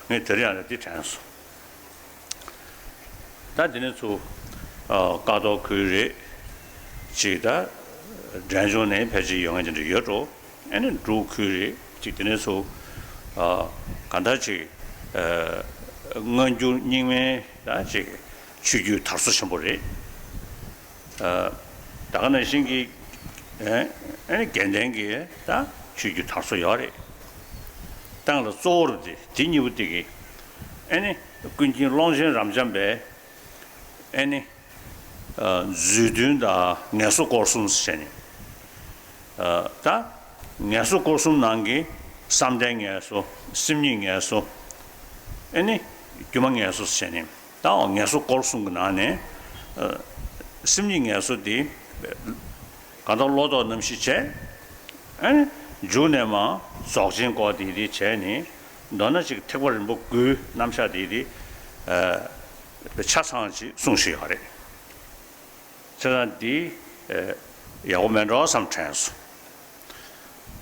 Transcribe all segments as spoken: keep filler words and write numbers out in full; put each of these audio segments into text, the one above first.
ངས་དེ་རིང་ཡང་ལ་འདི་དྲན་སོང་། ད་འདི་ནས་ཚུར་ཀ་ཐོག་ཁུལ་རེད། ཅིག་ད་འབྲས་ལྗོངས་ནས་ཕལ་ཆེར་ཡོང་མཁན་དེ་འདྲ་ཡོད་འགྲོ། ཨ་ནི་འབྲུག་ཁུལ་རེད། ཅིག་དེ་ནས་ཚུར་གང་ལྟར་ཅིག་སྔ་འགྱུར་རྙིང་མའི་ད་ཅིག་ཆོས་བརྒྱུད་དར་སྲོལ་ཆེན་པོ་རེད། ད་ག་ནང་བཞིན་གྱི་ཨ་ནི་དགེ་ལྡན་གྱི་ད་ཆོས་བརྒྱུད་དར་སྲོལ་ཡོད་རེད། ཏང་ལ་གཙོ་བོར་དེ་དེ་གཉིས་པོ་དེ་གི་ཨ་ནི་ཀུན་མཁྱེན་ཀློང་ཆེན་རབ་འབྱམས་པས་ཨ་ནི་མཛོད་བདུན་དང་ངལ་གསོ་སྐོར་གསུམ་ཟེར་ནས། ད་ངལ་གསོ་སྐོར་གསུམ་ནང་གི་བསམ་གཏན་ངལ་གསོ། སེམས་ཉིད་ངལ་གསོ། ཨ་ནི་སྒྱུ་མ་ངལ་གསོ་ཟེར་ནས། ད་ངལ་གསོ་སྐོར་གསུམ་གྱི་ནང་ནས་སེམས་ཉིད་ངལ་གསོ་འདི་གང་ལྟར་བློ་ལྡོག་རྣམ་བཞི་བྱས། ཨ་ནི་མཇུག་ནས་མར་རྫོགས་ཆེན་སྐོར་འདི་འདི་བྱས་ནས། མདོར་ན་ཅིག་ཐེག་པ་རིམ་པ་དགུའི་རྣམ་གཞག་འདི་འདི་ཆ་ཚང་ཅིག་གསུངས་བཞག་ཡོད་རེད། བྱས་ཙང་འདི་ཡག་པོ་མེད་འགྲོ་བསམ་དྲན་སོང་།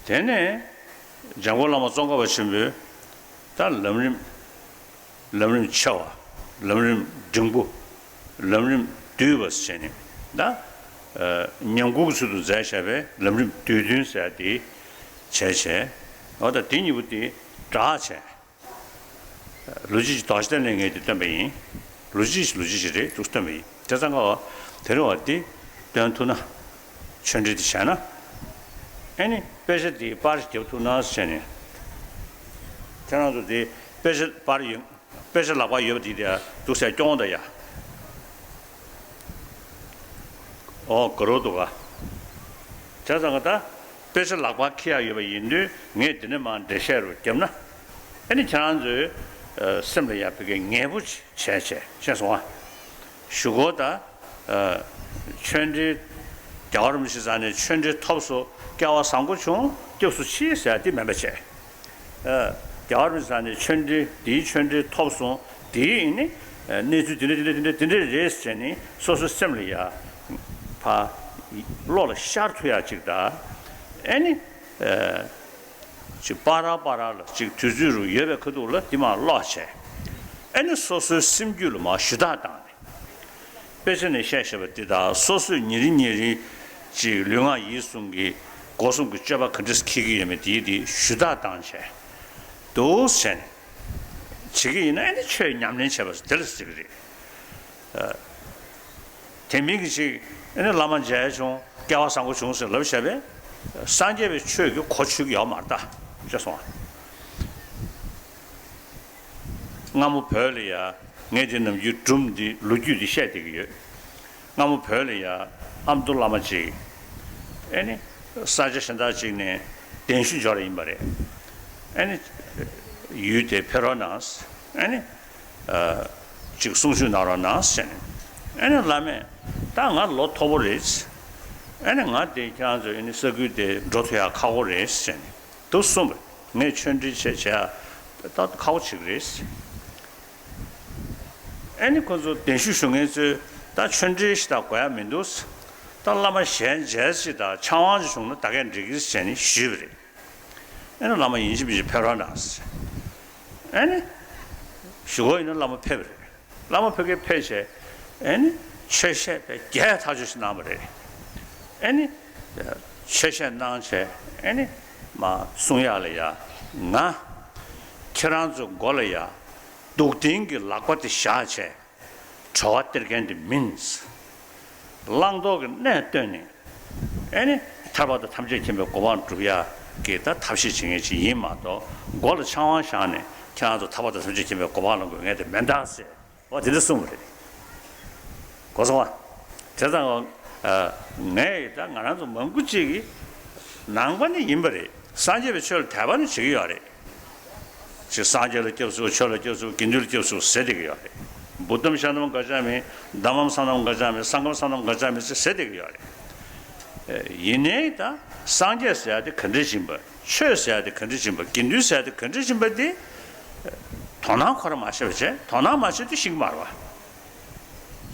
དེ་ནས་འཇམ་མགོན་བླ་མ་ཙོང་ཁ་པ་ཆེན་པོས་ད་ལམ་རིམ། ལམ་རིམ་ཆེ་བ། ལམ་རིམ་འབྲིང་པོ། ལམ་རིམ་བསྡུས་པ་ཟེར་ནས་ད་ཉམས་མགུར་གྱི་ཚུལ་དུ་མཛད་བཞག་པའི་ལམ་རིམ་བསྡུས་བདུན་ཟེར་ཡ་དེ་བྱས་བྱས། འོ་ད་དེ་གཉིས་པོ་དེ་སྦྲགས་བྱས། ལོ་རྒྱུས་ཀྱི་དོགས་གཞི་བསྟན་ལས་ངས་དེ་སྟོན་པ་ཡིན། ལོ་རྒྱུས་ཀྱི་ལོ་རྒྱུས་ཀྱི་རེད་འདུག་སྟོན་པ་ཡིན། དེ་ཙང་ཀ་བ་དེ་རིང་བ་འདི་སྟོན་ཐུབ་ན། ཆོས་འབྲེལ་དེ་བྱས་ན། ཨེ་ནི་དཔེ་ཆ་འདི་པར་ཞིག་རྒྱབ་ཐུབ་ན་ཟེར་ནས། ཁྱེད་རང་ཚོ་འདི་དཔེ་ཆ་པར་ཡོད། དཔེ་ཆ་ལག་པར་ཡོད་པ་འདི་དེ་འདུག་སེ་སྐྱོང་ད་ཡ། ཨོ་དགའ་རོགས་འདུག་ག་བྱས་ཙང་ད་དཔེ་ཆ་ལག་པར་འཁྱེར་ཡག་ཡོད་པ་ཡིན་དུས་ངས་འདི་ནས་མར་འགྲེལ་བཤད་རུ་བརྒྱབ་ན། ཨ་ནི་ཁྱེད་རང་ཚོའི་སེམས་ལ་ཡག་པའི་གི་ངེས་པོ་བྱས་བྱས་ཤེས་སོང་ཨ། ཞུ་སྒོ་ད། ཆོས་འབྲེལ། རྒྱལ་བ་རིན་པོ་ཆེ་རྩ་ནས་ཆོས་འབྲེལ་ཐོབ་སོ་སྐལ་བ་བཟང་པོ་བྱུང་སྐྱབས་སུ་མཆི་ཟེར་དེ་མིན་པ་བྱས། རྒྱལ་བ་རིན་པོ་ཆེ་ནས་ཆོས་འབྲེལ་འདིའི་ཆོས་འབྲེལ་ཐོབ་སོང་། དེའི་ནི་གནས་ཚུལ་དེ་འདྲ་དེ་འདྲ་དེ་འདྲ་དེ་འདྲ་རེད་ཟེར་ནས་སོ་སོའི་སེམས་ལ་ཡ་ཕ་བློ་ལ་ཤར་ཐུབ་ཡ་ཅིག་ད་ཨེ་ནི་ཅིག་པ་ར་པ་ར་ལ་ཅིག་དུས་ཚོད་རུ་ཡོད་པའི་ཁ་ཐུག་ལ་དེ་མར་ཀློག་བྱས། ཨེ་ནི་སོ་སོའི་སེམས་རྒྱུད་ལ་མར་ཞུ་དག་བཏང་ནས། དཔེ་ཆ་ནས་བཤད་བཞག་པ་འདི་དག་སོ་སོས་ཉིན་རེ་ཉིན་རེ་ཅིག་ལུས་ངག་ཡིད་གསུམ་གྱི་སྒོ་གསུམ་གྱི་སྤྱོད་པ་ག་འདྲས་འཁྱེར་གྱི་ཡོད་མེད་དེའི་དེ་ཞུ་དག་བཏང་བྱས་འདུག་ཟེར་ནས་བྱེད་ཀྱི་ཡིན་ན། ཨ་ནི་ཆོས་ཉམས་ལེན་བྱས་པ་དེ་ལ་ཟེར་གྱི་རེད། དེ་མིན་གྱི་ཅིག་ཨ་ནི་བླ་མ་མཇལ་བྱུང་། སྐལ་བ་བཟང་པོ་བྱུང་ཟེར་ལབ་བཞག་པས་སངས་རྒྱས་པའི་ཆོས་ཀྱི་གོ་ཆོད་ཀྱི་ཡོད་མ་རེད་ད། ཅེས་གསུངས། སྔ་མོ་བོད་ལ་ཡ། ངས་འདི་ནམ་རྒྱུན་སྒྲུང་འདི་ལོ་རྒྱུས་འདི་བཤད་བསྡད་ཀྱི་ཡོད། སྔ་མོ་བོད་ལ་ཡ་ཨ་མདོ་བླ་མ་ཅིག་ཨེ་ནི་ས་ཆ་གཞན་དག་ཅིག་ནས་གདན་ཞུ་འབྱོར་ཡིན་པ་རེད། ཨེ་ནི་ཡུལ་དེ་ཕེབས་རོགས་གནང་། ཨེ་ནི་ཅིག་གསུང་ཆོས་གནང་རོགས་གནང་ཟེར་ནས། ཨེ་ནི་བླ་མས་ད་ང་ལོ་མཐོ་པོ་རེད། ཨེ་ནི་ང་དེ་ཁྱེད་རང་ཚོ་ཨེ་ནི་ས་ཁུལ་དེ་འགྲོ་ཐུབ་ཡག་ཁག་པོ་རེད་ཟེར་ནས། དུ་གསུངས་པས། ངས་ཆོས་འབྲེལ་བྱས་བྱས་ད་ཁག་པོ་ཅིག་རེད། ཨེ་ནི་ཁོ་ཚོ་གདན་ཞུ་ཞུ་མཁན་ཚོས་ད་ཆོས་འབྲེལ་ཞིག་ད་དགོས་ཡ་མི་འདུག་ད་བླ་མ་གཞན་མཇལ་ཅིག་དང་ཕྱག་དབང་ཅིག་བྱུང་ན་ད་གས་འགྲིག་གི་ཟེར་ནས་ཞུས་པ་རེད། ཨེ་ནི་བླ་མ་ཡིན་གཅིག་མིན་གཅིག་ཕེབས་རོགས་གནང་ཟེར། ཨེ་ནི་ཞུ་སྒོ་ཡིན་ན་བླ་མ་ཕེབས་པ་རེད། བླ་མ་ཕ་གིར་ཕེབས་བྱས། ཨེ་ནི་ཆོས་བཤད་པའི་རྒྱས་ཐག་ཆོད་ཞིག་གནང་བ་རེད། ཨེ་ནི་ཆོས་བཤད་གནང་བྱས། ཨེ་ནི་མ་གསུང་ཡག་ལ་ཡ། ང་ཁྱེད་རང་ཚོ་མགོ་ལ་ཡ་སྡུག་བདེན་གྱི་ལག་པ་དེ་བཞག་བྱས་གྲོད་པ་སྟེར་མཁན་དེ་མིན། བླང་དོར་གྱི་གནས་བསྟན་ནས། ཨེ་ནི་ཐར་པ་དང་ཐམས་ཅད་མཁྱེན་པའི་གོ་འཕང་སྒྲུབ་ཡག་གི་ད་ཐབས་ཤེས་བྱེད་མཁན་ཅིག་ཡིན་མ་གཏོགས། མགོ་ལ་ཆང་བ་བཞག་ནས་ཁྱེད་རང་ཚོ་ཐར་པ་དང་ཐམས་ཅད་མཁྱེན་པའི་གོ་འཕང་ལ་འགོད་མཁན་དེ་མིན་ད་ཟེར། འོ་དེ་འདྲ་གསུངས་པ་རེད། གོ་སོང་ང་། དེ་ཙང་ངས་ད་ང་རང་ཚོ་མང་པོ་ཅིག་གིས་ནང་པ་ནི་ཡིན་པ་རེད། སངས་རྒྱས་པའི་ཆོས་ལ་དད་པ་ནི་བྱེད་ཀྱི་ཡོད་རེད། ཅིག་སངས་རྒྱས་ལ་སྐྱབས་སུ་མཆི། ཆོས་ལ་སྐྱབས་སུ་མཆི། དགེ་འདུན་ལ་སྐྱབས་སུ་མཆི་ཟེར་བསྡད་ཀྱི་ཡོད་རེད། བུདྡྷཾ་ཤཱནཱཾ་ག་ཙཱ་མི། དྷརྨཾ་སཾ་ནཱཾ་ག་ཙཱ་མི། སངྒྷཾ་སཾ་ནཱཾ་ག་ཙཱ་མི་ཟེར་བསྡད་ཀྱི་ཡོད་རེད། ཡིན་ནའི་ད་སངས་རྒྱས་ཟེར་ཡ་དེ་ག་འདྲས་ཡིན་པ། ཆོས་ཟེར་ཡ་དེ་ག་འདྲས་ཡིན་པ། དགེ་འདུན་ཟེར་ཡ་དེ་ག་འདྲས་ཡིན་པ་དེ་དོ་སྣང་ཁོ་རང་མ་བྱས་པ་བྱས། དོ་སྣང་མ་བྱས་དུས་ཤེས་ཀྱི་མ་རེད་པ།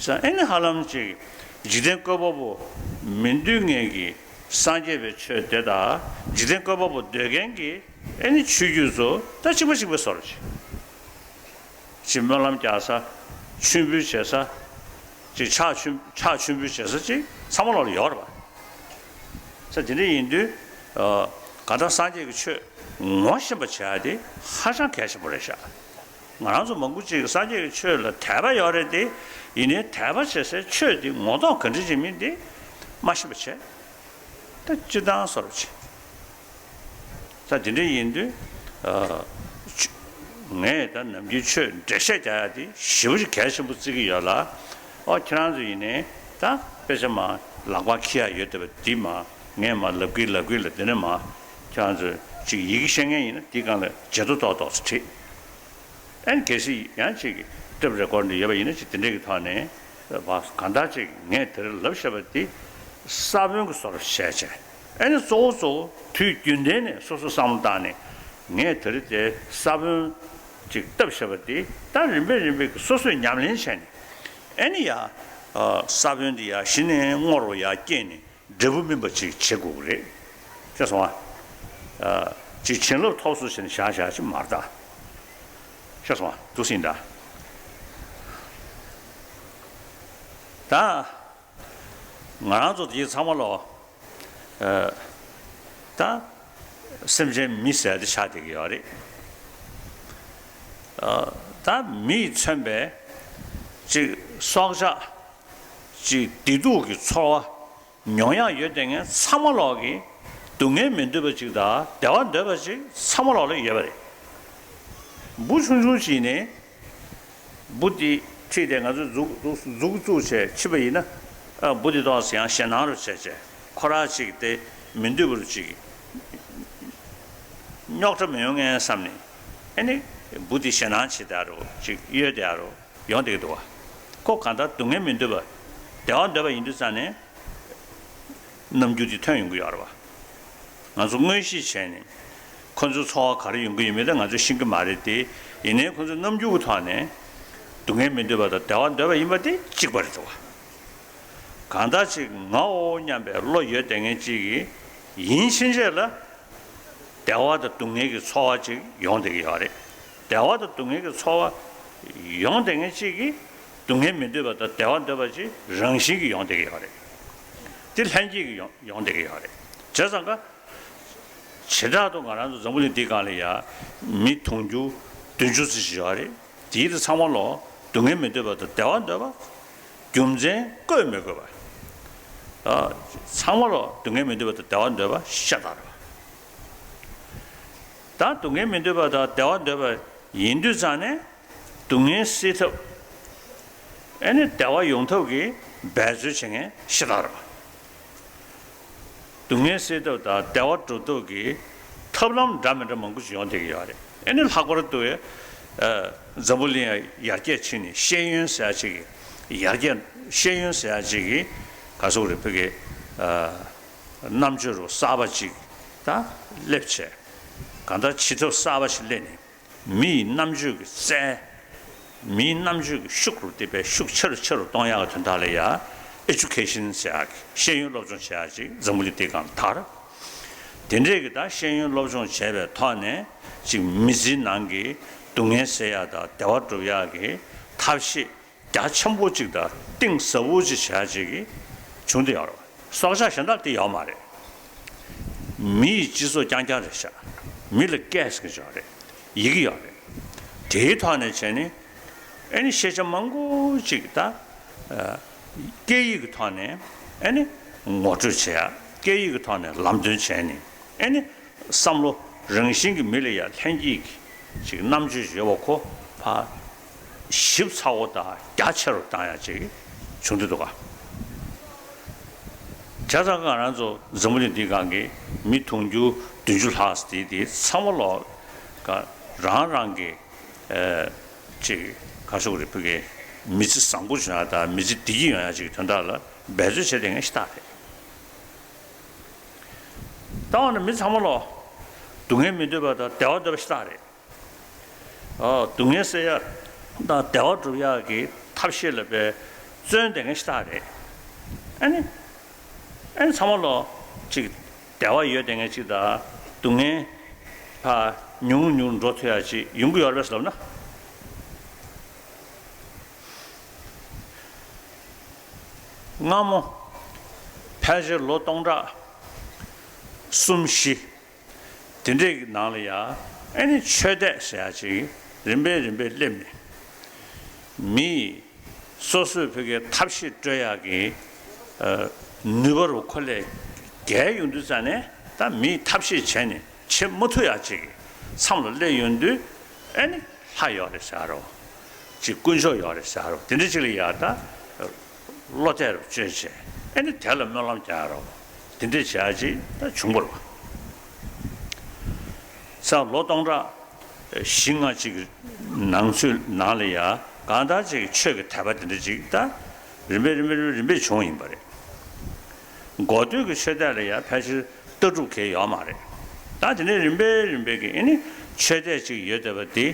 ས་ཨེ་ནི་ཧ་ལམ་ཅིག་འཇིག་རྟེན་བཀོད་པ་པོ་མི་འདོད་མཁན་གྱི་སངས་རྒྱས་པའི་ཆོས་དེ་དང་། འཇིག་རྟེན་བཀོད་པ་པོ་འདོད་མཁན་གྱི་ཨེ་ནི་ཆོས་བརྒྱུད་ཚོ་ད་གཅིག་པ་གཅིག་པའི་བཟོ་འདྲ་ཅིག་ཅིག་སྨོན་ལམ་རྒྱག་ས། མཆོད་འབུལ་བྱེད་ས། ཅིག་ཕྱག་མཆོད་ཕྱག་མཆོད་འབུལ་བྱེད་ས་ཅིག་ཚང་མ་ལོག་ལ་ཡོད་རེད་པ། ས་དེ་འདྲ་ཡིན་དུས། ཨ། གང་ལྟར་སངས་རྒྱས་ཀྱི་ཆོས་ངོ་ཤེས་པ་བྱེད་ཡ་དེ་ཧ་ཅང་གལ་ཆེན་པོ་རེད་ཤག་ང་རང་ཚོ་མང་པོ་ཅིག་སངས་རྒྱས་ཀྱི་ཆོས་ལ་དད་པ་ཡོད་རེད་དེ། ཡིན་ནའི་དད་པ་བྱེད་སའི་ཆོས་དེ་ངོ་ཐོག་ག་འདྲ་ཅིག་མིན་དེ་མ་ཤེས་པ་བྱས། ད་སྤྱིར་བཏང་བཟོ་འདྲ་བྱས། ད་དེ་འདྲ་ཡིན་དུས། ཨ། ཆོས། ངས་ད་ནམ་རྒྱུན་ཆོས་འགྲེལ་བཤད་རྒྱག་ཡ་དེ་ཞེ་པོ་ཅིག་གལ་ཆེན་པོ་བརྩི་གི་ཡོད་ལ། ཨོ་ཁྱེད་རང་ཚོ་ཡིན་ནའི་ད་དཔེ་ཆ་མར་ལག་པར་འཁྱེར་ཡ་ཡོད་བསྡད་པ་འདི་མར་ངས་མར་ལབ་ཀྱིན་ལབ་ཀྱིན་ལ། དེ་ནས་མར་ཁྱེད་རང་ཚོས་ཅིག་ཡི་གེ་ཤེས་མཁན་ཡིན་ན་དེའི་སྒང་ལ་བརྗེད་ཐོ་ཏོག་ཏོག་ཙམ་བྲིས། ཨ་ནི་གལ་སྲིད་ཡང་ཅིག་ཊེབ་རེ་ཀོར་འདི་ཡོད་པ་ཡིན་ན་ཅིག་དེ་འདྲས་ཀྱི་ཐོག་ནས་བ་གང་ལྟར་ཅིག་ངས་དེ་རིང་ལབ་བཞག་པ་འདི་ས་བོན་གྱི་བཟོ་འདྲ་བྱས་བྱས། ཨ་ནི་གཙོ་བོ་གཙོ་བོ་དུས་རྒྱུན་ལྡན་ནས་སོ་སོ་བསམ་བློ་བཏང་ནས་ངས་དེ་རིང་དེ་ས་བོན་ཅིག་བཏབ་བཞག་པ་འདི་ད་རིམ་པས་རིམ་པས་ཀྱི་སོ་སོས་ཉམས་ལེན་བྱས་ནས། ཨ་ནི་ཡ། ཨ། ས་བོན་འདི་ཡ་གཞི་ནས་སྔོ་རུ་ཡ་སྐྱེས་ནས། འབྲས་བུ་སྨིན་པ་ཅིག་བྱེད་དགོས་ཀྱི་རེད། ཤེས་སོང་ང་། ཨ། ཅིག་བྱིན་རླབས་ཐོབ་སོང་ཟེར་ནས་བཞག་བཞག་ཅིག་མ་རེད་ད། ཤེས་སོང་ང་། འདུག་སེ་ཡིན་ད། ད་ང་རང་ཚོ་དེ་ཚང་མ་ལོ། ཨ། ད་སེམས་ཅན་མི་ཟེར་དེ་ཆགས་བསྡད་ཀྱི་ཡོད་རེད། ཨ། ད་མི་ཡིས་མཚོན་པའི་ཅིག་སྲོག་ཆགས་ཅིག་བདེ་སྡུག་གི་ཚོར་བ། མྱོང་ཡག་ཡོད་བསྡད་མཁན་ཚང་མ་ལོག་གིས་སྡུག་བསྔལ་མི་འདོད་པ་ཅིག་དང་བདེ་བ་འདོད་པ་ཅིག་ཚང་མ་ལོག་ལ་ཡོད་པ་རེད། འབུ་ཆུང་ཆུང་ཅིག་ནས་འབུ་དེ་ཁྲིད་དེ་ང་ཚོས་མཛུབ་མཛུབ་མཛུབ་བཙུགས་བྱས་ཕྱིན་པ་ཡིན་ན། ཨ། འབུ་དེ་ཏོག་ཙམ་ཡང་ཞེད་སྣང་རུ་བྱས་བྱས་ཁོ་རང་ཅིག་དེ་མི་འདོད་པ་རུ་ཅིག་རྙོག་དྲ་མི་ཡོང་མཁན་བསམ་ནས། ཨ་ནི་འབུ་དེ་ཞེད་སྣང་བྱེད་བསྡད་རུ་ཅིག་གཡོལ་བསྡད་རུ། ཡོང་བསྡད་ཀྱི་འདུག་བ། ཁོ་གང་ལྟར་སྡུག་བསྔལ་མི་འདོད་པ། བདེ་བ་འདོད་པ་ཡིན་དུས་ཙང་ནས། རྣམ་འགྱུར་དེ་ཐོན་ཡོང་གི་ཡོད་རེད་བ། ང་ཚོ་མངོན་ཤེས་བྱས་ནས། ཁོ་ཚོའི་ཚོར་བ་ག་རེ་ཡོང་གི་ཡོད་མེད་དེ་ང་ཚོས་ཤེས་ཀྱི་མ་རེད་དེ། ཡིན་ནའི་ཁོ་ཚོའི་རྣམ་འགྱུར་གྱི་ཐོག་ནས། སྡུག་བསྔལ་མི་འདོད་པ་དང་བདེ་བ་འདོད་པ་ཡིན་པ་དེ་གཅིག་པ་རེད་འདུག་བ། གང་ལྟར་ཅིག་ངའོ་སྙམ་པའི་བློ་ཡོད་བསྡད་མཁན་ཅིག་གིས་ཡིན་ཕྱིན་ཆད་ལ། བདེ་བ་དང་སྡུག་བསྔལ་གྱི་ཚོར་བ་ཅིག་ཡོང་བསྡད་ཀྱི་ཡོད་རེད། བདེ་བ་དང་སྡུག་བསྔལ་གྱི་ཚོར་བ་ཡོང་བསྡད་མཁན་ཅིག་གིས་སྡུག་བསྔལ་མི་འདོད་པ་དང་བདེ་བ་འདོད་པ་ཅིག་རང་བཞིན་གྱིས་ཡོང་བསྡད་ཀྱི་ཡོད་རེད། དེ་ལྷན་སྐྱེས་ཀྱིས་ཡོང་ཡོང་བསྡད་ཀྱི་ཡོད་རེད། བྱས་ཙང་ཀ་བྱེ་བྲག་ཏུ་ང་རང་ཚོ་འཛམ་བུ་གླིང་འདིའི་སྒང་ལ་ཡ་མི་དུང་ཕྱུར་བདུན་ཅུ་ཙམ་ཞིག་ཡོད་རེད། དེའི་དེ་ཚང་མ་ལོ་སྡུག་བསྔལ་མི་འདོད་པ་དང་བདེ་བ་འདོད་པ། རྒྱུ་མཚན་བཀོད་མི་དགོས་པ། ཨ། ཚང་མ་ལོ་སྡུག་བསྔལ་མི་འདོད་པ་དང་བདེ་བ་འདོད་པ་ཤ་སྟག་རེད་པ། ད་སྡུག་བསྔལ་མི་འདོད་པ་དང་བདེ་བ་འདོད་པ་ཡིན་དུས་ཙང་ནས་སྡུག་བསྔལ་སེལ་ཐབས། ཨ་ནི་བདེ་བ་ཡོང་ཐབས་ཀྱི་འབད་རྩོལ་བྱེད་མཁན་ཤ་སྟག་རེད་པ། སྡུག་བསྔལ་སེལ་ཐབས་དང་བདེ་བ་སྒྲུབ་ཐབས་ཀྱི་ཐབས་ལམ་འདྲ་མི་འདྲ་མང་པོ་ཞིག་ཡོང་བསྡད་ཀྱི་ཡོད་རེད། ཨ་ནི་ལྷག་པར་དུ། ཨ། འཛམ་བུ་གླིང་ཡར་རྒྱས་ཕྱིན་ནས་ཤེས་ཡོན་ཟེར་ཡ་ཅིག་གི་ཡར་རྒྱས། ཤེས་ཡོན་ཟེར་ཡ་ཅིག་གི་ག་ཟེར་དགོས་རེད། བོད་ཀྱི། ཨ། རྣམ་དཔྱོད་རུ་གསར་པ་ཅིག་ད་སླེབས་བྱས། གང་ལྟར་བྱེད་ཐབས་གསར་པ་ཞིག་སླེབས་ནས། མི་ཡི་རྣམ་དཔྱོད་ཀྱི་རྩལ། མིའི་རྣམ་དཔྱོད་ཀྱི་ཤུགས་རུ་དེ་བས་ཤུགས་ཆེ་རུ་ཆེ་རུ་གཏོང་ཡག་གི་དོན་དག་ལ་ཡ། ཨེ་ཌུ་ཀེ་ཤན་ཟེར་ཡག་གི་ཤེས་ཡོན་སློབ་སྦྱོང་བྱེད་ཡག་ཅིག་འཛམ་བུ་གླིང་འདིའི་སྒང་ལ་དར། དེ་འདྲས་ཀྱི་ད་ཤེས་ཡོན་སློབ་སྦྱོང་བྱས་པའི་ཐོག་ནས་ཅིག་མི་ཚེའི་ནང་གི་སྡུག་བསྔལ་སེལ་ཡག་དང་བདེ་བ་སྒྲུབ་ཡག་གི་ཐབས་ཤེས་རྒྱ་ཆེན་པོ་ཅིག་དང་གཏིང་ཟབ་པོ་ཅིག་བྱེད་ཡག་ཅིག་བྱུང་བསྡད་ཡོད་རེད། སྲོག་ཆགས་གཞན་དག་དེ་ཡོད་མ་རེད། མི་ཡི་སྤྱི་ཚོགས་རྐྱང་རྐྱང་རེད་ཤག་མི་ལ་སྐད་ཟེར་གྱི་ཡོད་རེད། ཡི་གེ་ཡོད་རེད། དེའི་ཐོག་ནས་བྱས་ནས། ཨ་ནི་ཤེས་བྱ་མང་པོ་ཅིག་ད། ཨ། སྐད་ཡིག་གི་ཐོག་ནས་ཨ་ནི་ངོ་སྤྲོད་བྱེད་ཡ། སྐད་ཡིག་གི་ཐོག་ནས་ལམ་སྟོན་བྱས་ནས། ཨ་ནི་བསམ་བློ་རང་བཞིན་གྱི་མི་ལ་ཡ་ལྷན་སྐྱེས་ཀྱི་ཅིག་རྣམ་དཔྱོད་ཡོད་པ་ཁོ་ཕར་ཞིབ་ཚགས་པོ་དང་རྒྱ་ཆེ་རུ་བཏང་ཡ་ཅིག་བྱུང་བསྡད་འདུག་ག་བྱས་ཙང་ང་རང་ཚོ་འཛམ་བུ་གླིང་འདིའི་སྒང་གི་མི་དུང་ཕྱུར་བདུན་ཅུ་ལྷག་ཙམ་དེ་དེ་ཚང་མ་ལོག་ག་རང་རང་གི། ཨ། ཅིག་ག་ཟེར་དགོས་རེད། བོད་ཀྱི་མི་ཚེ་བཟང་པོ་བྱུང་ཡ་དང་མི་ཚེ་བདེ་སྐྱིད་ཡོང་ཡ་ཅིག་གི་དོན་དག་ལ་འབད་རྩོལ་བྱས་བསྡད་མཁན་ཤ་སྟག་རེད། ད་འོ་ན་མི་ཚང་མ་ལོ་སྡུག་བསྔལ་མི་འདོད་པ་དང་བདེ་བ་འདོད་པ་ཤ་སྟག་རེད། ཨོ། སྡུག་བསྔལ་སེལ་ཡག་དང་བདེ་བ་སྒྲུབ་ཡག་གི་ཐབས་ཤེས་ལ་དཔེ་བརྩོན་བསྡད་མཁན་ཤ་སྟག་རེད། ཨ་ནི། ཨ་ནི་ཚང་མ་ལོ་ཅིག་བདེ་བ་ཡོད་བསྡད་མཁན་ཅིག་དང་སྡུག་བསྔལ་ཕར་ཉུང་རུ་ཉུང་རུ་འགྲོ་ཐུབ་ཡག་ཅིག་ཡོང་གི་ཡོད་རེད་པས་ལབ་ན། སྔ་མོ་ཕལ་ཆེར་ལོ་སྟོང་ཕྲག་གསུམ་བཞི་དེ་འདྲའི་ནང་ལ་ཡ་ཨེ་ནི་ཆོས་དད་ཟེར་ཡ་ཅིག་རིམ་པས་རིམ་པས་སླེབས་ནས། མིས་སོ་སོའི་ཕ་གིའི་ཐབས་ཤེས་སྤྲོད་ཡག་གི་ཨ་ནུས་པ་རུ་ཁོ་ལས་བརྒལ་ཡོང་དུས་ཙ་ནས། ད་མིས་ཐབས་ཤེས་བྱས་ནས་བྱེད་མ་ཐུབ་ཡག་ཅིག་མཚམས་ལ་སླེབས་ཡོང་དུས། ཨེ་ནི་ལྷ་ཡོད་རེད་ཟེར་རོ། ཅིག་དཀོན་མཆོག་ཡོད་རེད་ཟེར་རོ། དེ་འདྲ་ཅིག་ལ་ཡ་ད་བློ་གཏད་རུ་བཅོལ་བྱས། ཨེ་ནི་དེ་ལ་སྨོན་ལམ་རྒྱག་རོ། དེ་འདྲ་བྱས་ཅིག་ད་བྱུང་བ་རེད་པ། ས་ལོ་སྟོང་ཕྲག་བཞི་ལྔ་ཅིག་གི་ནང་ཚུད་ནང་ལ་ཡ་གང་ལྟར་ཅིག་ཆོས་ཀྱི་དད་པ་དེ་འདྲ་ཅིག་ད་རིམ་པས་རིམ་པས་རིམ་པས་བྱུང་ཡིན་པ་རེད། འགོ་སྟོད་ཀྱི་ཆོས་དད་ལ་ཡ་ཕལ་ཆེར་ལྟ་གྲུབ་གང་ཡང་ཡོད་མ་རེད། ད་དེ་ནས་རིམ་པས་རིམ་པས་ཀྱི་ཨེ་ནི་ཆོས་དད་ཅིག་ཡོད་བསྡད་པ་དེ་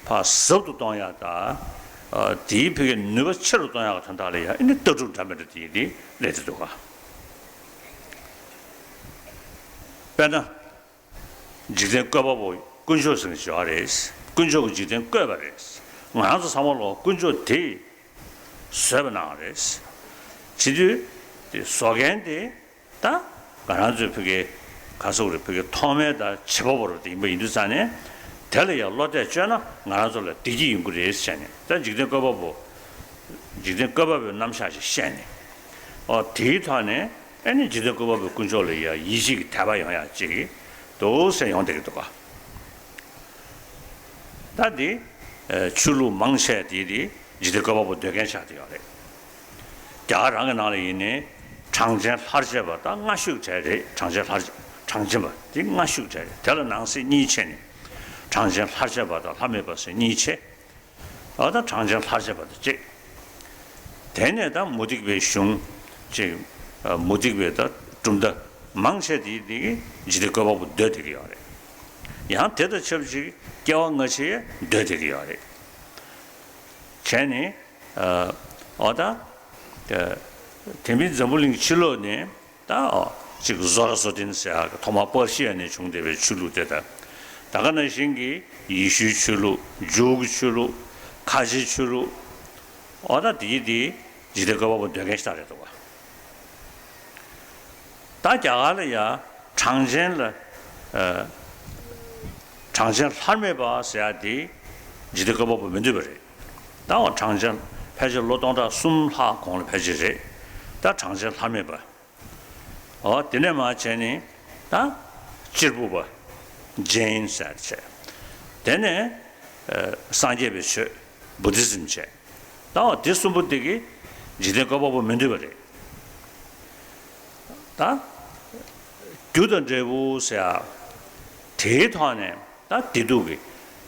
ཕར་ཟབ་ཏུ་གཏོང་ཡག་དང་། ཨ་དེའི་ཕ་གིའི་ནུས་པ་ཆེ་རུ་གཏོང་ཡག་གི་དོན་དག་ལ་ཡ་ཨེ་ནི་ལྟ་གྲུབ་འདྲ་མི་འདྲ་དེ་དེ་སླེབས་བསྡད་འདུག་ག། དཔེར་ན། འཇིག་རྟེན་བཀོད་པ་པོ་དཀོན་མཆོག་ཟེར་མཁན་ཅིག་ཡོད་རེད། དཀོན་མཆོག་གིས་འཇིག་རྟེན་བཀོད་པ་རེད། ང་རང་ཚོ་ཚང་མ་ལོ་དཀོན་མཆོག་དེས་བཟོས་པ་གནང་བ་རེད། བྱེད་དུས་དེ་བཟོ་མཁན་དེ་ད་ང་རང་ཚོའི་ཕ་གིའི་ག་ཟེར་དགོས་རེད། ཕ་གིའི་ཐོག་མའི་ད་བྱེད་པ་པོ་རུ་དེ་ཡིན་པ་ཡིན་དུས་ཙང་ནས། དེ་ལ་ཡང་བློ་གཏད་བཅོལ་ན་ང་རང་ཚོ་ལ་བདེ་སྐྱིད་ཡོང་གི་རེད་ཟེར་ནས། ད་འཇིག་རྟེན་བཀོད་པ་པོ། འཇིག་རྟེན་བཀོད་པ་པོའི་རྣམ་གཞག་ཅིག་བཤད་ནས། ཨོ་དེའི་ཐོག་ནས་ཨེ་ནི་འཇིག་རྟེན་བཀོད་པ་པོའི་དཀོན་མཆོག་ལ་ཡ་ཡིད་ཆེས་ཀྱི་དད་པ་ཡོང་ཡག་ཅིག་འདུག་ཟེར་ཡོང་བསྡད་ཀྱི་འདུག་ག། ད་འདི་ཨ་ཆོས་ལུགས་མང་ཆེ་དེ་དེ་འཇིག་རྟེན་བཀོད་པ་པོ་འདོད་མཁན་ཆགས་བསྡད་ཡོད་རེད། རྒྱ་གར་རང་གི་ནང་ལ་ཡིན་ནའི་གྲངས་ཅན་ལྷར་བཅས་པ་ད་སྔ་ཤོས་གྲས་རེད། གྲངས་ཅན་ལྷར། གྲངས་ཅན་པ་དེ་སྔ་ཤོས་གྲས་རེད། དེ་ལ་ནང་གསེས་གཉིས་ཕྱེ་ནས། གྲངས་ཅན་ལྷར་བཅས་པ་དང་ལྷ་མེད་པ་ཟེར་གཉིས་ཕྱེ། ཨ་ད་གྲངས་ཅན་ལྷར་བཅས་པ་དང་གཅིག། དེ་ནས་ད་མུ་སྟེགས་པའི་གཞུང་གཅིག། ཨ་མུ་སྟེགས་པའི་ད་གྲུབ་མཐའ་མང་ཆེ་དེ་དེ་གི་འཇིག་རྟེན་བཀོད་པ་པོ་འདོད་བསྡད་ཀྱི་ཡོད་རེད། ཡང་དེ་དང་ཆབས་ཅིག་སྐྱེ་བ་སྔ་ཕྱི་འདོད་བསྡད་ཀྱི་ཡོད་རེད། བྱས་ནས་ཨ་ཨོ་ད་ཨ་དེ་མིན་འཛམ་བུ་གླིང་ཕྱི་ལོགས་ནས། ད་ཨོ་ཅིག་བཟོ་ལ་བཟོ་ལྡན་ཟེར་ཡག་གི་ཐོག་མ་པར་ཤི་ཡ་ནས་བྱུང་བསྡད་པའི་ཆོས་ལུགས་དེ་དང་། ད་ག་ནང་བཞིན་གྱི་ཡེ་ཤུའི་ཆོས་ལུགས། འཇུའུ་གི་ཆོས་ལུགས། ཁ་ཆེའི་ཆོས་ལུགས། ཨོ་ད་དེ་དེ་འཇིག་རྟེན་བཀོད་པ་པོ་འདོད་མཁན་ཞིག་ད་རེད་འདུག་ག། ད་རྒྱ་གར་ལ་ཡ་གྲངས་ཅན་ལ་ཨ་གྲངས་ཅན་ལྷར་མེད་པ་ཟེར་ཡ་དེ་འཇིག་རྟེན་བཀོད་པ་པོ་མི་འདོད་པ་རེད། ད་ཨོ་གྲངས་ཅན་ཕལ་ཆེར་ལོ་སྟོང་ཕྲག་གསུམ་ལྷག་གོང་ལ་ཕལ་ཆེར་རེད། ད་གྲངས་ཅན་ལྷར་མེད་པ། ཨོ་དེ་ནས་མར་བྱས་ནས་ད་གཅེར་བུ་པ། ཇེན་ཟེར་བྱས། དེ་ནས་ཨ་སངས་རྒྱས་པའི་ཆོས། བུ་དྷི་ཛིམ་བྱས། ད་ཨོ་དེ་གསུམ་པོ་དེ་གིས་འཇིག་རྟེན་བཀོད་པ་པོ་མི་འདོད་པ་རེད། ད་རྒྱུ་དང་འབྲས་བུ་ཟེར་ཡ་དེའི་ཐོག་ནས་ད་བདེ་སྡུག་གི་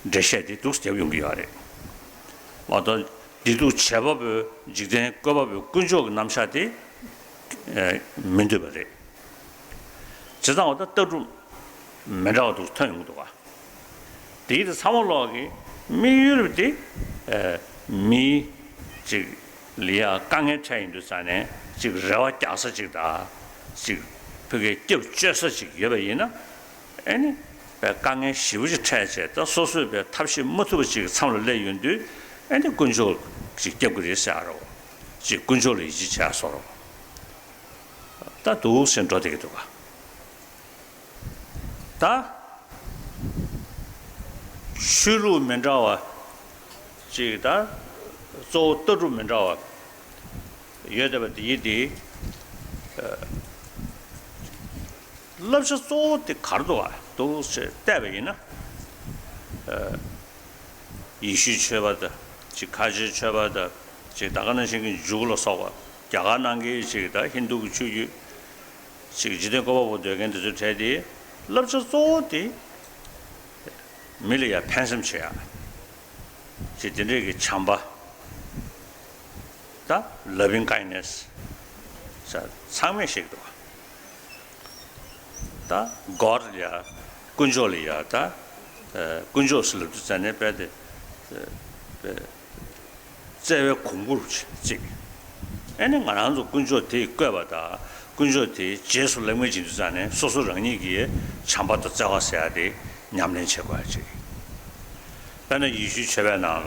འགྲེལ་བཤད་དེ་འདུག་སེ་རྒྱབ་ཡོང་གི་ཡོད་རེད། མ་གཏོགས་བདེ་སྡུག་བྱེད་པ་པོའི་འཇིག་རྟེན་བཀོད་པ་པོའི་དཀོན་མཆོག་གི་རྣམ་གཞག་དེ་ཨེ་མི་འདོད་པ་རེད། བྱས་ཙང་འོ་ད་ལྟ་གྲུབ་མི་འདྲ་བ་འདུག་ཐོན་ཡོང་གི་འདུག་ག། དེའི་དེ་ཚང་མ་ལོག་གི་དམིགས་ཡུལ་དེ་ཨེ་མི་གཅིག་ལ་ཡ་དཀའ་ངལ་འཕྲད་ཡོང་དུས་ཙང་ནས་གཅིག་རེ་བ་རྒྱག་ས་གཅིག་དང་། གཅིག་ཕ་གིའི་སྐྱབས་བཅོལ་ས་གཅིག་ཡོད་པ་ཡིན་ན། ཨེ་ནི་དཔེ་དཀའ་ངལ་ཞེ་པོ་ཅིག་འཕྲད་བྱས། ད་སོ་སོས་དཔེ་ཐབས་ཤེས་མ་ཐུབ་པ་ཅིག་གི་མཚམས་ལ་སླེབས་ཡོང་དུས། ཨེ་ནི་དཀོན་མཆོག་ཅིག་སྐྱབས་ཀྱི་རེད་ཟེར་རོ། ཅིག་དཀོན་མཆོག་ལ་ཡིད་ཆེས་བྱས་སོ་རོ། ད་འདུག་སེ་འགྲོ་བསྡད་ཀྱི་འདུག་ག། ད་ཆོས་ལུགས་མི་འདྲ་བ་ཅིག། ད་གཙོ་བོ་ལྟ་གྲུབ་མི་འདྲ་བ་ཡོད་བསྡད་པ་དེའི་དེ་ཨ་བསླབ་བྱ་གཙོ་བོ་དེ་ག་རེ་འདུག་ག། འདུག་སེ་བལྟས་པ་ཡིན་ན། ཨ་ཡེ་ཤུའི་ཆོས་པ་དང་། ཅིག་ཁ་ཆེའི་ཆོས་པ་དང་། ཅིག་ད་ག་ནང་བཞིན་གྱི་འཇུའུ་ལ་སོགས་པ། རྒྱ་གར་ནང་གི་ཅིག་ད་ཧིན་དུ་གི་ཆོས་བརྒྱུད། ཅིག་འཇིག་རྟེན་བཀོད་པ་པོ་འདོད་མཁན་དེ་ཚོའི་གྲས་དེ་བསླབ་བྱ་གཙོ་བོ་དེ་མི་ལ་ཡ་ཕན་སེམས་བྱེད་ཡ། ཅིག་དེ་འདྲས་ཀྱི་བྱམས་པ། ད་loving kindness་ཟེར་ཚང་མས་ཤེས་ཀྱི་འདུག་ག། ད་God་ལ་ཡ་དཀོན་མཆོག་ལ་ཡ་ད་ཨ་དཀོན་མཆོག་ཟེར་ལབ་དུས་ཙ་ནས་དཔེ་དེ་དཔེ་བརྩེ་བའི་གོང་བུར་བརྩིས། ཨེ་ནི་ང་རང་ཚོ་དཀོན་མཆོག་དེས་བཀོད་པ་དང་། དཀོན་མཆོག་དེའི་རྗེས་སུ་ལབ་མཁན་ཅིག་ཡིན་དུས་ཙང་ནས། སོ་སོ་རང་ཉིད་ཀྱི་བྱམས་པ་དང་བརྩེ་བ་ཟེར་ཡ་དེ་ཉམས་ལེན་བྱེད་དགོས་ཡ་ཅིག། དཔེར་ན་ཡེ་ཤུའི་ཆོས་པའི་ནང་ལ་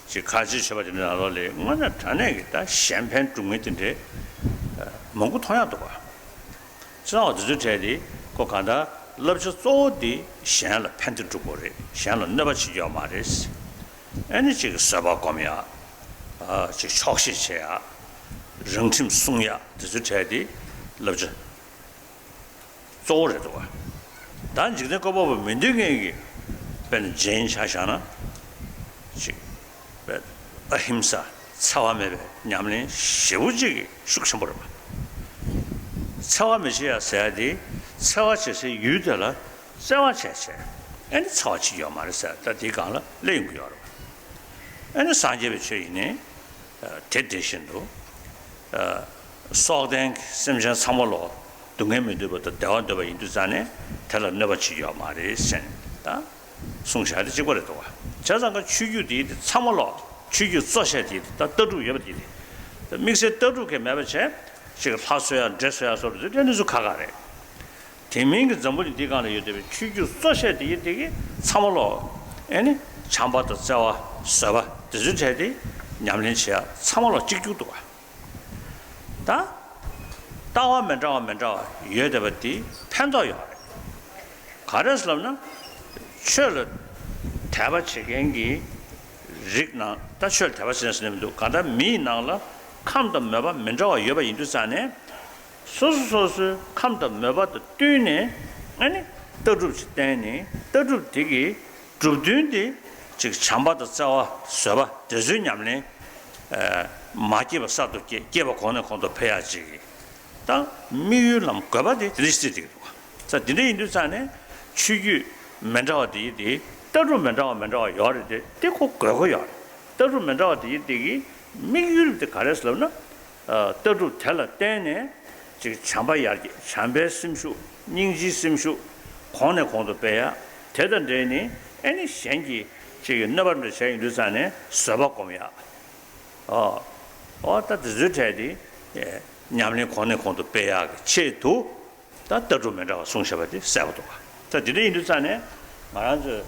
ཅིག་ཁ་ཆེའི་ཆོས་པ་དེ་འདྲའི་ནང་ལོགས་ལ་དངོས་གནས་དྲང་གནས་ཀྱི་ད་གཞན་ཕན་སྒྲུབ་མཁན་དེ་འདྲའི་ མང་པོ་མཐོང་ཡག་འདུག་ག་སྤྱིར་བཏང་བ་འདི་ཚོའི་གྲས་དེ་ཁོ་གང་ལྟར་བསླབ་བྱ་གཙོ་བོ་དེ་གཞན་ལ་ཕན་བདེ་སྒྲུབ་དགོས་རེད། གཞན་ལ་གནོད་པ་བྱེད་རྒྱུ་ཡོད་མ་རེད། ཨེ་ནི་གཅིག་གི་བཟོད་པ་སྒོམ་ཡག་ཨ་གཅིག་ཆོག་ཤེས་བྱེད་ཡག་རང་ཁྲིམས་སྲུང་ཡག་དེ་ཚོའི་གྲས་དེ་བསླབ་བྱ་གཙོ་བོ་རེད་འདུག་ག་ད་འཇིག་རྟེན་བཀོད་པ་པོ་མི་འདོད་མཁན་གྱི་དཔེར་ན་ཇེན་ཆ་བཞག་ན་གཅིག་དཔེ་ཨ་ཧིམ་ས་འཚེ་བ་མེད་པའི་ཉམས་ལེན་ཞེ་པོ་ཅིག་གི་ཤུགས་ཆེན་པོ་རེད་པ། འཚེ་བ་མི་བྱེད་ཡ་ཟེར་ཡ་དེ་འཚེ་བ་བྱེད་སའི་ཡུལ་དེ་ལ་བརྩེ་བ་བྱས་བྱས་ཨེ་ནི་འཚེ་བ་བྱེད་ཡོད་མ་རེད་ཟེར། ད་དེའི་སྒང་ལ་སླེབས་ཡོང་གི་ཡོད་རེད་པ། ཨེ་ནི་སངས་རྒྱས་པའི་ཆོས་ཡིན་ནའི་དེ་དེ་བཞིན་དུ་སྲོག་ལྡན་གྱི་སེམས་ཅན་ཚང་མ་ལོ་སྡུག་བསྔལ་མི་འདོད་པ་དང་བདེ་བ་འདོད་པ་ཡིན་དུས་ཙང་ནས་དེ་ལ་གནོད་པ་བྱེད་ཡོད་མ་རེད་ཟེར་ནས་ད། གསུངས་བཞག་དེ་གཅིག་པ་རེད་འདུག་བ། བྱས་ཙང་ཀ་ཆོས་བརྒྱུད་དེ་དེ་ཚང་མ་ལོག་ཆོས་བརྒྱུད་གཙོ་ཆེ་དེ་དེ་ད་ལྟ་གྲུབ་ཡོད་པ་དེ་དེ་དམིགས་བསལ་ལྟ་གྲུབ་ཀྱི་མེད་པ་བྱས་ཅིག་ལྷ་གསོལ་ཡ་འདྲེ་གསོལ་ཡ་སོགས་དེ་ཚོ་དེ་ཚོ་ཁག་ཁག་རེད། དེ་མིན་གྱི་འཛམ་བུ་གླིང་འདི་སྒང་ལ་ཡོད་བསྡད་པའི་ཆོས་བརྒྱུད་གཙོ་ཆེ་དེ་ཡི་དེ་གི་ཚང་མ་ལོག་ཨེ་ནི་བྱམས་པ་དང་བརྩེ་བ་བཟོད་པ་དེ་ཚོའི་གྲས་དེ་ཉམས་ལེན་བྱེད་ཡ་ཚང་མ་ལོག་གཅིག་གྱུར་འདུག་བ། ད། ལྟ་བ་མི་འདྲ་བ་མི་འདྲ་བ་ཡོད་བསྡད་པ་དེ་ཕན་ཐོགས་ཡོད་རེད། ག་རེ་ཟེར་ལབ་ན། ཆོས་ལ་དད་པ་བྱེད་མཁན་གྱི་རིགས་ནང་ད་ཆོས་ལ་དད་པ་བྱེད་མཁན་ཟེར་ནས་མི་འདུག་གང་ལྟར་མི་ཡི་ནང་ལ་ཁམས་དང་མོས་པ་མི་འདྲ་བ་ཡོད་པ་ཡིན་དུས་ཙང་ནས། སོ་སོ་སོ་སོའི་ཁམས་དང་མོས་པ་དང་བསྟུན་ནས་ཨ་ནི་ལྟ་གྲུབ་ཅིག་བསྟན་ནས་ལྟ་གྲུབ་དེ་གི་གྲུབ་དོན་དེ་ཅིག་བྱམས་པ་དང་བརྩེ་བ་བཟོད་པ་དེ་ཚོའི་ཉམས་ལེན་མ་སྐྱེས་པ་གསར་དུ་སྐྱེ་སྐྱེས་པ་གོང་ནས་གོང་དུ་འཕེལ་ཡག་ཅིག་གི་ད་དམིགས་ཡུལ་ལམ་དགོས་པ་དེ་དེ་འདྲ་ཞིག་བརྩིས་བསྡད་ཀྱི་འདུག་ས་དེ་འདྲ་ཡིན་དུས་ཙང་ནས་ཆོས་བརྒྱུད་མི་འདྲ་བ་དེ་ཡི་དེ་ལྟ་གྲུབ་མི་འདྲ་བ་མི་འདྲ་བ་ཡོད་རེད་དེ་དེ་ཁོ་དགོས་མཁོ་ཡོད་རེད། ལྟ་གྲུབ་མི་འདྲ་བ་དེ་ཡི་དེ་གི་དམིགས་ཡུལ་དེ་ག་རེ་ཟེར་ལབ་ན། ལྟ་གྲུབ་དེ་ལ་བརྟེན་ནས་ཅིག་བྱམས་པ་ཡར་རྒྱས་བྱམས་པའི་སེམས་ཤུགས་སྙིང་རྗེའི་སེམས་ཤུགས་གོང་ནས་གོང་དུ་སྤེལ་ཡ། དེ་དང་འབྲེལ་ནས་ཨེ་ནི་གཞན་གྱིས་ཅིག་གནོད་པ་འདྲ་བྱས་ཡོང་དུས་ཙང་ནས་བཟོད་པ་སྒོམ་ཡ། ཨོ། ཨོ་ད་དེ་ཚོའི་གྲས་དེ་ཉམས་ལེན་གོང་ནས་གོང་དུ་སྤེལ་ཡག་གི་ཆེད་དུ་ད་ལྟ་གྲུབ་མི་འདྲ་བ་གསུངས་བཞག་པ་དེ་གསལ་པོ་འདུག་ག་ད་དེ་འདྲ་ཡིན་དུས་ཙང་ནས་ང་རང་ཚོའི་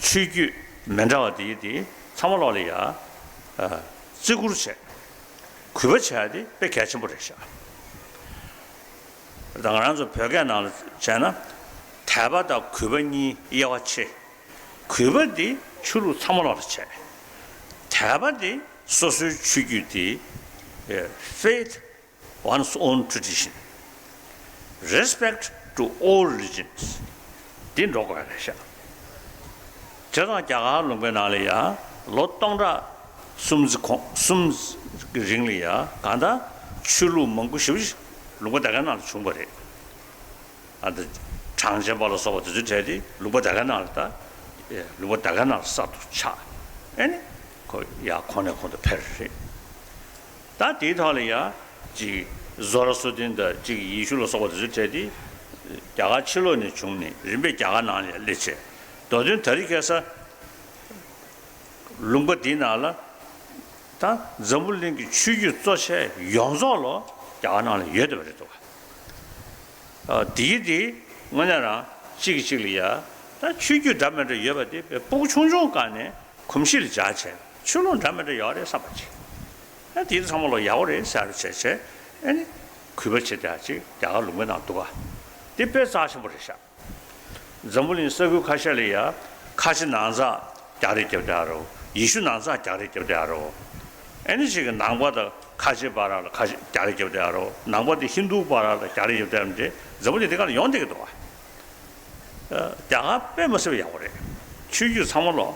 ཆོས་བརྒྱུད་མི་འདྲ་བ་དེ་དེ་ཚང་མ་ལོག་ལ་ཡ་བརྩི་བཀུར་བྱས། གུས་པ་བྱ་ཡ་དེ་དཔེ་གལ་ཆེན་པོ་རེད་ཤག་ད་ང་རང་ཚོ་བོད་སྐད་ནང་ལ་བྱས་ན། དད་པ་དང་གུས་པ་གཉིས་དབྱེ་བ་ཕྱེ། གུས་པ་འདི་ཆོས་ལུགས་ཚང་མ་ལོག་ལ་བྱས། དད་པ་འདི་སོ་སོའི་ཆོས་བརྒྱུད་དེ། Faith one's own tradition. Respect to all religions. འདི་འགྲོ་དགོས་རེད་ཤག་བྱས་ཙང་རྒྱ་གར་ལུང་པའི་ནང་ལ་ཡ་ལོ་སྟོང་ཕྲག་གསུམ་གསུམ་གྱི་རིང་ལ་ཡ་གང་ལྟར་ཆོས་ལུགས་མང་པོ་ཞེ་པོ་ཅིག་ལུང་པ་དེ་གའི་ནང་ལ་བྱུང་བ་རེད། ཨ་ད་གྲངས་ཅན་པ་ལ་སོགས་པ་དེ་ཚོའི་གྲས་དེ་ལུང་པ་དེ་གའི་ནང་ལ་ད་ལུང་པ་དེ་གའི་ནང་ལ་གསར་དུ་ཆགས། ཨེ་ནི་ཁོ་ཡ་གོང་ནས་གོང་དུ་འཕེལ་རེད། ད་དེའི་ཐོག་ལ་ཡ་ཅིག་བཟོ་ར་སོ་ཏན་དང་ཅིག་ཡེ་ཤུ་ལ་སོགས་པ་དེ་ཚོའི་གྲས་དེ་རྒྱ་གར་ཕྱི་ལོགས་ནས་བྱུང་ནས་རིམ་པས་རྒྱ་གར་ནང་ལ་ཡ་སླེབས་བྱས། མདོ་དོན་དེ་རིང་ཁ་སང་ལུང་པ་འདིའི་ནང་ལ་ད་འཛམ་བུ་གླིང་གི་ཆོས་བརྒྱུད་གཙོ་ཆེ་ཡོངས་རྫོགས་ལོ་རྒྱ་གར་ནང་ལ་ཡོད་བསྡད་པ་རེད་འདུག་ག་ཨ་དེའི་དེ་དངོས་གནས་རང་གཅིག་གིས་གཅིག་ལ་ཡ་ད་ཆོས་བརྒྱུད་འདྲ་མི་འདྲ་ཡོད་པ་དེ་དཔེ་སྤུ་གུ་ཆུང་ཆུང་སྒང་ནས་གོམས་གཤིས་ལ་འཇགས་བྱས་ཆོས་ལུགས་འདྲ་མི་འདྲ་ཡོད་རེད་བསམ་པ་ཅིག་ཨ་དེ་ཚང་མ་ལོ་ཡག་པོ་རེད་ཟེར་བྱས་བྱས་ཨ་ནི་གུས་པ་བྱེད་བསྡད་ཅིག་རྒྱ་གར་ལུང་པའི་ནང་འདུག་ག་དེ་དཔེ་རྩ་ཆེན་པོ་རེད་ཤག་འཛམ་བུ་གླིང་ས་ཁུལ་ཁ་ཤས་ལ་ཡ་ཁ་ཆེ་ནང་ཚགས་རྒྱག་རེས་རྒྱབ་བསྡད་ཡ་རོ། ཡེ་ཤུ་ནང་ཚགས་རྒྱག་རེས་རྒྱབ་བསྡད་ཡ་རོ། ཨེ་ནི་ཞིག་གི་ནང་པ་དང་ཁ་ཆེ་བར་ལ་ཁ་ཆེ་རྒྱག་རེས་རྒྱབ་བསྡད་ཡ་རོ། ནང་པ་དེ་ཧིན་དུ་བར་ལ་རྒྱག་རེས་རྒྱབ་བསྡད་ཡ་དེ་འཛམ་བུ་གླིང་དེ་ག་ལ་ཡོང་བསྡད་ཀྱི་འདུག་བ། རྒྱ་གར་དཔེ་མ་སྲིད་པ་ཡག་པོ་རེད། ཆོས་བརྒྱུད་ཚང་མ་ལོ།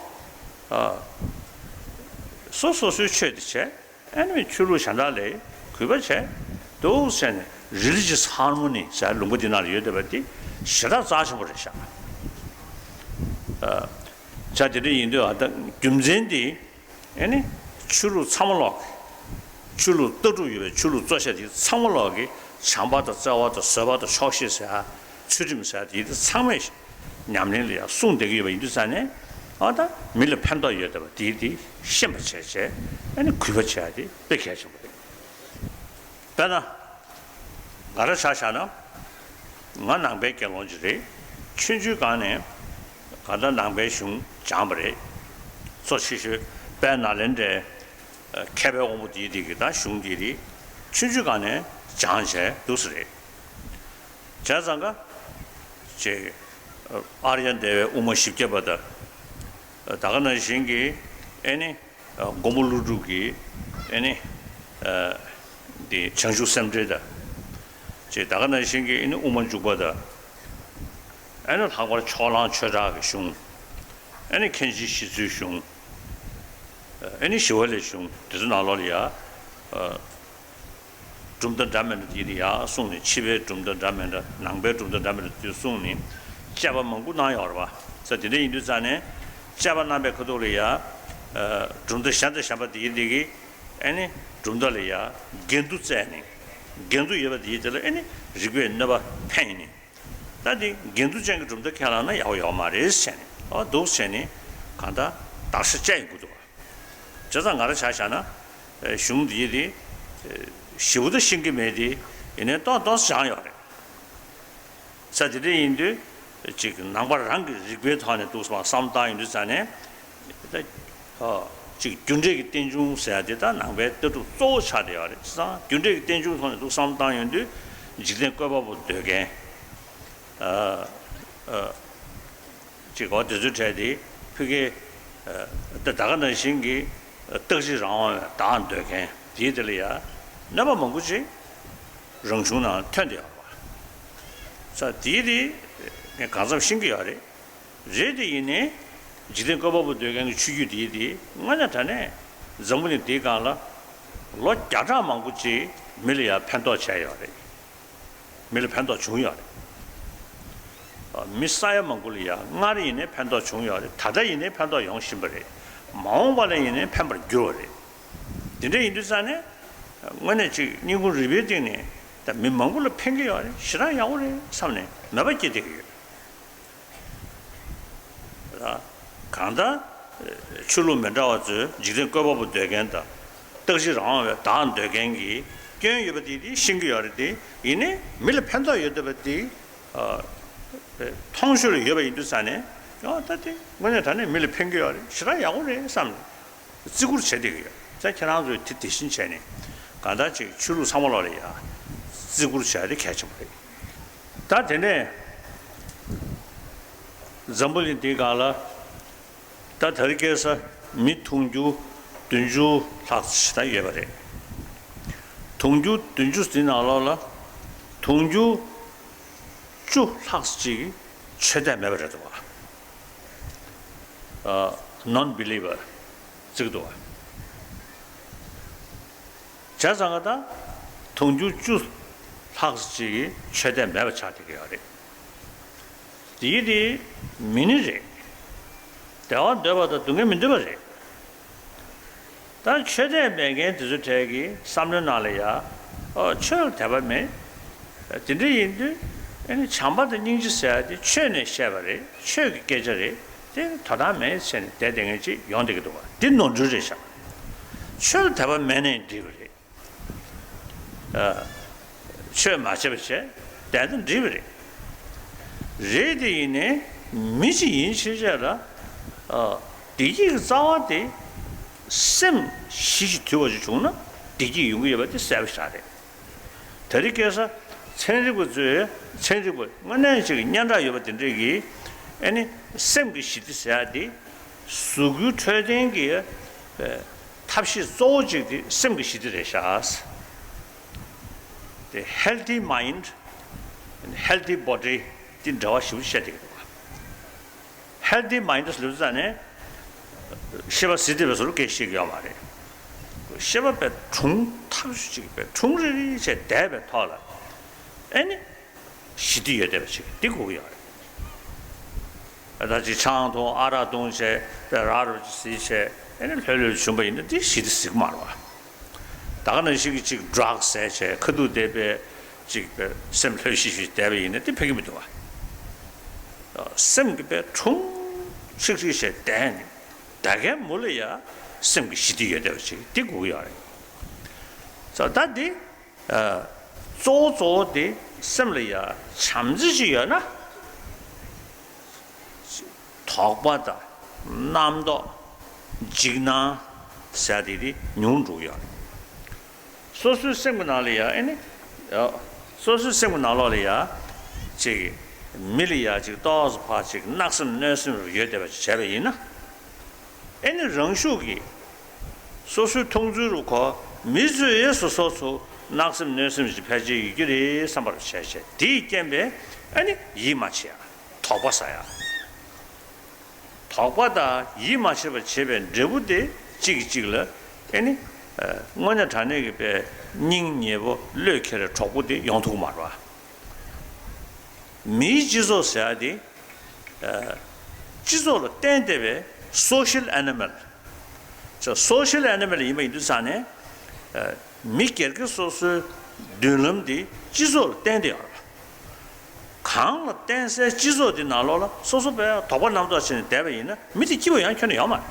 སོ་སོ་སོའི་ཆོས་དེ་བྱས། ཨ་ནི་ཆོས་ལུགས་གཞན་དག་ལ་གུས་པ་བྱས་འདུག་ཟེར་ནས་Religious Harmony ཟེར་ལུང་པ་འདི་ནང་ལ་ཡོད་བསྡད་པ་འདི་ཞེ་དྲག་རྩ་ཆེན་པོ་རེད་ཤག་ཨ། བྱས་དེ་འདྲ་ཡིན་དུས་ཨ་ད་རྒྱུ་མཚན་འདི་ཨ་ནི་ཆོས་ལུགས་ཚང་མ་ལོག་གི་ཆོས་ལུགས་ལྟ་གྲུབ་ཡོད་པའི་ཆོས་ལུགས་གཙོ་ཆེ་དེ་ཚང་མ་ལོག་གི་བྱམས་པ་དང་བརྩེ་བ་དང་བཟོད་པ་དང་ཆོག་ཤེས་ཟེར་ཚུལ་ཁྲིམས་ཟེར་དེ་ཚང་མས་ཉམས་ལེན་ལ་ཡང་གསུངས་བསྡད་ཀྱི་ཡོད་པ་ཡིན་དུས་ཙང་ནས་ཨ་ད་མི་ལ་ཕན་ཐོགས་ཡོད་བསྡད་པ་དེ་དེ་ཤེས་པ་བྱས་བྱས་ཨ་ནི་གུས་པ་བྱས་ཏེ་དཔེ་གལ་ཆེན་པོ་རེད། དཔེར་ན། ང་རང་ཆ་བཞག་ན། ང་ནང་པའི་དགེ་སློང་ཅིག་རེད། ཆུང་ཆུང་སྒང་ནས་གང་ལྟར་ནང་པའི་གཞུང་སྦྱངས་པ་རེད། གཙོ་ཆེ་ཤོས་དཔལ་ནཱ་ལེནྡྲའི་མཁས་པའི་དབང་པོ་དེའི་རིགས་ཀྱི་ད་གཞུང་དེའི་རིགས་ཆུང་ཆུང་སྒང་ནས་ སྦྱངས་བྱས་འདུག་སེ་རེད། བྱས་ཙང་ཀ་ཅིག་ཨརྱ་དེ་བའི་དབུ་མ་བཞི་བརྒྱ་པ་དང་། ད་ག་ནང་བཞིན་གྱི་ཨེ་ནི་མགོན་པོ་ཀླུ་སྒྲུབ་ཀྱི་ཨེ་ནི་འདི་བྱང་ཆུབ་སེམས་འགྲེལ་དང་། ཅིག་ད་ག་ནང་བཞིན་གྱི་ཨེ་ནི་དབུ་མ་འཇུག་པ་དང་། ཨེ་ནི་ལྷག་པར་ཕྱོགས་གླང་ཆོས་གྲགས་ཀྱི་གཞུང་། ཨེ་ནི་མཁན་ཆེན་ཞི་འཚོའི་གཞུང་། ཨེ་ནི་ཞི་བ་ལྷའི་གཞུང་འདི་ཚོ་ནང་ལོགས་ལ་ཡ། གྲུབ་མཐའ་འདྲ་མི་འདྲ་དེ་ཡང་གསུངས་ནས། ཕྱི་པའི་གྲུབ་མཐའ་འདྲ་མི་འདྲ། ནང་པའི་གྲུབ་མཐའ་འདྲ་མི་འདྲ་དེ་གསུངས་ནས། དཔྱད་པ་མང་པོ་གནང་ཡོད་རེད་པ། ས་དེ་འདྲ་ཡིན་དུས་ཙང་ནས་དཔྱད་པ་གནང་པའི་ཁ་ཐུག་ལ་ཡ། གྲུབ་མཐའ་གཞན་དང་གཞན་པ་དེ་ཡི་དེ་གི་ཨེ་ནི་གྲུབ་མཐའ་ལ་ཡ་འགལ་འདུ་བཙལ་ནས། འགལ་འདུ་ཡོད་པ་དེ་ཡི་དེ་ལ་ཨེ་ནི་རིགས་པས་གནོད་པ་འཕེན་ནས། ད་དེ་འགལ་འདུ་ཅན་གྱི་གྲུབ་མཐའ་ཁས་བླངས་ན་ཡག་པོ་ཡོད་མ་རེད་ཟེར་ནས། ཨོ་འདུག་ཟེར་ནས་གང་ལྟར་བརྡར་ཤ་བཅད་ཡོང་གི་འདུག་བ། བྱས་ཙང་ང་རང་ཆ་བཞག་ན། གཞུང་འདི་དེ་ཞིབ་པོ་ད་ཤེས་ཀྱི་མེད་དེ། ཡིན་ནའི་ཏོག་ཏོག་སྦྱངས་ཡོད་རེད། ས་དེ་འདྲ་ཡིན་དུས་ཅིག་ནང་པ་རང་གི་རིག་པའི་ཐོག་ནས་འདུག་སེ་བསམ་བཏང་ཡོང་དུས་ཙང་ནས། ད་ཅིག་རྒྱུ་འབྲས་ཀྱི་རྟེན་འབྱུང་ཟེར་ཡ་དེ་ད་ནང་པའི་ལྟ་གྲུབ་གཙོ་བོ་ཆགས་བསྡད་ཡོད་རེད། བྱས་ཙང་རྒྱུ་འབྲས་ཀྱི་རྟེན་འབྱུང་ཐོག་ནས་འདུག་བསམ་བཏང་ཡོང་དུས། འཇིག་རྟེན་བཀོད་པ་པོ་འདོད་མཁན། ཅིག་འོ་དེ་ཚོའི་གྲས་དེ་ཕ་གི། ད་ད་ག་ནང་བཞིན་གྱི་རྟག་གཅིག་རང་དབང་བའི་བདག་འདོད་མཁན་དེའི་དེ་ལ་ཡ་གནོད་པ་མང་པོ་ཅིག་རང་གཞུང་ནང་ཐོན་བསྡད་ཡོད་པ། ས་དེའི་དེ་ངས་གང་འཚམ་ཤེས་ཀྱི་ཡོད་རེད། རེད་དེ་ཡིན་ནའི་འཇིག་རྟེན་བཀོད་པ་པོ་འདོད་མཁན་གྱི་ཆོས་བརྒྱུད་དེའི་དེ་དངོས་གནས་དྲང་གནས་འཛམ་བུ་གླིང་འདིའི་སྒང་ལ་ལོ་བརྒྱ་ཕྲག་མང་པོ་ཅིག་མི་ལ་ཡ་ཕན་ཐོགས་བྱས་ཡོད་རེད། མི་ལ་ཕན་ཐོགས་བྱུང་ཡོད་རེད། མི་ས་ཡ་མང་པོ་ལ་ཡ་སྔར་ཡིན་ནའི་ཕན་ཐོགས་བྱུང་ཡོད་རེད། ད་ལྟ་ཡིན་ནའི་ཕན་ཐོགས་ཡོང་བཞིན་པ་རེད། མ་འོངས་པ་ལ་ཡིན་ནའི་ཕན་པར་འགྱུར་བ་རེད། དེ་འདྲ་ཡིན་དུས་ཙང་ནས་དངོས་གནས་ཅིག་སྙིང་ཁུང་རུས་པའི་གཏིང་ནས་ད་མི་མང་པོ་ལ་ཕན་གྱི་ཡོད་རེད། ཞེ་དྲག་ཡག་པོ་རེད་བསམ་ནས་མོས་པ་སྐྱེ་བསྡད་ཀྱི་ཡོད། གང་ལྟར་ཆོས་ལུགས་མི་འདྲ་བ་ཚོས་འཇིག་རྟེན་བཀོད་པ་པོ་འདོད་མཁན་དང་། རྟག་གཅིག་རང་དབང་བའི་བདག་འདོད་མཁན་གྱི་སྐྱོན་ཡོད་པ་དེ་དེ་ཤེས་ཀྱི་ཡོད་རེད་དེ། ཡིན་ནའི་མི་ལ་ཕན་ཐོགས་ཡོད་བསྡད་པ་དེ་མཐོང་ཆོས་ལ་ཡོད་པ་ཡིན་དུས་ཙང་ནས། ཨོ་ད་དེ་དངོས་གནས་དྲང་གནས་མི་ལ་ཕན་གྱི་ཡོད་རེད། ཞེ་དྲག་ཡག་པོ་རེད་བསམ་ནས་བརྩི་བཀུར་བྱས་བསྡད་ཀྱི་ཡོད། ཙང་ཁྱེད་རང་ཚོས་དེ་དེ་བཞིན་བྱས་ནས་གང་ལྟར་ཅིག་ཆོས་ལུགས་ཚང་མ་ལོག་ལ་ཡ་བརྩི་བཀུར་བྱས་དེ་གལ་ཆེན་པོ་རེད། ད་དེ་ནས་འཛམ་བུ་གླིང་འདིའི་སྒང་ལ་ད་དེ་རིང་ཁ་སང་མི་དུང་ཕྱུར་བདུན་ཅུ་ལྷག་ཙམ་ཞིག་ད་ཡོད་པ་རེད། དུང་ཕྱུར་བདུན་ཅུ་འདི་ནང་ལོགས་ལ་དུང་ཕྱུར་བཅུ་ལྷག་ཙམ་ཅིག་ཆོས་དད་མེད་པ་རེད་འདུག་བ། ཨ། non believer ཟེར་གྱི་འདུག་བ། བྱས་ཙང་ད་དུང་ཕྱུར་བཅུ་ལྷག་ཙམ་ཅིག་གིས་ཆོས་དད་མེད་པ་ཆགས་བསྡད་ཀྱི་ཡོད་རེད། དེའི་དེ་མི་ནི་རེད། བདེ་བ་འདོད་པ་དང་སྡུག་བསྔལ་མི་འདོད་པ་རེད། ད་ཆོས་དད་མེད་མཁན་དེ་ཚོའི་གྲས་ཀྱི་བསམ་བློའི་ནང་ལ་ཡ། ཨོ་ཆོས་ལ་དད་པ་མེད། དེ་འདྲ་ཡིན་དུས་ཨ་ནི་བྱམས་པ་དང་སྙིང་རྗེ་ཟེར་ཡ་དེ་ཆོས་ནས་བཤད་པ་རེད། ཆོས་ཀྱི་སྐད་ཆ་རེད། དེ་དོ་སྣང་མེད་བྱས་ནས་བསྡད་བསྡད་མཁན་ཅིག་ཡོང་བསྡད་ཀྱི་འདུག་བ། འདི་ནོར་འཁྲུལ་རེད་ཤག་ཆོས་ལ་དད་པ་མེད་ནའི་འགྲིག་གི་རེད། ཆོས་མ་བྱས་པ་བྱས་བསྡད་ན་འགྲིག་པ་རེད། རེད་དེ་ཡིན་ནའི་མི་ཅིག་ཡིན་ཕྱིན་ཆད་ལ་བདེ་སྐྱིད་ཀྱི་རྩ་བ་དེ་སེམས་ཞི་ཞིང་དུལ་བ་ཅིག་བྱུང་ན་བདེ་སྐྱིད་ཡོང་གི་ཡོད་པ་དེ་གསལ་པོ་ཞིག་རེད། དེ་རིང་ཁ་སང་ཚན་རིག་པ་ཚོས། ཚན་རིག་པ་དངོས་གནས་ཅིག་སྙན་གྲགས་ཡོད་པ་དེ་འདྲས་ཀྱིས་ཨ་ནི་སེམས་ཀྱི་ཞི་བདེ་ཟེར་ཡ་དེ། གཟུགས་པོའི་འཕྲོད་བསྟེན་གྱི་ཐབས་ཤེས་གཙོ་བོ་གཅིག་དེ་སེམས་ཀྱི་ཞི་བདེ་རེད་ཤག་དེ་healthy mind and healthy body དེ་འབྲེལ་བ་ཞིབ་པོ་བཤད་བསྡད་ཀྱི་འདུག་བ། healthy mind ལབ་ཙ་ནས་ཤེས་པ་གཟི་བརྗིད་པའི་བཟོ་འདྲ་སྐད་ཆ་བཤད་ཀྱི་ཡོད་མ་རེད། ཤེས་པ་དཔེ་གྲུང་ཐག་ཆོད་ཅིག་དཔེ་གྲུང་རིག་རིག་བྱས་བསྡད་པའི་ཐོག་ལ་ཨ་ནི། ཞི་བདེ་ཡོད་བསྡད་པ་ཅིག་འདི་དགོས་ཀྱི་ཡོད་རེད། ད་ཅིག་ཆང་འཐུང་ཨ་རག་འཐུང་བྱས་པའི་ར་རུ་ཅིག་བཟི་བྱས་ཨ་ནི་ལྷོད་ལྷོད་བྱུང་པ་ཡིན་ན་འདི་ཞི་བདེ་ཟེར་གྱི་མ་རེད་བ། ད་ག་ནང་བཞིན་གྱི་ཅིག་ཌྲག་ཟས་བྱས་ཁ་ཐུག་བསྡད་པའི་ཅིག་པའི་སེམས་ལྷོད་ཤིག་ཤིག་བསྡད་པ་ཡིན་ན་འདི་ཕན་གྱི་མི་འདུག་བ། སེམས་ཀྱི་དཔེ་གྲུང་ཧྲིག་ཧྲིག་བྱས་བསྡད་ནས་ད་གའི་མུ་ལ་ཡ་སེམས་ཀྱི་ཞི་བདེ་ཡོད་བསྡད་པ་ཅིག་འདི་དགོས་ཀྱི་ཡོད་རེད། ད་འདི། གཙོ་བོ་གཙོ་བོ་དེ་སེམས་ལ་ཡ་བྱམས་བརྩེ་ཅིག་ཡོད་ན། དོགས་པ་དང་རྣམ་རྟོག་འཇིགས་སྣང་ཟེར་དེ་དེ་ཉུང་འགྲོ་གི་ཡོད་རེད། སོ་སོའི་སེམས་ཀྱི་ནང་ལ་ཡ་ཨེ་ནི་ ཡ། སོ་སོའི་སེམས་ཀྱི་ནང་ལོགས་ལ་ཡ། ཅིག་མི་ལ་ཡ་ཅིག་ཏོག་ཙམ་ཕར་ཅིག་གནག་སེམས་གནོད་སེམས་ཡོད་བསྡད་པ་ཅིག་བྱས་པ་ཡིན་ན། ཨེ་ནི་རང་ཤུགས་ཀྱིས་སོ་སོའི་མཐོང་ཚུལ་རུ་གོ། མི་ཚོས་སོ་སོ་ཚོ་གནག་སེམས་གནོད་སེམས་ཅིག་ཕལ་ཆེར་ཡོད་ཀྱི་རེད་བསམ་པར་བྱས་བྱས། དེའི་རྐྱེན་པས་ཨེ་ནི་ཡིད་མ་ཆེས་ཡ། དོགས་པ་ཟ་ཡ། དོགས་པ་དང་ཡིད་མ་ཆེས་པ་བྱེད་པའི་འབྲས་བུ་དེ་གཅིག་གིས་གཅིག་ལ་ཨེ་ནི། ཨ། དངོས་གནས་དྲང་གནས་ཀྱི་པའི་སྙིང་ཉེ་པོ་བློས་འཁེལ་བའི་གྲོགས་པོ་དེ་ཡོང་ཐུབ་ཀྱི་མ་རེད་པ། མིའི་སྤྱི་ཚོགས་ཟེར་ཡ་དེ། ཨ། སྤྱི་ཚོགས་ལ་བརྟེན་བསྡད་པའི་social animal། ཅིག་social animal ཡིན་པ་ཡིན་དུས་ཙང་ནས། ཨ། མི་སྒེར་གྱི་སོ་སོའི་མདུན་ལམ་དེ་སྤྱི་ཚོགས་ལ་བརྟེན་བསྡད་ཡོད་རེད། གང་ལ་བརྟེན་སའི་སྤྱི་ཚོགས་དེ་ནང་ལོགས་ལ་སོ་སོ་པའི་དོགས་པ་རྣམ་རྟོག་བྱས་ནས་བསྡད་པ་ཡིན་ན། མི་དེ་སྐྱིད་པོ་ཡོང་ཁྱོན་ནས་ཡོད་མ་རེད།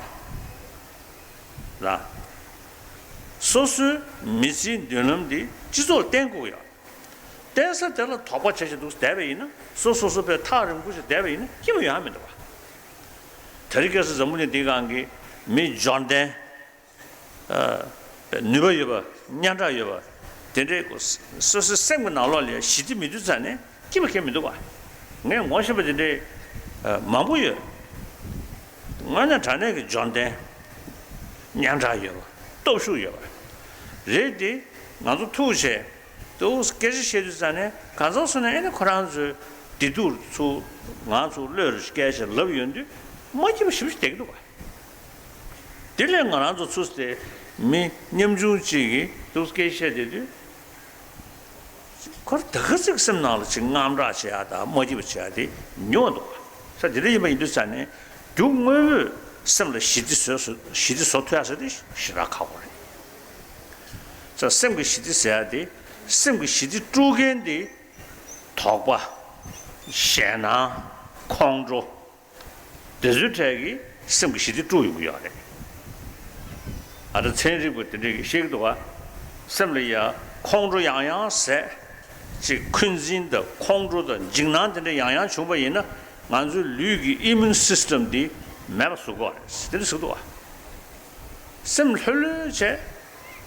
ལ། སོ་སོའི་མི་ཚེའི་མདུན་ལམ་དེ་སྤྱི་ཚོགས་ལ་བརྟེན་དགོས་ཡོད། བརྟེན་ས་དེ་ལ་དོགས་པ་བྱས་བྱས་འདུག་བསྡད་པ་ཡིན་ན། སོ་སོ་སོ་པའི་ཐག་རིང་པོ་ཞིག་བསྡད་པ་ཡིན་ན་སྐྱིད་པོ་ཡོང་ཡ་མི་འདུག་པ། དེ་རིང་ཁ་སང་འཛམ་བུ་གླིང་འདིའི་སྒང་གི་མི་འབྱོར་ལྡན། ཨ། ནུས་པ་ཡོད་པ། སྙན་གྲགས་ཡོད་པ། དེ་འདྲའི་སོ་སོའི་སེམས་ཀྱི་ནང་ལོགས་ལ་ཞི་བདེ་མེད་དུས་ཙང་ནས་སྐྱིད་པ་གང་ཡང་མི་འདུག་པ། ངས་ངོ་ཤེས་པ་དེ་འདྲའི་མང་པོ་ཡོད། དངོས་གནས་དྲང་གནས་ཀྱི་འབྱོར་ལྡན། སྙན་གྲགས་ཡོད་པ། སྟོབས་ཤུགས་ཡོད་པ་རེད་དེ། ང་ཚོ་ཐུག་བྱས། དུ་སྐད་ཆ་བཤད་དུས་ཙང་ནས་གང་ཟག་སུ་ནས་ཨེ་ནི་ཁོ་རང་ཚོའི་བདེ་སྡུག་ཚུར་ང་ཚོ་བློས་རེ་སྐད་ཆ་ལབ་ཡོང་དུས་མ་སྐྱིད་པ་ཞེ་པོ་ཞིག་བསྡད་ཀྱི་འདུག་པ། དེ་ལས་ང་རང་ཚོ་ཚུར་དེ་མི་ཉམ་ཆུང་གཅིག་གིས་དུ་སྐད་ཆ་བཤད་བསྡད་དུས། ཁོར་ད་ག་ཚོད་སེམས་ནང་ལ་ཅིག་དངངས་སྐྲག་བྱེད་ཡ་དང་མ་སྐྱིད་པ་བྱེད་ཡ་དེ་ཉུང་བ་འདུག་པ། ས་དེ་འདྲ་ཡིན་པ་ཡིན་དུས་ཙང་ནས་རྒྱུ་དངོས་པོས་སེམས་ལ་ཞི་བདེ་བཟོ་ཞི་བདེ་བཟོ་ཐུབ་ཡ་ཟེར་དེ་ཞེ་དྲག་ཁག་པོ་རེད། ས་སེམས་ཀྱི་ཞི་བདེ་ཟེར་ཡ་དེ། སེམས་ཀྱི་ཞི་བདེ་དཀྲུག་མཁན་དེ། དོགས་པ། ཞེད་སྣང་། ཁོང་ཁྲོ། དེ་ཚོའི་གྲས་ཀྱིས་སེམས་ཀྱི་ཞི་བདེ་དཀྲུག་ཡོང་གི་ཡོད་རེད། ཨ། ད་ཚན་རིག་པ་དེ་འདྲས་ཀྱིས་བཤད་ཀྱི་འདུག་པ། སེམས་ལ་ཡ་ཁོང་ཁྲོ་ཡང་ཡང་ཟད། ཅིག་འཁོན་འཛིན་དང་ཁོང་ཁྲོ་དང་འཇིགས་སྣང་དེ་འདྲ་ཡང་ཡང་བྱུང་པ་ཡིན་ན། ང་ཚོའི་ལུས་ཀྱི་immune system འདི་མེད་པ་བཟོ་གི་ཡོད་རེད། དེ་འདྲ་ཟེར་གྱི་འདུག་པ། སེམས་ལྷོད་ལྷོད་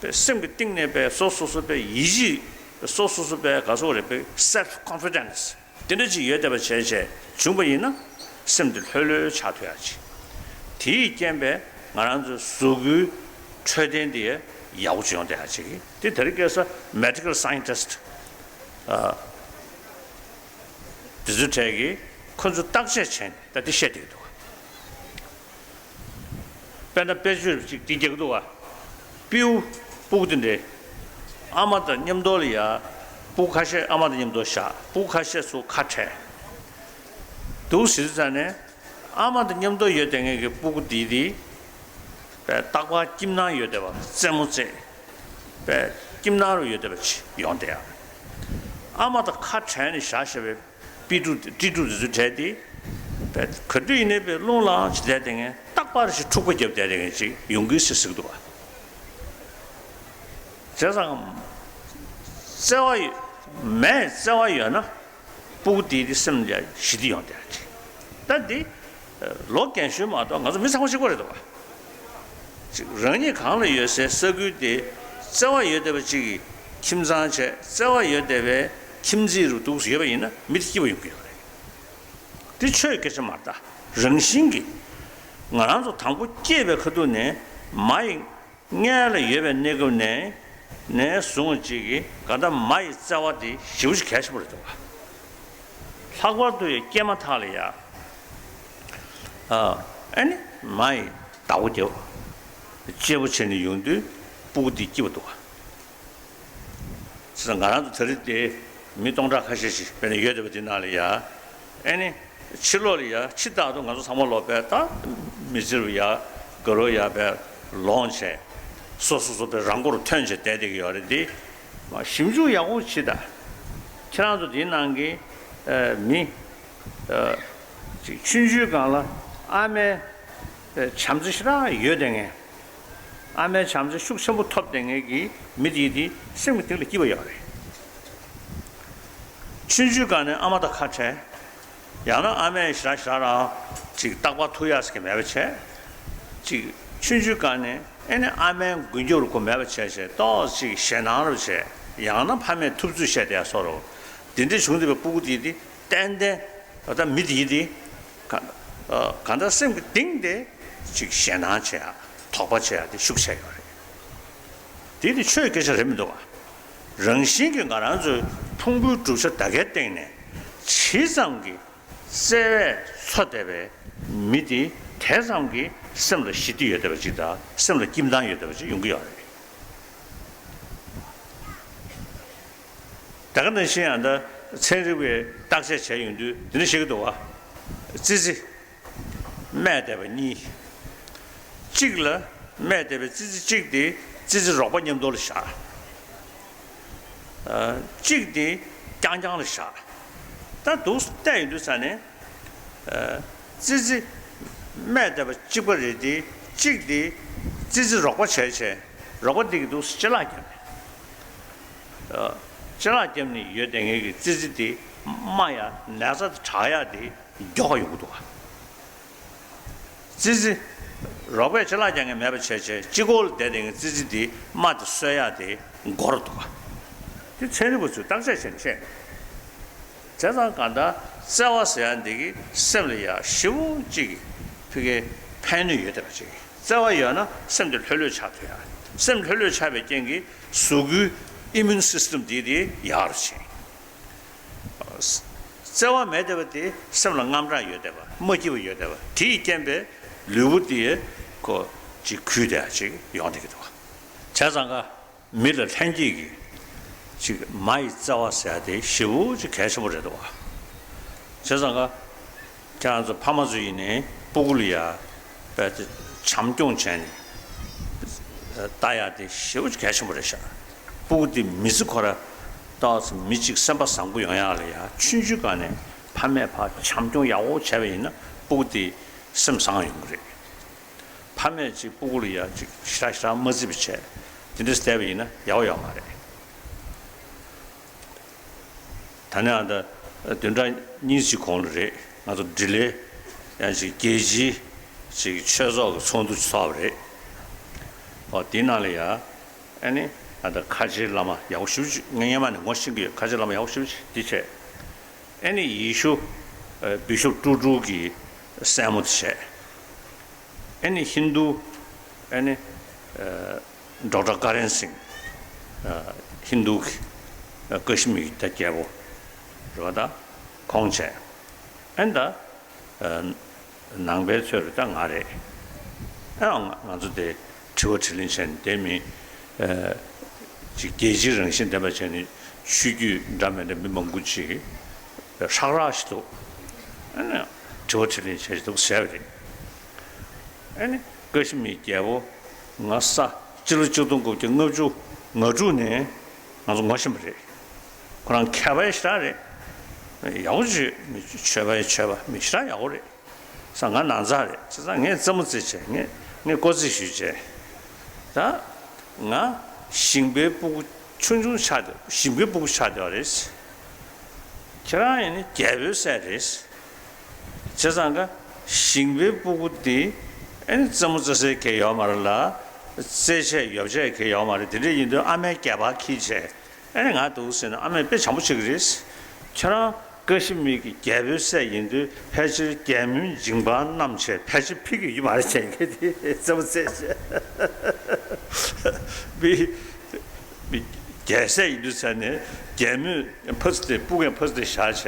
བྱས། སེམས་ཀྱི་གཏིང་ནས་པའི་སོ་སོ་སོ་པའི་ཡིད་ཆེས། སོ་སོ་སོ་པའི་ག་སོ་རེད་པའི་self confidence དེ་འདྲ་ཅིག་ཡོད་བསྡད་པ་བྱས་བྱས་བྱུང་པ་ཡིན་ན། སེམས་དེ་ལྷོད་ལྷོད་ཆགས་ཐུབ་ཡ་ཅིག་དེའི་རྐྱེན་པས་ང་རང་ཚོའི་གཟུགས་པོའི་འཕྲོད་བསྟེན་དེ་ཡག་པོ་ཅིག་ཡོང་བསྡད་ཡ་ཅིག་དེ་དེ་རིང་ཁ་སང་medical scientist ཨ། དེ་ཚོའི་གྲས་ཀྱིས་ཁོ་ཚོས་བརྟག་དཔྱད་བྱས་ནས་ད་དེ་བཤད་བསྡད་ཀྱི་འདུག་དཔེར་ན་དཔེ་བརྗོད་ཅིག་འདི་རྒྱག་གི་འདུག་པ། སྤྲེའུ་སྤུ་གུ་དེ་འདྲས། ཨ་མ་དང་མཉམ་དུ་ལ་ཡ། སྤུ་གུ་ཁ་ཤས་ཨ་མ་དང་མཉམ་དུ་བཞག་སྤུ་གུ་ཁ་ཤས་ཚུར་ཁ་བྲལ། འདུག་ཟེར་དུས་ཙང་ནས། ཨ་མ་དང་མཉམ་དུ་ཡོད་བསྡད་མཁན་གྱི་སྤུ་གུ་འདི་དེ། པའི་རྟག་པར་སྐྱིད་སྣང་ཡོད་བསྡད་པ། རྩེད་མོ་རྩེ། པའི་སྐྱིད་སྣང་རུ་ཡོད་བསྡད་པ་ཅིག་ཡོང་བསྡད་ཡ། ཨ་མ་དང་ཁ་བྲལ་ནས་བཞག་བཞག་པའི། སྤྲེའུ་སྤྲེའུ་དེ་ཚོའི་གྲས་དེ། པའི་ག་དུས་ཡིན་ནའི་པའི་རླུང་ལངས་བྱས་བསྡད་མཁན། རྟག་པར་ཞིག་འཁྲུག་པ་བརྒྱབ་བསྡད་མཁན་ཅིག་ཡོང་གི་ཟེར་ཟེར་གི་འདུག་པ། བྱས་ཙང་། བརྩེ་བ་ཡོད། མའི་བརྩེ་བ་ཡོད་ན། སྤུ་གུ་དེའི་སེམས་ལ་ཞི་བདེ་ཡོང་བསྡད་ཅིག་ད་འདི། ལོ་རྒན་གཞོན་མ་གཏོགས་ང་ཚོ་མི་ཚང་མ་གཅིག་པ་རེད་འདུག་པ། ཅིག་རང་ཉིད་གང་ལ་ཡོད་སའི་ས་ཁུལ་དེ་བརྩེ་བ་ཡོད་བསྡད་པ་ཅིག་གི་ཁྱིམ་ཚང་བྱས། བརྩེ་བ་ཡོད་བསྡད་པའི་ཁྱིམ་མཚེས་རུ་འདུག་ཡོད་པ་ཡིན་ན་མི་དེ་སྐྱིད་པོ་ཡོང་གི་ཡོད་རེད། དེ་ཆོས་སྐད་ཆ་མ་རེད་ད། རང་བཞིན་གྱིས། ང་རང་ཚོ་དང་པོ་སྐྱེས་པའི་ཁ་ཐུག་ནས་མ་ཡི་མངལ་ལ་ཡོད་པའི་གནས་སྐབས་ནས་ནས་བཟུང་ཅིག་གི་ག་ད་མ་ཡི་བརྩེ་བ་དེ་ཞེ་པོ་ཅིག་གལ་ཆེན་པོ་རེད་འདུག་པ། ལྷག་པར་དུ་ཡང་སྐྱེས་མ་ཐག་ལ་ཡ། ཨ། ཨ་ནི་མ་ཡི་བདག་པོ་རྒྱབ། གཅེས་པོ་བྱས་ནས་ཡོང་དུས་སྤུ་གུ་འདི་སྐྱིད་པོ་འདུག་པ། བྱས་ཙང་ང་རང་ཚོ་ད་རེས་དེ་མི་སྟོང་ཕྲག་ཁ་ཤས་ཤིག་དཔེར་ན་ཡོད་བསྡད་པ་འདི་ནང་ལ་ཡ། ཨ་ནི་ཕྱི་ལོགས་ལ་ཡ། ཕྱི་ལྟར་དུ་ང་ཚོ་ཚང་མ་ལོག་པས་ད་མི་ཚེ་རུ་ཡ་དགའ་རུ་ཡ་བས་ལོངས་བྱས། སོ་སོ་སོ་པའི་རང་མགོ་རུ་ཐོན་བྱས་བསྡད་བསྡད་ཀྱི་ཡོད་རེད་དེ། མ་ཞིབ་འཇུག་ཡག་པོ་བྱེད་ད། ཁྱེད་རང་ཚོ་དེའི་ནང་གི་ཨ་མི་ཨ་ཅིག་ཆུང་ཆུང་སྒང་ལ་ཨ་མའི་བྱམས་བརྩེ་ཞེ་དྲག་ཡོད་བསྡད་མཁན། ཨ་མའི་བྱམས་བརྩེ་ཤུགས་ཆེན་པོ་ཐོབ་བསྡད་མཁན་གྱི་མི་དེ་དེ་སེམས་ཀྱི་གཏིང་ལ་སྐྱིད་པོ་ཡོད་རེད། ཆུང་ཆུང་སྒང་ནས་ཨ་མ་དང་ཁ་བྲལ། ཡང་ན་ཨ་མས་ཞེ་དྲག་ཞེ་དྲག་རང་ཅིག་རྟག་པར་ཐུག་ཡག་ཟེར་མཁན་མེད་པ་བྱས། ཅིག་ཆུང་ཆུང་སྒང་ནས་ཨེ་ནས་ཨ་མའི་མགོན་སྐྱབས་རུ་ཁོ་མེད་པ་བྱས་བྱས། ཏོག་ཙམ་ཞེད་སྣང་རུ་བྱས། ཡང་ན་ཕ་མས་ཐུབ་ཚོད་བཤད་བསྡད་ཡ་སོགས་རོ། དེ་འདྲ་བྱུང་བསྡད་པའི་སྤུ་གུ་དེ་དེ་ཏན་ཏན་ད་མི་དེ་དེ་ག་ཨ་གང་ལྟར་སེམས་ཀྱི་གཏིང་དེ་ཅིག་ཞེད་སྣང་བྱེད་ཡ། དོགས་པ་བྱེད་ཡ་དེ་ཤུགས་ཆེ་ཡོད་རེད། དེ་དེ་ཆོས་སྐད་ཆ་རེད་མི་འདུག་ག་རང་བཞིན་གྱིས་ང་རང་ཚོའི་ཕུང་པོའི་གྲུབ་ཆ་ད་གའི་སྟེང་ནས་ཇི་ཙམ་གྱི་བརྩེ་བས་འཚོ་བསྡད་པའི་མི་དེ་དེ་ཙམ་གྱིས་སེམས་ལ་ཞི་བདེ་ཡོད་བསྡད་པ་ཅིག་དང་སེམས་ལ་སྐྱིད་མདངས་ཡོད་བསྡད་པ་ཅིག་ཡོང་གི་ཡོད་རེད། ད་ག་ནང་བཞིན་ཡང་ད་ཚན་རིག་པས་བརྟག་དཔྱད་བྱས་ཡོང་དུས་འདི་འདྲ་བཤད་ཀྱི་འདུག་བ། ཙི་ཙི་སྨས་བསྡད་པ་གཉིས། གཅིག་ལ་སྨས་བསྡད་པའི་ཙི་ཙི་གཅིག་དེ་ཙི་ཙི་རོགས་པ་མཉམ་དུ་ལ་བཞག་ཨ་གཅིག་དེ་རྐྱང་རྐྱང་ལ་བཞག་ད་འདུག་བལྟས་ཡོང་དུས་ཙ་ནས་ཨ་ཙི་ཙི་སྨས་བསྡད་པ་གཅིག་པ་རེད་དེ། གཅིག་དེ་ཙི་ཙི་རོགས་པ་བྱས་བྱས་རོགས་པ་དེ་གི་འདུག་ལྕེ་ལག་བརྒྱབ་ནས། ལྕེ་ལག་བརྒྱབ་ནས་ཡོད་བསྡད་མཁན་གྱི་ཙི་ཙི་དེ་རྨ་ཡ་ན་ཚ་དྲག་ཡ་དེ་མགྱོགས་ཡོང་གི་འདུག་ག་ཙི་ཙི་རོགས་པས་ལྕེ་ལག་རྒྱག་མཁན་མེད་པ་བྱས་བྱས་གཅིག་པོ་ལ་བསྡད་བསྡད་མཁན་ཙི་ཙི་དེ་རྨ་དེ་གསོ་ཡ་དེ་འགོར་འདུག་ག་དེ་ཚན་རིག་པ་ཚོས་བརྟག་དཔྱད་བྱས་ནས་བཤད། བྱས་ཙང་གང་ལྟར་བརྩེ་བ་ཟེར་ཡ་འདི་གིས་སེམས་ལ་ཡ་ཞེ་པོ་ཅིག་གི་ཕ་གིའི་ཕན་ནུས་ཡོད་བསྡད་པ་ཅིག་བརྩེ་བ་ཡོད་ན་སེམས་དེ་ལྷོད་ལྷོད་ཆགས་ཐུབ་ཡ། སེམས་ལྷོད་ལྷོད་ཆགས་པའི་རྐྱེན་གྱིས་གཟུགས་པོའི་ཨི་མུན་སིས་ཊམ་འདི་དེ་ཡག་རུ་ཕྱིན། བརྩེ་བ་མེད་བསྡད་པ་དེ་སེམས་ལ་དངངས་སྐྲག་ཡོད་བསྡད་པ། མ་སྐྱིད་པ་ཡོད་བསྡད་པ། དེའི་རྐྱེན་པས་ལུས་པོ་དེ་ཁོ་ཅིག་འཁུལ་བསྡད་ཡ་ཅིག་ཡོང་བསྡད་ཀྱི་འདུག་བྱས་ཙང་ཀ་མི་ལ་ལྷན་སྐྱེས་ཀྱི་ཅིག་མ་ཡི་བརྩེ་བ་ཟེར་ཡ་དེ་ཞེ་པོ་ཅིག་གལ་ཆེན་པོ་རེད་འདུག་བ། བྱས་ཙང་ཀ་ཁྱེད་རང་ཚོ་ཕ་མ་ཚོ་ཡིན་ནའི་སྤུ་གུ་ལ་ཡ་དཔེ་དེ་བྱམས་སྐྱོང་བྱས་ནས་ལྟ་ཡ་དེ་ཞེ་པོ་ཅིག་གལ་ཆེན་པོ་རེད་ཤག་སྤུ་གུ་དེ་མི་ཚེ་ཁོ་ར་ཏོག་ཙམ་མི་གཅིག་སེམས་པ་བཟང་པོ་ཡོང་ཡག་ལ་ཡ་ཆུང་ཆུང་སྒང་ནས་ཕ་མས་ཕར་བྱམས་སྐྱོང་ཡག་པོ་བྱས་པ་ཡིན་ན་སྤུ་གུ་དེ་སེམས་བཟང་ཡོང་གི་རེད། ཕ་མས་ཅིག་སྤུ་གུ་ལ་ཡ་ཅིག་ཞེ་དྲག་ཞེ་དྲག་མ་བརྩི་བ་བྱས་དེ་འདྲ་བསྡད་པ་ཡིན་ན་ཡག་པོ་ཡོད་མ་རེད། ད་ནི་ཨ་ད་བདུན་ཕྲག་གཉིས་ཅིག་གོང་ལ་རེད། ང་ཚོ་ལྡི་ལི་ཡང་ཅིག་རྒྱལ་སྤྱིའི་ཅིག་ཆོས་ཚོགས་ཀྱི་ཚོགས་འདུ་ཚོགས་པ་རེད། ཨོ་དེའི་ནང་ལ་ཡ་ཨ་ནི་ཨ་ད་ཁ་ཆེའི་བླ་མ་ཡག་པོ་ཞེ་པོ་ཅིག་ངས་སྔོན་མ་ནས་ངོ་ཤེས་ཀྱི་ཡོད། ཁ་ཆེའི་བླ་མ་ཡག་པོ་ཞེ་པོ་ཅིག་འདི་བྱས། ཨ་ནི་ཡེ་ཤུ་ཨ་བི་ཤོབ་ཀྲུག་ཀྲུག་གི་སྲས་མོ་དེ་བྱས། ཨ་ནི་ཧིན་རྡུ་ཨ་ནི་ཨ་ཌོག་ཊར་ཀ་རན་སིང་ཨ་ཧིན་རྡུ་གི་ཨ་ཀ་ཤི་མིར་གྱི་ད་རྒྱལ་པོ་རེད་པ། ད་ཁོང་བྱས། ཨ་ནི་ད་ཨ་ནང་པའི་ཚོས་རེད། ད་ང་རེད། ཨ་ང་ང་ཚོ་དེ་དྲི་བ་དྲིས་ལན་བྱས་ནས་དེ་མིན་ཨ་ཅིག་རྒྱལ་སྤྱིའི་རང་བཞིན་ལྡན་པ་བྱས་ནས་ཆོས་བརྒྱུད་འདྲ་མི་འདྲ་མི་མང་པོ་ཅིག་ཧྲག་རག་ཞིག་འདུག་ཨ་ནི་དྲི་བ་དྲིས་ལན་བྱས་ཞིག་འདུག་ཟེར་བ་རེད། ཨ་ནི་ཀ་ཤི་མིར་རྒྱལ་པོ་ང་ས་སྤྱི་ལོ་ཆིག་སྟོང་དགུ་བརྒྱ་ལྔ་བཅུ་ང་དྲུག་ནས་ང་ཚོ་ངོ་ཤེས་པ་རེད། ཁོ་རང་མཁས་པ་ཞེ་དྲག་རེད། ཡག་པོ་བྱོས་མི་ཆོས་པ་ཡ་ཆོས་པ་མི་ཞེ་དྲག་ཡག་པོ་རེད། ས་ང་ནང་ཚ་རེད། བྱས་ཙང་ངས་རྩེད་མོ་རྩེ་བྱས། ངས་ངས་ཀོ་རྩེ་ཞུས་བྱས། ད་ང་ཞིང་པའི་སྤུ་གུ་ཆུང་ཆུང་ཆགས་བསྡད། ཞིང་པའི་སྤུ་གུ་ཆགས་བསྡད་པ་རེད། ཁྱེད་རང་ཡིན་ན་རྒྱལ་པོའི་སྲས་རེད། བྱས་ཙང་ཀ་ཞིང་པའི་སྤུ་གུ་དེ་ཨ་ནི་རྩེད་མོ་རྩེ་སའི་གེ་ཡོད་མ་རེད་ལ། རྩེད་ཆས་ཡོ་བྱད་གེ་ཡོད་མ་རེད། དེ་འདྲ་ཡིན་དུས་ཨ་མའི་སྒལ་པར་འཁྱེར་བྱས། ཨ་ནི་ང་འདུག་ཟེར་ན་ཨ་མས་དཔེ་བྱམས་པོ་བྱེད་ཀྱི་རེད། ཁྱེད་རང་ཀ་ཤི་མིར་གྱི་རྒྱལ་པོའི་སྲས་ཡིན་དུས་ཕལ་ཆེར་རྒྱལ་མོའི་མཇིང་པ་བསྣམས་བྱས་ཕལ་ཆེར་ཕུད་ཀྱི་ཡོད་མ་རེད་བྱས། ངས་དེ་རྩེད་མོ་རྩེ་བྱས། མི་མི་རྒྱལ་སྲས་ཡིན་དུས་ཟེར་ནས་རྒྱལ་མོས་ཕ་ཚུ་དེ་སྤུ་གུའི་ཕ་ཚུ་དེ་བཞག་བྱས་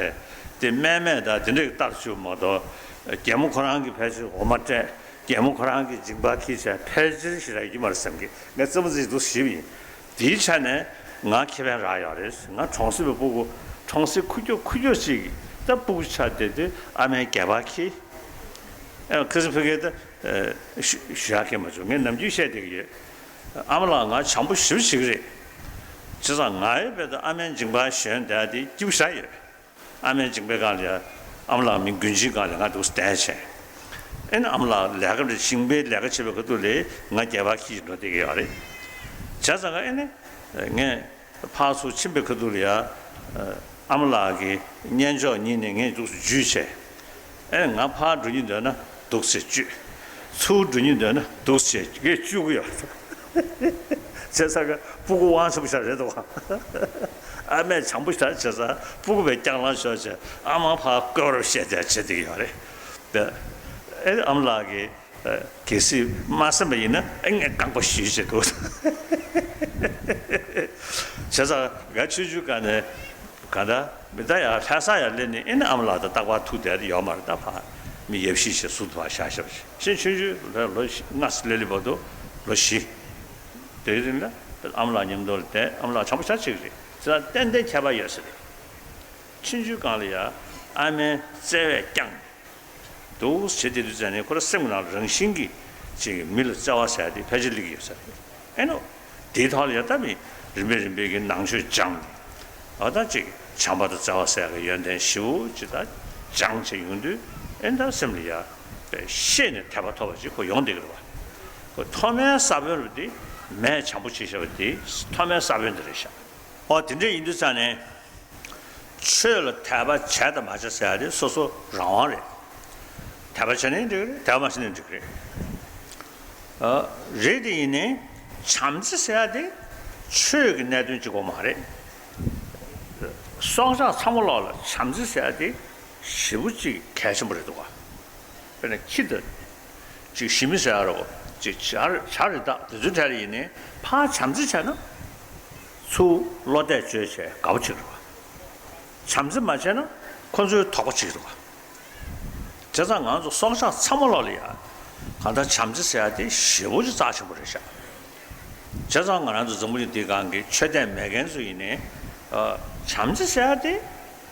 དེ་སྨད་སྨད་དང་དེ་འདྲས་ལྟར་བཅུག་མ་གཏོགས། རྒྱལ་མོ་ཁོ་རང་གིས་ཕལ་ཆེར་འོ་མ་སྤྲད། རྒྱལ་མོ་ཁོ་རང་གིས་མཇིང་པ་འཁྱེར་བྱས་ཕལ་ཆེར་ཞེ་དྲག་ཡོད་མ་རེད་བསམ་གི། ངས་རྩེད་མོ་རྩེ་འདུག་ཞིབ་ཡིན། དེའི་ཆ་ནས་ང་ཁེ་ཕན་རག་ཡོད་རེད། ང་གྲོང་གསེབ་པའི་སྤུ་གུ། གྲོང་གསེབ་ཁུག་ཀྱོག་ཁུག་ཀྱོག་ཅིག་ད་སྤུ་གུ་ཆགས་བསྡད་དུས་ཨ་མའི་སྒལ་པར་འཁྱེར། ཨ་ཁ་སང་ཕ་གིར་ད་ཨ་ཞུ་ཞུ་ཡག་གི་མ་བྱུང་། ངས་ནམ་རྒྱུན་བཤད་བསྡད་ཀྱི་ཡོད། ཨ་མ་ལགས་ང་བྱམས་པོ་ཞེ་པོ་ཞིག་རེད། བྱས་ཙང་ང་ཡི་བས་ད་ཨ་མའི་མཇིང་པ་ཞོན་བསྡད་དེ་སྐྱིད་པོ་ཞེ་དྲག་ཡོད། ཨ་མའི་མཇིང་པའི་སྒང་ལ་ཡ། ཨ་མ་ལགས་མི་རྒྱུན་ཆེན་སྒང་ལ་ང་འདུག་བསྡད་བྱས། ཨེ་ནི་ཨ་མ་ལགས་ལས་ཀ་རེད། ཞིང་པའི་ལས་ཀ་བྱེད་པའི་ཁ་ཐུག་ལ་ང་སྒལ་པར་འཁྱེར་འགྲོ་བསྡད་ཀྱི་ཡོད་རེད། བྱས་ཙང་ཀ་ཨེ་ནི་ངས་ཕར་ཚུར་ཕྱིན་པའི་ཁ་ཐུག་ལ་ཡ། ཨ་མ་ལགས་ཀྱི་སྙན་ཅོག་ཉིད་ནས་ངས་འདུག་འཇུས་བྱས། ཨེ་ང་ཕར་འགྲོ་སྙིང་འདོད་ན་འདུག་སེ་བཅུག་ཚུར་འགྲོ་སྙིང་འདོད་ན་འདུག་སེ་ངས་བཅུག་གི་ཡོད། བྱས་ཙང་ཀ་སྤུ་གུ་དབང་ཆེན་པོ་ཞིག་རེད་འདུག་ཨ་མས་བྱམས་པོ་ཞིག་བྱས་ཙང་སྤུ་གུ་བས་སྐྱག་ལང་ཤོར་བྱས་ཨ་མ་ཕར་བཀོད་རོགས་བཤད་བསྡད་བྱེད་བསྡད་ཀྱི་ཡོད་རེད། ཨེ་ཨ་མ་ལགས་ཀྱིས་གལ་སྲིད་མ་གསན་པ་ཡིན་ན་ཨེ་ངས་རྐང་པ་གཞུས་བྱེད་འདུག་བྱས་ཙང་ང་ཆུང་ཆུང་སྒང་ནས། གང་ལྟར་མི་ད་ཡང་ལྷ་ས་ཡར་སླེབས་ནས་ཨེ་ནི་ཨ་མ་ལགས་དང་རྟག་པར་ཐུག་བསྡད་ཡོད་མ་རེད། ད་ཕར་མི་ཡབ་གཞིས་བྱས་ཟུར་དུ་ཕར་བཞག་བཞག་བཞིན་ཆུང་ཆུང་ལོ་ལོ་ལྔ་སླེབས་སླེབས་བར་དུ་ལོ་བཞི། དེའི་རིང་ལ་ཨ་མ་ལགས་མཉམ་དུ་ལ་བསྡད་ཨ་མ་ལགས་བྱམས་པོ་ཞེ་དྲག་ཅིག་རེད། དེ་ལ་ཏན་ཏན་ཁྱད་པར་ཡོད་ས་རེད། ཆུང་ཆུང་སྒང་ལ་ཡང་ཨ་མའི་བརྩེ་བས་བསྐྱངས། འདུག་བྱེད་དེ་དུས་ཙང་ནས་ཁོ་རང་སེམས་ཀྱི་ནང་རང་བཞིན་གྱིས་ཅིག་མི་ལ་བརྩེ་བ་ཟེར་ཡ་དེ་ཕལ་ཆེར་སླེབས་ཀྱི་ཡོད་ས་རེད། ཨེ་ནོ། དེའི་ཐོག་ལ་ཡང་ད་མི་རིམ་པས་རིམ་པས་ཀྱི་ནང་ཆོས་སྦྱངས་ནས་ཨ་ད་ཅིག་བྱམས་པ་དང་བརྩེ་བ་ཟེར་ཡ་གི་ཡོན་ཏན་ཞེ་པོ་ཅིག་ད་སྦྱངས་བྱས་ཡོང་དུས་ཨེ་ད་སེམས་ལ་ཡ་ཤེས་ནས་དད་པ་ཐོབ་པ་ཅིག་ཁོ་ཡོང་བསྡད་ཀྱི་རེད་བ། ཁོ་ཐོག་མའི་ས་བོན་རུ་དེ་མས་བྱམས་པོ་བྱེད་བྱ་བ་དེ་ཐོག་མའི་ས་བོན་དེ་རེད་ཤག་ཨོ་དེ་འདྲ་ཡིན་དུས་ཙང་ནས། ཆོས་ལ་དད་པ་བྱས་དང་མ་བྱས་ཟེར་ཡ་དེ་སོ་སོ་རང་དབང་རེད། དད་པ་བྱས་ནའི་འགྲིག་གི་རེད། དད་པ་མ་བྱས་ནའི་འགྲིག་གི་རེད། ཨ། རེད་དེ་ཡིན་ནའི་བྱམས་བརྩེ་ཟེར་ཡ་དེ་ཆོས་ཀྱི་གནད་དོན་གཅིག་པོ་མ་རེད། སྲོག་ཆགས་ཚང་མ་ལོག་ལ་བྱམས་བརྩེ་ཟེར་ཡ་དེ་ཞེ་པོ་ཅིག་གལ་ཆེན་པོ་རེད་འདུག་ག་དཔེར་ན་ཁྱི་དང་། ཅིག་ཞི་མི་ཟེར་ཡ་རོ། ཅིག་བྱ་བྱ་རི་དྭགས་དེ་ཚོའི་གྲས་ལ་ཡིན་ནའི་ཕར་བྱམས་བརྩེ་བྱས་ན། ཚུར་བློ་གཏད་བཅོལ་བྱས་དགའ་པོ་བྱེད་རོགས། བྱམས་བརྩེ་མ་བྱས་ན་ཁོ་ཚོའི་དོགས་པ་བྱེད་རོགས། བྱས་ཙང་ང་ཚོ་སྲོག་ཆགས་ཚང་མ་ལོག་ལ་ཡ། གང་ལྟར་བྱམས་བརྩེ་ཟེར་ཡ་དེ་ཞེ་པོ་ཅིག་རྩ་ཆེན་པོ་རེད་ཤག་བྱས་ཙང་ང་རང་ཚོ་འཛམ་བུ་གླིང་འདིའི་སྒང་གི་ཆོས་དད་མེད་མཁན་ཚོ་ཡིན་ནའི། ཨ། བྱམས་བརྩེ་ཟེར་ཡ་དེ།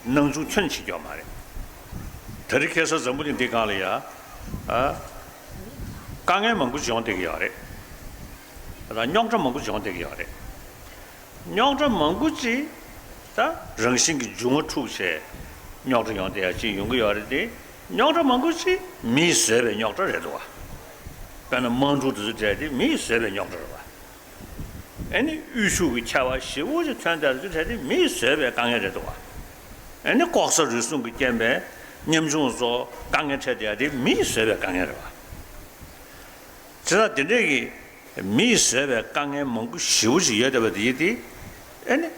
སྣང་ཆུང་ཁྱོན་ནས་བྱེད་ཀྱི་ཡོད་མ་རེད། དེ་རིང་ཁ་སང་འཛམ་བུ་གླིང་འདི་སྒང་ལ་ཡ། ཨ། དཀའ་ངལ་མང་པོ་བྱུང་བསྡད་ཀྱི་ཡོད་རེད། ད་རྙོག་དྲ་མང་པོ་བྱུང་བསྡད་ཀྱི་ཡོད་རེད། རྙོག་དྲ་མང་པོ་ཅིག་ད་རང་བཞིན་གྱི་འབྱུང་བ་འཁྲུགས་བྱས་རྙོག་དྲ་ཡོང་བསྡད་ཡ་ཅིག་ཡོང་གི་ཡོད་རེད་དེ། རྙོག་དྲ་མང་པོ་ཅིག་མིས་བཟོས་པའི་རྙོག་དྲ་རེད་འདུག་བ། དཔེར་ན་དམག་འཁྲུག་དེ་ཚོ་འདྲ་དེ་མིས་བཟོས་པའི་རྙོག་དྲ་རེད་བ། ཨ་ནི་དབུལ་ཕྱུག་གི་ཁྱད་པར་ཞེ་པོ་ཅིག་ཐོན་ཏེ་རེད་དེ་མིས་བཟོས་པའི་དཀའ་ངལ་རེད་འདུག་བ། ཨ་ནི་ལྐོག་ཟ་རུལ་སུངས་ཀྱི་རྐྱེན་པས་ཉམ་ཆུང་ཚོ་དཀའ་ངལ་འཕྲད་དེ་ཡ་དེ་མིས་བཟོས་པའི་དཀའ་ངལ་རེད་བ། བྱས་ཙང་དེ་འདྲས་ཀྱི་མིས་བཟོས་པའི་དཀའ་ངལ་མང་པོ་ཞེ་པོ་ཅིག་ཡོད་བསྡད་པ་དེ་ཡིན་ཏེ། ཨ་ནི་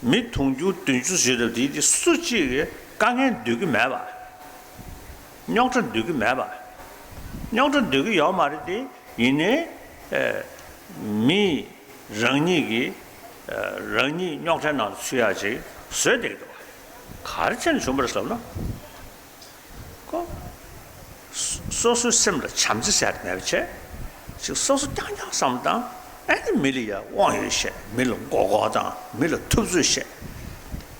མི་དུང་ཕྱུར་བདུན་ཅུ་ཞིག་ཡོད་བསྡད་པ་དེ་ཡིན་ཏེ་སུ་གཅིག་གིས་དཀའ་ངལ་འདོད་ཀྱི་མེད་པ། རྙོག་དྲ་འདོད་ཀྱི་མེད་པ། རྙོག་དྲ་འདོད་ཀྱི་ཡོད་མ་རེད་དེ། ཡིན་ནའི། ཨེ། མིས་རང་ཉིད་ཀྱིས། ཨེ། རང་ཉིད་རྙོག་དྲའི་ནང་དུ་ཚུད་ཡག་ཅིག་བཟོས་བསྡད་ཀྱི་འདུག་ག་རེ་བྱས་ནས་བྱུང་བ་རེད་ཟེར་ན། ཁོ། སོ་སོའི་སེམས་ལ་བྱམས་བརྩེ་ཟེར་ཡག་མེད་པ་བྱས། ཅིག་སོ་སོ་རྐྱང་རྐྱང་བསམ་བློ་བཏང་། ཨེ་ནི་མི་ལ་ཡ་དབང་ཡོད་བཤད། མི་ལ་མགོ་སྐོར་བཏང་། མི་ལ་ཐུབ་ཚོད་བཤད།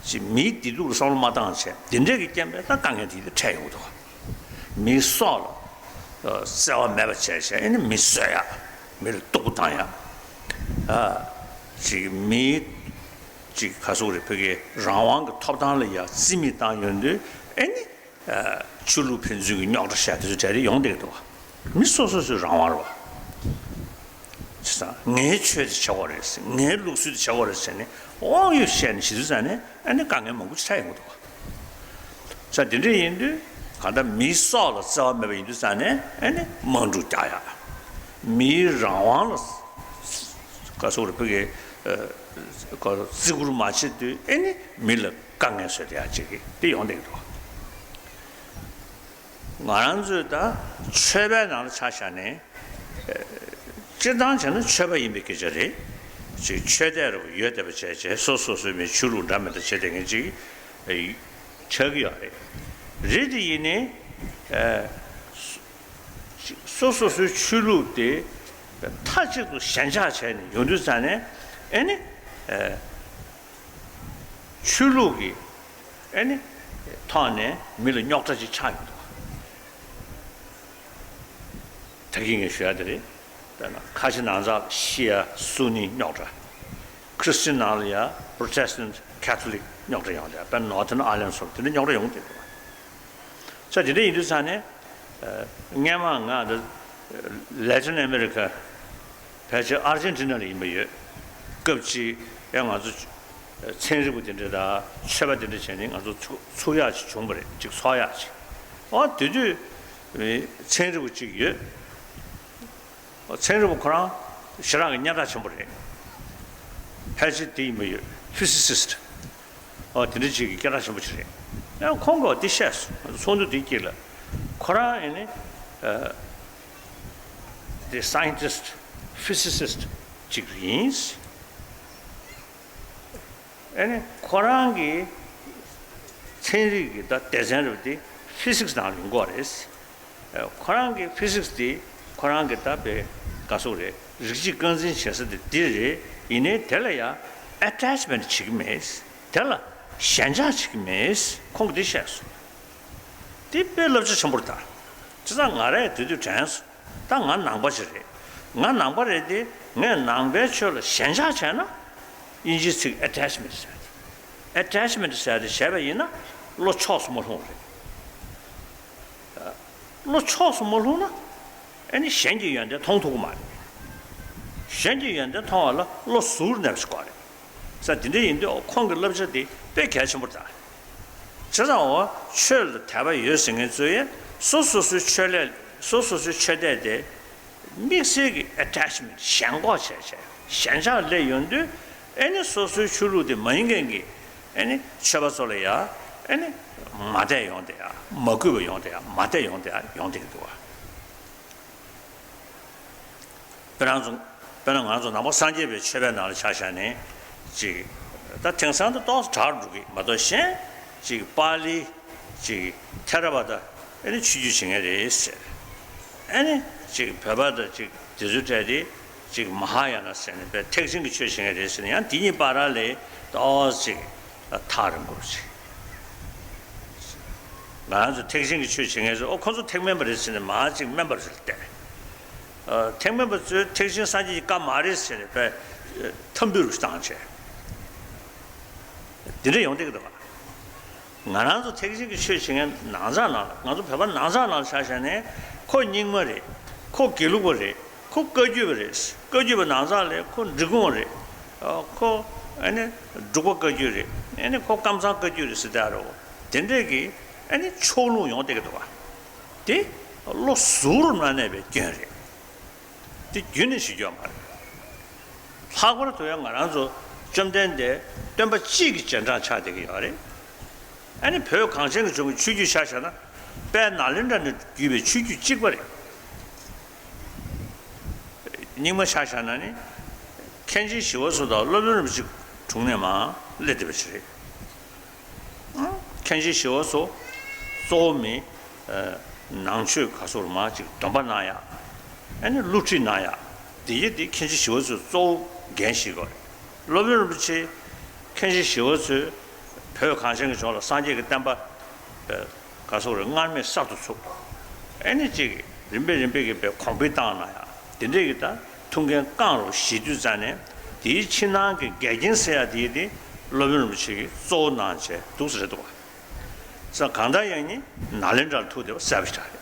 ཅིག་མིའི་བདེ་སྡུག་ལ་བསམ་བློ་མ་བཏང་བྱས། འདི་འདྲས་ཀྱི་རྐྱེན་པས་ད་དཀའ་ངལ་དེ་འཕྲད་ཡོང་གི་འདུག་མིའི་སྲོག་ལ་བརྩེ་བ་མེད་པ་བྱས་བྱས། ཨེ་ནི་མི་གསོད་ཡག་མི་ལ་སྡུག་པོ་བཏང་ཡག་ཨ། ཅིག་མིའི། ཅིག་ག་ཟེར་དགོས་རེད། བོད་ཀྱི་རང་དབང་གི་ཐོབ་ཐང་ལ་ཡ་རྩིས་མེད་བཏང་ཡོང་དུས། ཨེ་ནི། ཨ། ཆོས་ལུགས་ཕན་ཚུན་གྱི་རྙོག་དྲ་བཤད་དེ་ཚོ་གྲས་དེ་ཡོང་བསྡད་ཀྱི་འདུག་མི་སོ་སོ་སོའི་རང་དབང་རེད་བ། བྱས་ཙང་ངའི་ཆོས་དེ་བྱེད་དགོས་རེད་ཟེར། ངའི་ལུགས་སྲོལ་དེ་བྱེད་དགོས་རེད་ཟེར་ནས་དབང་ཡོད་བཤད་ནས་བྱེད་དུས་ཙང་ནས་ཨ་ནི་དཀའ་ངལ་མང་པོ་ཅིག་འཕྲད་ཡོང་གི་འདུག་ས་དེ་འདྲ་ཡིན་དུས་གང་ལྟར་མིའི་སྲོག་ལ་བརྩེ་བ་མེད་པ་ཡིན་དུས་ཙང་ནས་ཨ་ནི་དམག་འཁྲུག་རྒྱག་ཡག་མིའི་རང་དབང་ལ་ག་ཟེར་དགོས་རེད། བོད་ཀྱི་ཨ་བརྩི་བཀུར་མ་བྱེད་དུས་ཨ་ནི་མི་ལ་དཀའ་ངལ་བཟོས་བསྡད་ཡག་ཅིག་དེ་ཡོང་བསྡད་ཀྱི་འདུག་ང་རང་ཚོས་ད་ཆོས་པའི་ནང་ལ་ཆ་བཞག་ནས། སྤྱིར་བཏང་བྱས་ན་ཆོས་པ་ཡིན་པའི་སྐད་ཆ་རེད། ཅིག་ཆོས་དད་རུ་ཡོད་བསྡད་པ་བྱས་བྱས་སོ་སོ་སོའི་མི་ཆོས་ལུགས་འདྲ་མི་འདྲ་བྱེད་བསྡད་མཁན་ཅིག་ཆགས་ཀྱི་ཡོད་རེད། རེད་དེ་ཡིན་ནའི། སོ་སོ་སོའི་ཆོས་ལུགས་དེ་མཐའ་གཅིག་ཏུ་ཞེན་ཆགས་བྱས་ནས་ཡོང་དུས་ཙང་ནས་ཨེ་ནི། ཆོས་ལུགས་ཀྱི་ཨེ་ནི་ཐོག་ནས་མི་ལ་རྙོག་དྲ་ཅིག་ཆགས་ཡོང་འདུག་ད་གིན་ངས་ཞུ་ཡ་དེ་རེད། དཔེར་ན་ཁ་ཆེ་ནང་ཚགས་ཤི་ཡ་སུ་ནི་རྙོག་དྲ། ཁྲི་སི་ཊན་ནང་ལ་ཡ་པྲོ་ཊེ་སི་ཊན་ཁེ་ཐོ་ལིག་རྙོག་དྲ་ཡོང་དེ། དཔེར་ན་ནོར་ཐན་ཨའི་ལེན་ཌ་སོགས་དེ་འདྲ་རྙོག་དྲ་ཡོང་གི་འདུག་ས་དེ་འདྲ་ཡིན་དུས་ཙང་ནས། སྔས་མ་ང་འདི་ལེ་ཊིན་ཨ་མེ་རི་ཀ་ཕལ་ཆེར་ཨར་ཇེན་ཊི་ན་ལ་ཡིན་པ་ཡོད། སྐབས་གཅིག་ཡང་ང་ཚོ་ཚན་རིག་པ་དེ་འདྲ་དང་ཆོས་པ་དེ་འདྲ་བྱས་ནས་ང་ཚོ་ཚུགས་ཚུགས་ཡག་ཅིག་བྱུང་བ་རེད། ཅིག་ཚོགས་ཡག་ཅིག་ཨོ་དེ་དུས་ཚན་རིག་པ་གཅིག་ཡོད། ཚན་རིག་པ་ཁོ་རང་ ཞེ་དྲག་གི་སྙན་གྲགས་ཆེན་པོ་རེད། ཕལ་ཆེར་དེ་ཡིན་པ་ཡོད། ཕི་སི་སིསི། ཨོ་དེ་འདྲ་ཅིག་གི་སྐད་གྲགས་ཆེན་པོ་ཅིག་རེད། ཡང་ཁོང་གིས་འདི་བཤད་སོང་། ཚོགས་འདུ་དེའི་དཀྱིལ་ལ། ཁོ་རང་ཨེ་ནི། ཨ། དེ་སའེན་ཊིསི་ཊི། ཕི་སི་སིསི་ཊི་ཅིག་ཡིན། ཨེ་ནི། ཁོ་རང་གི་ཚན་རིག་གི་ད་སྡེ་ཚན་རེད་པ། དེ་ཕི་སིག་སི་ནང་ཡོང་གི་རེད། ཨ། ཁོ་རང་གི་ཕི་སིག་སི་དེ་ཁོ་རང་གི་ད་དཔེ་ག་སོག་རེད། རིགས་གཅིག་རྐང་འཛིན་བྱེད་ས་དེ་འདི་རེད། ཡིན་ནའི་དེ་ལ་ཡང་ཨེ་ཊེཆ་མེན་ཊི་བྱེད་ཀྱི་མེད། དེ་ལ་ཞེན་ཆགས་བྱེད་ཀྱི་མེད། ཁོང་གིས་འདི་བཤད་སོང་། དེ་དཔེ་བསླབ་བྱ་ཆེན་པོ་རེད་ད། བྱས་ཙང་ང་རང་དེ་དུས་དྲན་སོང་། ད་ང་ནང་པ་ཞིག་རེད། ང་ནང་པ་རེད་དེ། ངས་ནང་པའི་ཆོས་ལ་ཞེན་ཆགས་བྱས་ན། དབྱིན་ཇིའི་ཚིག་ཨེ་ཊེཆ་མེན་ཊི་ཟེར། ཨེ་ཊེཆ་མེན་ཊི་ཟེར་དེ་བྱས་པ་ཡིན་ན་བློ་ཕྱོགས་སུ་མ་ལྷུང་བ་རེད། བློ་ཕྱོགས་སུ་མ་ལྷུང་ན། ཨེ་ནི་གཞན་གྱི་ཡོན་ཏན་མཐོང་ཐུབ་ཀྱི་མ་རེད། གཞན་གྱི་ཡོན་ཏན་མཐོང་བ་ལ་བློ་གཟུར་གནས་པ་ཞིག་དགོས་རེད། ས་འདི་འདྲ་ཡིན་དུས་ཁོང་གི་བསླབ་བྱ་འདི་དཔེ་གལ་ཆེན་པོ་རེད་ད། བྱས་ཙང་འོ་ཆོས་ལ་དད་པ་ཡོད་ཟེར་མཁན་ཚོས་ཡང་སོ་སོ་སོའི་ཆོས་ལས། སོ་སོ་སོའི་ཆོས་དད་དེ་དམིགས་བསལ་གྱི་ཨེ་ཊེཆ་མེན་ཊི། ཞེན་ཁོག་བྱས་བྱས། ཞེན་ཆགས་སླེབས་ཡོང་དུས་ཨེ་ནི་སོ་སོའི་ཆོས་ལུགས་དེ་མ་ཡིན་མཁན་གྱི་ཨེ་ནི་ཆོས་པ་ཚོ་ལ་ཡང་ཨེ་ནི་མ་དད་ཡོང་དེ་ཡ། མ་གུས་པ་ཡོང་དེ་ཡ། མ་དད་ཡོང་དེ་ཡ། ཡོང་བསྡད་ཀྱི་འདུག་བ། དཔེར་ན་ཚོ། དཔེར་ན་ང་ཚོ་ནང་པ་སངས་རྒྱས་པའི་ཆོས་པའི་ནང་ལ་ཆ་བཞག་ནས་ཅིག་ད་དེང་སང་ད་ཏོག་ཙམ་དྲག་འགྲོ་གི་མ་གཏོགས། གཞན་ཅིག་པཱ་ལི། ཅིག་ཐེ་ར་བ་ད། ཨེ་ནི་ཆོས་བརྒྱུད་བྱེད་མཁན་རེད་ཟེར། ཨེ་ནི་ཅིག་བོད་པ་ད་ཅིག་དེ་ཚོའི་གྲས་དེ་ཅིག་མ་ཧཱ་ཡ་ན་ཟེར་ནས་དཔེ་ཐེག་ཆེན་གྱི་ཆོས་བྱེད་མཁན་རེད་ཟེར་ནས། ཡང་དེ་གཉིས་བར་ལ་ཏོག་ཙམ་ཅིག་ཐག་རིང་པོ་ཅིག་ང་རང་ཚོ་ཐེག་ཆེན་གྱི་ཆོས་བྱེད་མཁན་ཚོས་ཨོ་ཁོ་ཚོ་ཐེག་དམན་པ་རེད་ཟེར་ནས་མར་ཅིག་དམན་པ་རེད་བལྟས། ཨ། ཐེག་དམན་པ་ཚོས་ཐེག་ཆེན་སངས་རྒྱས་ཀྱི་བཀའ་མ་རེད་ཟེར་ནས་དཔེ་ཐམ་འབུ་རུ་བཏང་བྱས། འདི་འདྲ་ཡོང་བསྡད་ཀྱི་འདུག་ག་ང་རང་ཚོ་ཐེག་ཆེན་གྱི་ཆོས་བྱེད་མཁན་ནང་ཚང་ནང་ལ། ང་ཚོ་བོད་པ་ནང་ཚང་ནང་ལ་ཆ་བཞག་ནས་ཁོ་རྙིང་མ་རེད། ཁོ་དགེ་ལུགས་པ་རེད། ཁོ་བཀའ་བརྒྱུད་པ་རེད། བཀའ་བརྒྱུད་པ་ནང་ཚང་ལ་ཁོ་འབྲི་གུང་རེད། ཨ། ཁོ་ཨ་ནི་འབྲུག་པ་བཀའ་བརྒྱུད་རེད། ཨ་ནི་ཁོ་ཀམ་ཚང་བཀའ་བརྒྱུད་རེད་ཟེར་བསྡད་རེད། དེ་འདྲས་ཀྱི་ཨ་ནི་ཕྱོགས་ལྷུང་ཡོང་བསྡད་ཀྱི་འདུག་ག་དེ་བློ་གཟུར་མ་གནས་པའི་སྐྱོན་རེད། དེ་རྒྱུན་ནས་ཞིག་ཡོད་མ་རེད། ལྷག་པར་དུ་ཡང་ང་རང་ཚོ་བཅོམ་ལྡན་འདས་སྟོན་པ་གཅིག་གི་རྗེས་འབྲང་ཆགས་བསྡད་ཀྱི་ཡོད་རེད། ཨ་ནི་བོད་གངས་ཅན་གྱི་ལྗོངས་ཀྱི་ཆོས་བརྒྱུད་ཆ་བཞག་ན། དཔལ་ནཱ་ལེནྡྲ་ནས་བརྒྱུད་པའི་ཆོས་བརྒྱུད་གཅིག་པ་རེད། རྙིང་མ་ཆ་བཞག་ན་ནི། མཁན་ཆེན་ཞི་བ་འཚོ་དང་སློབ་དཔོན་རིན་པོ་ཆེ་དྲུང་ནས་མར་སླེབས་བསྡད་པ་ཞིག་རེད། མཁན་ཆེན་ཞི་བ་འཚོ་གཙོ་བོ་མི། ཨ། ནང་ཆོས་ག་སོགས་མར་ཅིག་སྡོམ་པ་གནང་ཡག་ཨ་ནི་བསླུ་བྲིད་གནང་ཡག་དེ་ཡི་དེ་མཁན་ཆེན་ཞི་བ་འཚོས་གཙོ་བོ་འགན་བཞེས་དགོས་རེད། སློབ་དཔོན་རིན་པོ་ཆེ། མཁན་ཆེན་ཞི་བ་འཚོས་བོད་གངས་ཅན་གྱི་ལྗོངས་ལ་སངས་རྒྱས་ཀྱི་བསྟན་པ། ཨ། ག་སོགས་རེད། སྔར་མེད་གསར་དུ་ཚུགས། ཨ་ནི་ཅིག་རིམ་པས་རིམ་པས་ཀྱི་དཔེ་གོང་འཕེལ་བཏང་གནང་ཡག་དེ་འདྲས་ཀྱི་ད་ཐུགས་འགན་བསྐངས་རོགས་ཞུ་དུས་ཙ་ནས། དེའི་ཕྱི་ནང་གི་འགལ་རྐྱེན་སེལ་ཡག་དེ་དེ་སློབ་དཔོན་རིན་པོ་ཆེ་གིས་གཙོ་བོ་གནང་བྱས་འདུག་ས་རེད་འདུག་བ། ས་གང་ལྟར་ཡང་ནི་ནཱ་ལེནྡྲར་ཐུག་བསྡད་པ་གསལ་པོ་ཞིག་རེད།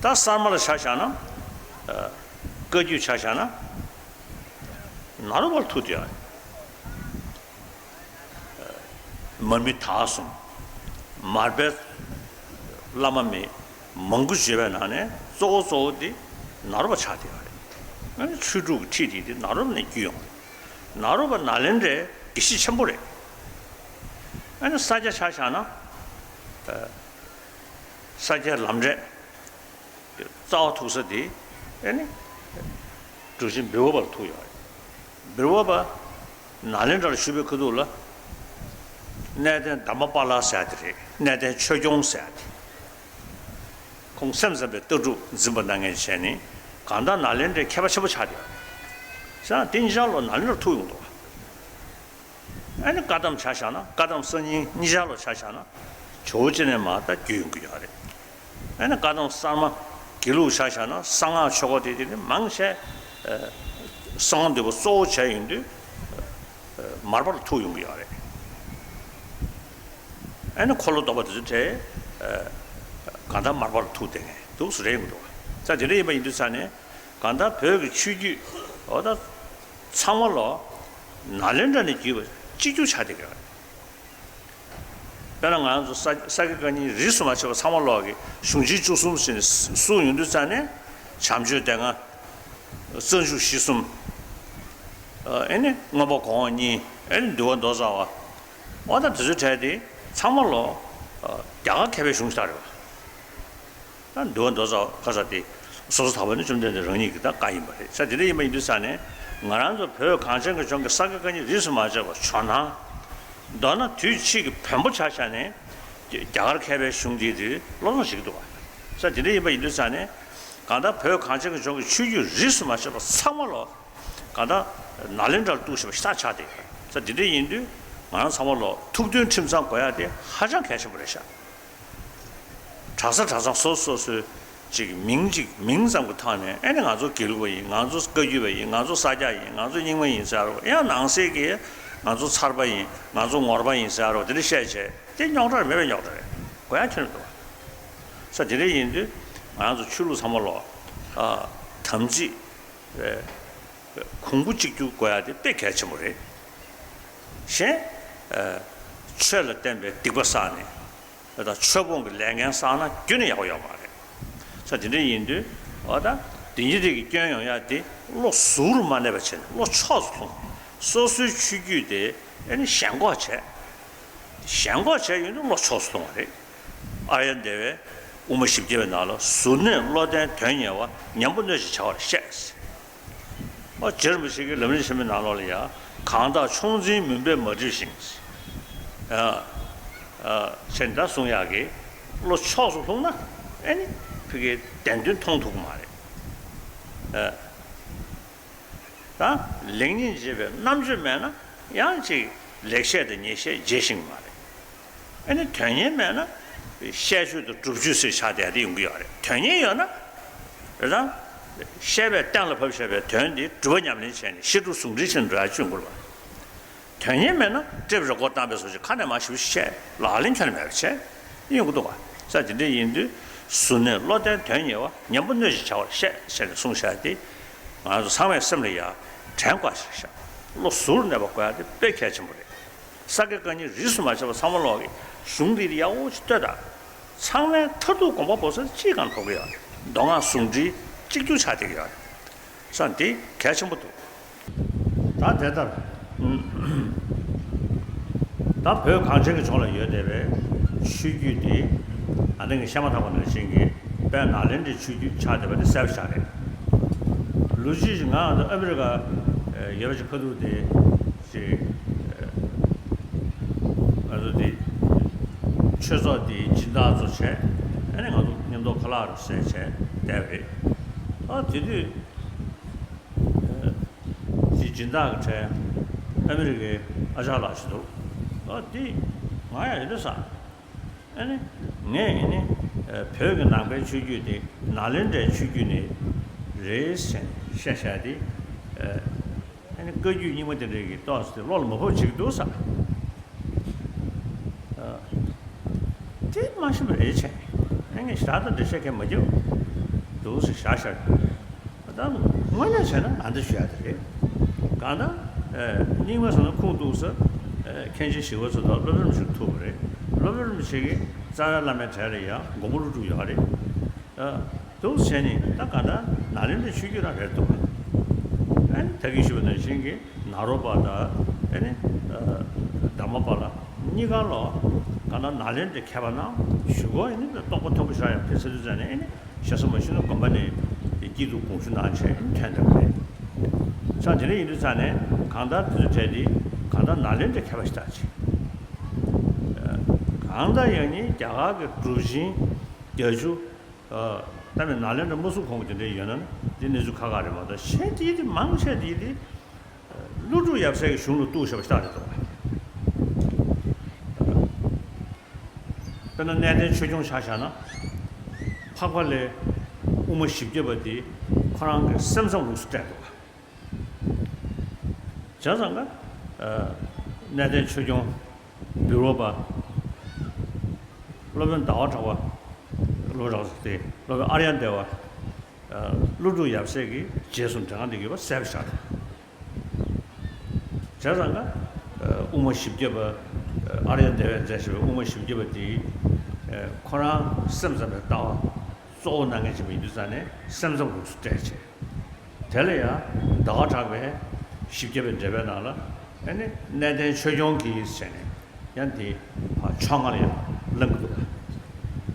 ད་གསར་མ་ལ་ཆ་བཞག་ན། ཨ། བཀའ་བརྒྱུད་ཆ་བཞག་ན། ནཱ་རོ་པར་ཐུག་བསྡད་ཡོད་རེད། མར་མི་དྭགས་གསུམ། མར་པའི་བླ་མ་མི་མང་པོ་བརྗོད་པའི་ནང་ནས་གཙོ་བོ་གཙོ་བོ་དེ་ནཱ་རོ་པ་ཆགས་བསྡད་ཡོད་རེད། ཨ་ནི་ཆོས་དྲུག་གི་ཁྲིད་དེ་དེ་ནཱ་རོ་པ་ནས་བརྒྱུད་ཡོང་བ་རེད། ནཱ་རོ་པ་ནཱ་ལེནྡྲའི་དགེ་བཤེས་ཆེན་པོ་རེད། ཨ་ནི་ས་སྐྱ་ཆ་བཞག་ན། ཨ། ས་སྐྱའི་ལམ་འབྲས་རྩ་བ་ཐུག་ས་དེ་ཨ་ནི་གྲུབ་ཆེན་འབུལ་བ་པ་ལ་ཐུག་ཡོད་རེད། འབུལ་བ་པ་ནཱ་ལེནྡྲར་བཞུགས་པའི་ཁ་ཐུག་ལ་གནས་བརྟན་དྷརྨ་པཱ་ལ་ཟེར་ཡ་དེ་རེད། གནས་བརྟན་ཆོས་སྐྱོང་ཟེར་ཡ་དེ། ཁོང་སེམས་ཙམ་པའི་ལྟ་གྲུབ་འཛིན་པ་གནང་མཁན་བྱས་ནས་གང་ལྟར་ནཱ་ལེནྡྲའི་མཁས་པ་ཆེན་པོ་ཆགས་བསྡད་ཡོད་རེད། བྱས་ཙང་དེ་གཉིས་ཆར་ལོ་ནཱ་ལེནྡྲར་ཐུག་ཡོང་འདུག་ཨ་ནི་བཀའ་གདམས་ཆ་བཞག་ན། བཀའ་གདམས་གསར་རྙིང་གཉིས་ཆར་ལོ་ཆ་བཞག་ན་ཇོ་བོ་རྗེ་ནས་མར་ད་བརྒྱུད་ཡོང་གི་ཡོད་རེད། ཨ་ནི་བཀའ་གདམས་གསར་མ་དགེ་ལུགས་ཆ་བཞག་ན་གསང་སྔགས་ཆོས་སྐོར་དེ་དེ་ནི་མང་ཆེ་གསང་སྔགས་འདུས་པ་གཙོ་བོ་བྱས་ཡོང་དུས་མར་པ་ལ་ཐུག་ཡོང་གི་ཡོད་རེད། ཨ་ནི་འཁོར་ལོ་བཟློག་པ་དེ་ཚོ་གྲས་གང་ལྟར་མར་པ་ལ་ཐུག་བསྡད་མཁན་འདུག་ཟེར་རེད་ཡོང་གི་འདུག་ད་དེ་འདྲ་ཡིན་པ་ཡིན་དུས་ཙ་ནས་གང་ལྟར་བོད་ཀྱི་ཆོས་བརྒྱུད་འོ་ད་ཚང་མ་ལོ་ནཱ་ལེནྡྲ་ནས་བརྒྱུད་པ་གཅིག་གྱུར་ཆགས་བསྡད་ཀྱི་ཡོད་རེད། དཔེར་ན་ང་རང་ཚོ་ས་ས་དགེ་བཀའ་རྙིང་རིས་སུ་མ་ཆད་པ་ཚང་མ་ལོག་གི་གཞུང་ཆེན་བཅུ་གསུམ་ཟེར་ནས་གསུངས་ཡོང་དུས་ཙ་ནས་བྱམས་ཆོས་སྡེ་ལྔ། རྩ་འཇུག་གཞི་གསུམ། ཨ་ནི་མངོན་པ་གོ་འོག་གཉིས། ཨ་ནི་འདུལ་བ་མདོ་རྩ་བ། འོ་ད་དེ་ཚོའི་གྲས་དེ་ཚང་མ་ལོ། ཨ་རྒྱ་གར་མཁས་པའི་གཞུང་ཞིག་རེད་བ། ད་འདུལ་བ་མདོ་རྩ་བ་ཁ་ས་དེ་སོ་སོ་ཐར་པ་ནི་བཅོམ་ལྡན་འདས་རང་ཉིད་ཀྱི་ད་བཀའ་ཡིན་པ་རེད། ས་དེ་འདྲ་ཡིན་པ་ཡིན་དུས་ས་ནས་ང་རང་ཚོ་བོད་གངས་ཅན་གྱི་ལྗོངས་ཀྱི་ས་དགེ་བཀའ་རྙིང་རིས་སུ་མ་ཆད་པ་ཇོ་ནང་། མདོར་ན་དུས་ཕྱིས་ཀྱི་བོན་པོ་ཆ་བཞག་ནས་རྒྱ་གར་མཁས་པའི་གཞུང་འདི་དེ་བློ་བཟང་ཞིག་འདུག་བ། ས་དེ་འདྲ་ཡིན་པ་ཡིན་དུས་ས་ནས་གང་ལྟར་བོད་གངས་ཅན་གྱི་ལྗོངས་ཀྱི་ཆོས་བརྒྱུད་རིས་སུ་མ་ཆད་པ་ཚང་མ་ལོ། གང་ལྟར་ནཱ་ལེནྡྲར་གཏུགས་བཞིན་པ་ཤ་སྟག་ཆགས་ཏེ། ས་དེ་འདྲ་ཡིན་དུས་ང་རང་ཚང་མ་ལོ་ཐུགས་མཐུན་ཁྲིམས་གཙང་དགོས་ཡ་དེ་ཧ་ཅང་གལ་ཆེན་པོ་རེད་ཤག་གྲྭ་ས་གྲྭ་ཚང་སོ་སོ་སོའི་ཅིག་མིང་ཅིག་མིང་ཙམ་གྱི་ཐོག་ནས་ཨེ་ནི་ང་ཚོ་དགེ་ལུགས་པ་ཡིན། ང་ཚོ་བཀའ་བརྒྱུད་པ་ཡིན། ང་ཚོ་ས་སྐྱ་ཡིན། ང་ཚོ་རྙིང་མ་ཡིན་ཟེར་རོ། ཡང་ནང་གསེས་ཀྱི་ང་ཚོ་ཚར་པ་ཡིན། ང་ཚོ་ངོར་པ་ཡིན་ཟེར་རོ། དེ་འདྲ་བཤད་བྱས་དེ་རྙོག་དྲ་རེད། མེད་པའི་རྙོག་དྲ་རེད། དགོས་ཡ་ཁྱོན་ནས་འདུག་བ། ས་དེ་འདྲ་ཡིན་དུས་ང་ཚོ་ཆོས་ལུགས་ཚང་མ་ལོ། ཨ་དམ་ཚིག་གོང་བུ་གཅིག་གྱུར་དགོས་ཡ་དེ་དཔེ་གལ་ཆེན་པོ་རེད། གཞན་ཨ་ཆོས་ལ་བརྟེན་པའི་སྡིག་པ་བསགས་ནས། དང་ཆོས་སྤོང་གི་ལས་འགན་བསགས་ན་རྒྱུན་ནས་ཡག་པོ་ཡོད་མ་རེད། ས་དེ་འདྲ་ཡིན་དུས་འོ་ད་དེ་ཉིད་དེ་གི་སྐྱོན་ཡོང་ཡ་དེ་བློ་གཟུ་བོར་མ་གནས་པ་བྱས་ནས་བློ་ཕྱོགས་སུ་ལྷུང་། སོ་སོའི་ཆོས་བརྒྱུད་དེ་ཨེ་ནི་ཞེན་ཁོག་བྱས། ཞེན་ཁོག་བྱས་ཡོང་དུས་བློ་ཕྱོགས་སུ་ལྷུང་བ་རེད། ཨཱརྱ་དེ་བས་དབུ་མ་བཞི་བརྒྱ་པའི་ནང་ལ་གཟུར་གནས་བློ་ལྡན་དོན་གཉེར་བ་ཉན་པོ་གནོད་ཅིང་བྱ་བར་བཤད། ཨོ་རྗེ་རིན་པོ་ཆེ་གིས་ལམ་རིམ་ཆེན་མོའི་ནང་ལོགས་ལ་ཡང་གང་དག་ཕྱོགས་འཛིན་མུན་པས་མ་བསྒྲིབས་ཤིང་། ཨ་ཨ་ཞེས་ད་གསུང་ཡག་གི་བློ་ཕྱོགས་སུ་ལྷུང་ན་ཨེ་ནི་ཕ་གིའི་བདེན་དོན་མཐོང་ཐུབ་ཀྱི་མ་རེད། ཨ་ད་ལེགས་ཉེས་འབྱེད་པའི་རྣམ་དཔྱོད་མེད་ན་ཡང་ཅིག་ལེགས་བཤད་དང་ཉེས་བཤད་འབྱེད་ཤེས་ཀྱི་མ་རེད། ཨ་ནི་དོན་གཉེར་མེད་ན་བཤད་ཆོས་དང་སྒྲུབ་ཆོས་ཟེར་ཆགས་བསྡད་དེ་ཡོང་གི་ཡོད་རེད། དོན་གཉེར་ཡོད་ན་རེད་དང་། བཤད་པས་གཏན་ལ་ཕབ་བྱས་པའི་དོན་དེ་སྒྲུབ་པ་ཉམས་ལེན་བྱས་ནས་བཤད་སྒྲུབ་ཟུང་འབྲེལ་བྱས་ནས་འགྲོ་ཡ་བཅུག་དགོས་པ། དོན་གཉེར་མེད་ན་ཊེབ་རེ་ཀོཌ་བཏང་པའི་བཟོ་ཅིག་ཁ་ནས་མར་ཞུ་བཤད་ལག་ལེན་ཁྱོན་ནས་མེད་པ་བྱས་ཡོང་གི་འདུག་ག་ས་དེ་འདྲ་ཡིན་དུས་གཟུར་གནས་བློ་ལྡན་དོན་གཉེར་བ་ཉན་པོ་གནོད་ཅིང་བྱ་བར་བཤད་ཟེར་ནས་གསུངས་བཞག་དེ་ང་ཚོ་ཚང་མའི་སེམས་ལ་ཡ་དྲན་དགོས་ཤིག་ཤག་བློ་གཟུར་གནས་པ་དགོས་ཡ་དེ་དཔེ་གལ་ཆེན་པོ་རེད། ས་དགེ་བཀའ་རྙིང་རིས་སུ་མ་ཆད་པ་ཚང་མ་ལོག་གི་གཞུང་འདི་ཡག་པོ་ཅིག་ལྟོས་དང་། ཚང་མའི་མཐར་ཐུག་དགོངས་པ་བོ་ས་གཅིག་གང་ཐོབ་ཀྱི་ཡོད་རེད། མདོ་སྔགས་ཟུང་འབྲེལ་གཅིག་གྱུར་ཆགས་བསྡད་ཀྱི་ཡོད་རེད། ས་འདི་གལ་ཆེན་པོ་འདུག་ད་དེ་ལྟར། ད་བོད་གངས་ཅན་གྱི་ལྗོངས་ལ་ཡོད་བསྡད་པའི་ཆོས་བརྒྱུད་འདི་ཨ་ནི་ངས་བཤད་མ་ཐག་པ་ནང་བཞིན་གྱི་དཔལ་ནཱ་ལེནྡྲའི་ཆོས་བརྒྱུད་ཆགས་བསྡད་པ་དེ་གསལ་པོ་ཆགས་རེད། ལོ་རྒྱུས་ཀྱི་ང་ཨ་མི་རི་ཀ་ཡོད་པ་ཅིག་ཁ་ཐུག་དེ་ཅིག་ང་ཚོ་དེ་ཆོས་ཚོགས་དེའི་སྦྱིན་བདག་ཚོ་བྱས། ཨ་ནི་ང་ཚོ་མཉམ་དུ་ཁ་ལག་རེ་བཟས་བྱས་བསྡད་པ་རེད། ཨ་དེ་དུས། དེ་སྦྱིན་བདག་གི་གྲས་ཨ་མི་རི་ཀའི་ཨ་ཅག་ལགས་ཤིག་འདུག་ཨ་དེ་ང་ཡང་ཡིན་འདུག་ས། ཨ་ནི་ངས་ཨ་ནི་བོད་ཀྱི་ནང་པའི་ཆོས་བརྒྱུད་དེ་ནཱ་ལེནྡྲའི་ཆོས་བརྒྱུད་ནས་རེད་ཟེར་བཤད་བཞག་དེ། ཨ་ནི་བཀའ་བརྒྱུད་རྙིང་མ་དེ་འདྲའི་གི་ཏོག་ཙམ་དེ་བློ་ལ་མ་བབས་བྱེད་ཀྱི་འདུག་ས། དེ་མ་ཤེས་པ་རེད་བྱས། ཨ་ངས་ཞེ་དྲག་འགྲེལ་བཤད་གང་མ་བརྒྱབ། འདུག་སེ་བཞག་བཞག་ད་དངོས་གནས་བྱས་ན་ཨ་འདི་ཞུ་ཡ་དེ་རེད། གང་ལྟར་རྙིང་མ་ཟེར་ན་ཁུངས་གཏུགས་ས་མཁན་ཆེན་ཞི་བ་འཚོ་དང་སློབ་དཔོན་རིན་པོ་ཆེ་ཐུག་པ་རེད། སློབ་དཔོན་རིན་པོ་ཆེ་གིས་རྩ་བའི་བླ་མའི་གྲལ་ལ་ཡང་མགོན་པོ་ཀླུ་སྒྲུབ་ཡོད་རེད། འདུག་བྱས་ནས་ད་ག་ད་ནཱ་ལེནྡྲའི་ཆོས་བརྒྱུད་རང་རེད་འདུག་ཨ་ནི་ད་གིན་ཞུས་པ་ནང་བཞིན་གྱི་ནཱ་རོ་པ་དང་ཨ་ནི་དྷརྨ་པཱ་ལ་གཉིས་ཀ་ལོ་ག་ན་ནཱ་ལེནྡྲའི་མཁས་པ་རྣམས་ཞུ་སྒོ་ཨ་ནི་རྟོགས་པ་མཐོན་པོ་ཞིག་ཡང་ཕེབས་ཚར་དུས་ཙམ་ནས་ཨ་ནི་ཞེ་ས་མ་ཞུས་ན་དགོན་པ་ནས་སྐྱིད་སྡུག་དགོངས་ཞུ་གནང་བྱས་ཨ་ནི་ཐོན་བསྡད་པ་རེད། ས་དེ་འདྲ་ཡིན་དུས་ཙམ་ནས་གང་ལྟར་དེ་ཚོ་གྲས་འདི་གང་ལྟར་ནཱ་ལེནྡྲའི་མཁས་པ་ཞིག་ལྟ་ཅི། གང་ལྟར་ཡང་ནི་རྒྱ་གར་གྱི་གྲུབ་ཆེན་བརྒྱད་ཅུ། ཨ་ད་ནི་ནཱ་ལེནྡྲ་མ་གསུངས་གོང་གི་དེ་འདྲ་ཡོད་ན་འདི་གནས་ཚུལ་ཁག་ཁག་རེད་མ་གཏོགས་གཞན་དེ་དེ་མང་ཆེ་དེ་དེ་ཀླུ་སྒྲུབ་ཡབ་སྲས་ཀྱི་གཞུང་ལ་གཏུགས་བཞག་པ་ཞིག་རེད་འདུག་དཔེར་ན་གནས་བརྟན་ཆོས་སྐྱོང་ཆ་བཞག་ན་འཕགས་པ་ལྷའི་དབུ་མ་བཞི་བརྒྱ་པ་དེ་ཁོ་རང་གི་སེམས་ཙམ་ལུགས་སུ་བཀྲལ་འདུག་བྱས་ཙང་ཀ་ཨ་གནས་བརྟན་ཆོས་སྐྱོང་བིར་ཝ་པ། སློབ་དཔོན་ཟླ་བ་གྲགས་པ། སློབ་དཔོན་གྲགས་པ་དེ་སློབ་དཔོན་ཨཱརྱ་དེ་བ། ཀླུ་སྒྲུབ་ཡབ་སྲས་ཀྱི་རྗེས་སུ་འབྲང་སྟེ་ཡོད་པ་གསལ་པོ་ཆགས་འདུག་བྱས་ཙང་ཀ་དབུ་མ་བཞི་བརྒྱ་པ། ཨཱརྱ་དེ་བས་མཛད་བཞག་པའི་དབུ་མ་བཞི་བརྒྱ་པ་དེ་ཁོ་རང་སེམས་ཙམ་པའི་ལྟ་བ་གཙོ་བོ་གནང་མཁན་ཅིག་ཡིན་དུས་ཙང་ནས་སེམས་ཙམ་ལུགས་སུ་བཀྲལ་བྱས། དེ་ལ་ཡང་ཟླ་བ་གྲགས་པའི་བཞི་བརྒྱ་པའི་འགྲེལ་པའི་ནང་ལ་ཨ་ནི་གནས་བརྟན་ཆོས་སྐྱོང་གིས་བྱས་ནས་ཡང་དེ་ཕར་ཕྱོགས་སྔ་ལ་ཡང་བླང་གི་འདུག་ག་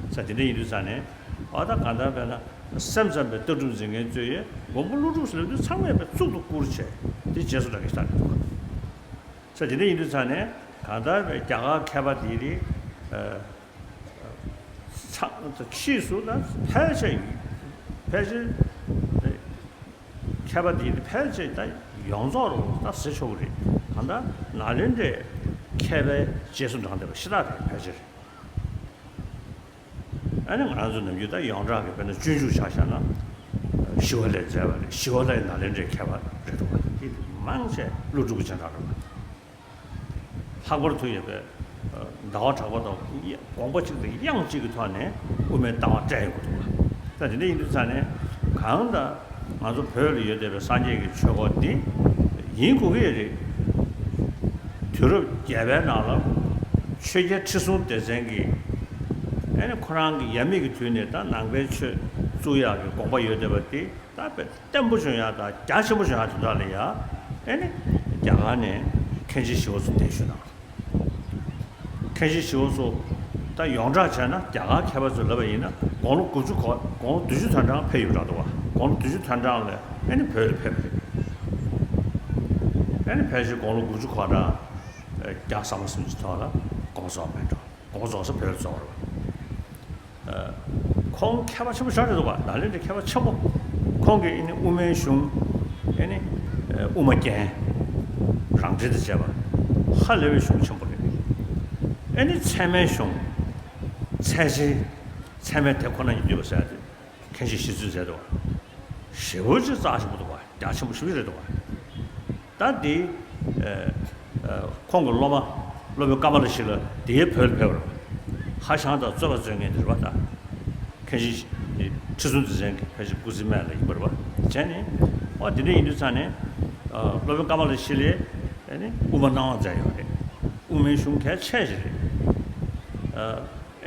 ས་དེ་འདྲ་ཡིན་དུས་ཙང་ནས་ཨ་ད་གང་ལྟར་བས་ན་སེམས་ཙམ་པའི་ལྟ་གྲུབ་འཛིན་མཁན་ཚོས་ཡང་མགོན་པོ་ཀླུ་སྒྲུབ་ཟེར་དུས་ཚང་མས་པའི་གཙུག་ཏུ་བཀུར་བྱས་དེ་རྗེས་སུ་འབྲང་གི་ལྟ་གི་འདུག་ག་ས་དེ་འདྲ་ཡིན་དུས་ཙང་ནས་གང་ལྟར་བས་རྒྱ་གར་མཁས་པ་དེ་རིགས། ཚང་ཕྱིས་སུ་ད་ཕལ་ཆེར་ཕལ་ཆེར་མཁས་པ་འདི་ཕལ་ཆེར་ད་ཡོངས་རྫོགས་རུ་ད་ཟེར་ཆོག་གི་རེད། གང་ལྟར་ནཱ་ལེནྡྲའི་མཁས་པའི་རྗེས་སུ་འབྲངས་བསྡད་པ་ཤ་སྟག་རེད་ཕལ་ཆེར། ཨ་ནི་ང་རང་ཚོ་ནམ་རྒྱུན་ད་ཡོངས་གྲགས་ཀྱི་དཔེར་ན་སྤྱོད་འཇུག་ཆ་བཞག་ན་ཞི་བ་ལྷས་མཛད་པ་རེད། ཞི་བ་ལྷ་ཡི་ནཱ་ལེནྡྲའི་མཁས་པ་རེད་འདུག་ག་དེ་མང་ཆེ་ཀླུ་སྒྲུབ་ཀྱི་སྤྱན་རས་གཟིགས་རེད་པ། ལྷག་པར་དུ་ཡོད་པའི་ཟླ་བ་གྲགས་པ་དང་དགོངས་པ་གཅིག་དང་དབྱངས་གཅིག་གི་ཐོག་ནས་དབུ་མའི་ལྟ་བ་བཀྲལ་ཡོང་གི་འདུག་ག་ད་དེ་འདྲ་ཡིན་དུས་ཙང་ནས་གང་ལྟར་ང་ཚོ་བོད་ལ་ཡོད་བསྡད་པའི་སངས་རྒྱས་ཀྱི་ཆོས་སྐོར་འདི་ཡིན་དགོས་ཀྱི་རེད། དུས་རབས་བརྒྱད་པའི་ནང་ལ་ཆོས་རྒྱལ་ཁྲི་སྲོང་ལྡེ་བཙན་གྱིས་ཨ་ནི་ཁོ་རང་གི་ཡབ་མེས་ཀྱི་དུས་ནས་ད་ནང་པའི་ཆོས་བཙུགས་ཡག་གི་དགོངས་པ་ཡོད་བསྡད་པ་དེ། ད་དཔེ་བརྟན་པོ་བྱུང་ཡག་དང་རྒྱ་ཆེན་པོ་བྱུང་ཡག་དེ་དག་ལ་ཡ། ཨེ་ནི་རྒྱ་གར་ནས་མཁན་ཆེན་ཞི་བ་འཚོ་གདན་ཞུས་གནང་། མཁན་ཆེན་ཞི་བ་འཚོ་ད་ཡོངས་གྲགས་བྱས་ན་རྒྱ་གར་མཁས་པ་ཚོས་ལབ་པ་ཡིན་ན་དགུང་ལོ་དགུ་བཅུ་གོ་དགུང་ལོ་བདུན་ཅུ་དོན་གྲངས་ཕེབས་ཡོད་འདྲ་འདུག་བ། དགུང་ལོ་བདུན་ཅུ་དོན་གྲངས་ལ་ཨེ་ནི་བོད་ལ་ཕེབས་རེད། ཨེ་ནི་ཕལ་ཆེར་དགུང་ལོ་དགུ་བཅུ་གོ་གྲངས་བརྒྱ་ཟ་མ་ཟིན་གྱི་ཐོག་ལ་དགོངས་རྫོགས་མེད་འགྲོ། དགོངས་རྫོགས་ས་བོད་ལ་རྫོགས་རེད་བ། ཁོང་མཁས་པ་ཆེན་པོ་ཞིག་རེད་འདུག་བ། ནཱ་ལེནྡྲའི་མཁས་པ་ཆེན་པོ། ཁོང་གིས་ཨེ་ནི་དབུ་མའི་གཞུང་ཨེ་ནི་དབུ་མ་རྒྱན་རང་འགྲེལ་དང་བཅས་པ་ཧ་ལས་པའི་གཞུང་ཆེན་པོ་རེད། ཨེ་ནི་ཚད་མའི་གཞུང་ཚད་ཆེན་ཚད་མའི་དེ་ཁོ་ན་ཉིད་བསྡུས་པ་ཟེར་ཡ་དེ་མཁན་ཆེན་ཞི་འཚོས་མཛད་འདུག་བ། ཞེ་པོ་ཅིག་རྩ་ཆེན་པོ་འདུག་བ། རྒྱ་ཆེན་པོ་ཞེ་པོ་ཅིག་རེད་འདུག་བ། ད་འདི་ཨ་ཨ་ཁོང་གི་སློབ་མ་སློབ་དཔོན་ཀ་མ་ལ་ཤཱི་ལ་དེའི་བོད་ལ་ཕེབས་པ་རེད་བ། ཧྭ་ཤང་དང་རྩོད་པ་རྩོད་མཁན་དེ་རེད་བ། ད་མཁན་ཆེན་ཁྲི་སྲོང་ལྡེ་བཙན་གྱི་ཕལ་ཆེར་སྐུ་ཚེ་སྨད་ལ་ཡིན་པ་རེད་བ། བྱས་ནས་ཨོ་དེ་འདྲ་ཡིན་དུས་ཙང་ནས་ཨ་སློབ་དཔོན་ཀ་མ་ལ་ཤཱི་ལས་ཨ་ནི་དབུ་མ་སྣང་བ་མཛད་ཡོད་རེད། དབུ་མའི་གཞུང་གལ་ཆེ་ཞིག་རེད། ཨ་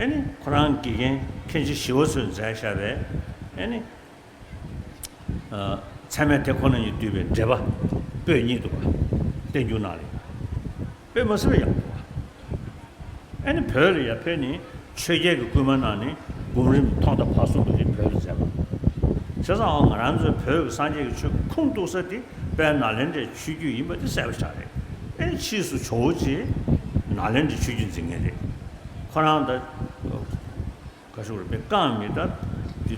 ཨ་ནི་ཁོ་རང་དགེ་རྒན་མཁན་ཆེན་ཞི་བ་འཚོས་མཛད་བཞག་པའི་ཨ་ནི། ཚད་མའི་དེ་ཁོ་ན་ཉིད་བསྡུས་པའི་འགྲེལ་པ་པོད་གཉིས་འདུག་བ། བསྟན་འགྱུར་ནང་ལ་ཡོད། པོད་མ་ཟིན་པ་ཡང་འདུག་བ། ཨ་ནི་བོད་ལ་ཡར་ཕེབས་ནས་ཆོས་རྒྱལ་གྱི་སྐུལ་མ་གནང་ནས་སྒོམ་རིམ་ཐོག་མཐའ་བར་གསུམ་དུ་དེ་བོད་ལ་མཛད་པ། བྱས་ཙང་ང་རང་ཚོའི་བོད་ཀྱི་སངས་རྒྱས་ཀྱི་ཆོས་ཁུངས་གཏུགས་ས་དེ་དཔལ་ནཱ་ལེནྡྲའི་ཆོས་བརྒྱུད་ཡིན་པ་དེ་གསལ་པོ་ཞིག་རེད། ཨ་ནི་ཕྱིས་སུ་ཇོ་བོ་རྗེ་ནཱ་ལེནྡྲའི་ཆོས་བརྒྱུད་འཛིན་མཁན་རེད། ཁོ་རང་ད། ག་ཞུ་རེད་པས་རྐང་མི་ད་དེ་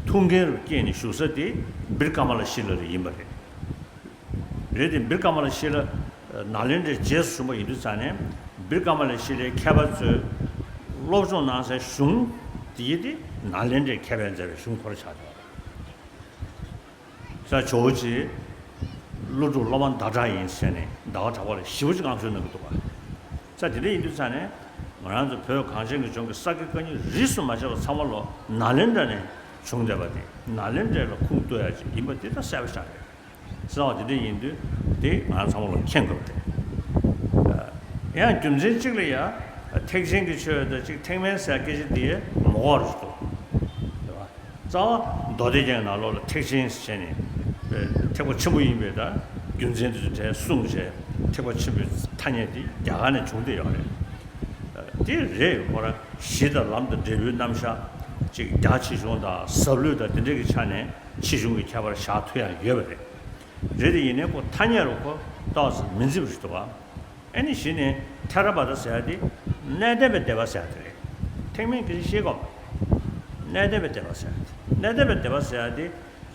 ཐུགས་འགན་རུ་བསྐྱེད་ནས་བཞུགས་ས་དེ་བིར་ཀ་མ་ལ་ཤི་ལ་རེ་ཡིན་པ་རེད། རེད་དེ་བིར་ཀ་མ་ལ་ཤི་ལ་ནཱ་ལེནྡྲའི་རྗེས་སུ་བྱོན་པ་ཡིན་དུས་ཙང་ནས་བིར་ཀ་མ་ལ་ཤི་ལའི་མཁས་པ་ཚོས་སློབ་སྦྱོང་གནང་སའི་གཞུང་དེ་ཡི་དེ་ནཱ་ལེནྡྲའི་མཁས་པས་མཛད་པའི་གཞུང་ཁོ་ར་ཆགས་ཡོད་རེད། ས་ཇོ་བོ་རྗེ་ཀླུ་སྒྲུབ་སློབ་མ་ཟླ་གྲགས་ཡིན་ཟེར་ནས་ཟླ་བ་གྲགས་པ་ལ་ཞེ་པོ་ཅིག་བསྔགས་བརྗོད་གནང་གི་འདུག་བ། ས་དེ་འདྲ་ཡིན་དུས་ཙང་ནས་ང་རང་ཚོ་བོད་གངས་ཅན་གྱི་ལྗོངས་ཀྱི་ས་དགེ་བཀའ་རྙིང་རིས་སུ་མ་ཆད་པ་ཚང་མ་ལོ་ནཱ་ལེནྡྲ་ནས་བྱུང་བསྡད་པ་དེ་ནཱ་ལེནྡྲ་ལ་ཁུངས་གཏུགས་ཡ་ཅིག་ཡིན་པ་དེ་ད་གསལ་པོ་ཞིག་རེད། གསལ་བ་དེ་འདྲ་ཡིན་དུས་དེ་ང་རང་ཚང་མ་ལོ་མཁྱེན་དགོས་པ་རེད། ཡང་རྒྱུ་མཚན་གཅིག་ལ་ཡ་ཐེག་ཆེན་གྱི་ཆོས་དང་གཅིག་ཐེག་དམན་ཟེར་སྐད་ཆ་དེ་མ་གོ་བ་རེད་འདུག་བ། རྩ་བ་མདོ་སྡེ་རྒྱན་ནང་ལོགས་ལ་ཐེག་ཆེན་ཟེར་བྱས་ནས་ཐེག་པ་ཆེན་པོ་ཡིན་པའི་ད་རྒྱུ་མཚན་དེ་ཚོ་གྲས་གསུངས་བྱས་ཐེག་པ་ཆེན་པོའི་ཐ་སྙད་དེ་རྒྱ་གར་ནས་བྱུང་བསྡད་ཡོད་རེད། དེ་རེད། ཁོ་རང་གཞི་དང་ལམ་དང་འབྲས་བུའི་རྣམ་གཞག་ཅིག་རྒྱ་ཆེ་ཆུང་དང་ཟབ་ལོས་དང་དེ་འདྲ་གི་ཆ་ནས་ཆེ་ཆུང་གི་ཁྱད་པར་བཞག་ཐུབ་ཡ་ཡོད་པ་རེད། རེད་དེ་ཡིན་ནའི་ཁོ་ཐ་སྙད་རུ་ཁོ་ཏོག་ཙམ་མི་མཛེས་པ་ཞིག་འདུག་བ། ཨ་ནི་གཞི་ནས་ཐེ་ར་བ་ད་ཟེར་ཡ་དེ་གནས་བརྟན་པའི་སྡེ་པ་ཟེར་ཡ་དེ་རེད། ཐེག་དམན་གྱི་ཤེས་གོ། གནས་བརྟན་པའི་སྡེ་པ་ཟེར་ཡ་དེ་གནས་བརྟན་པའི་སྡེ་པ་ཟེར་ཡ་དེ་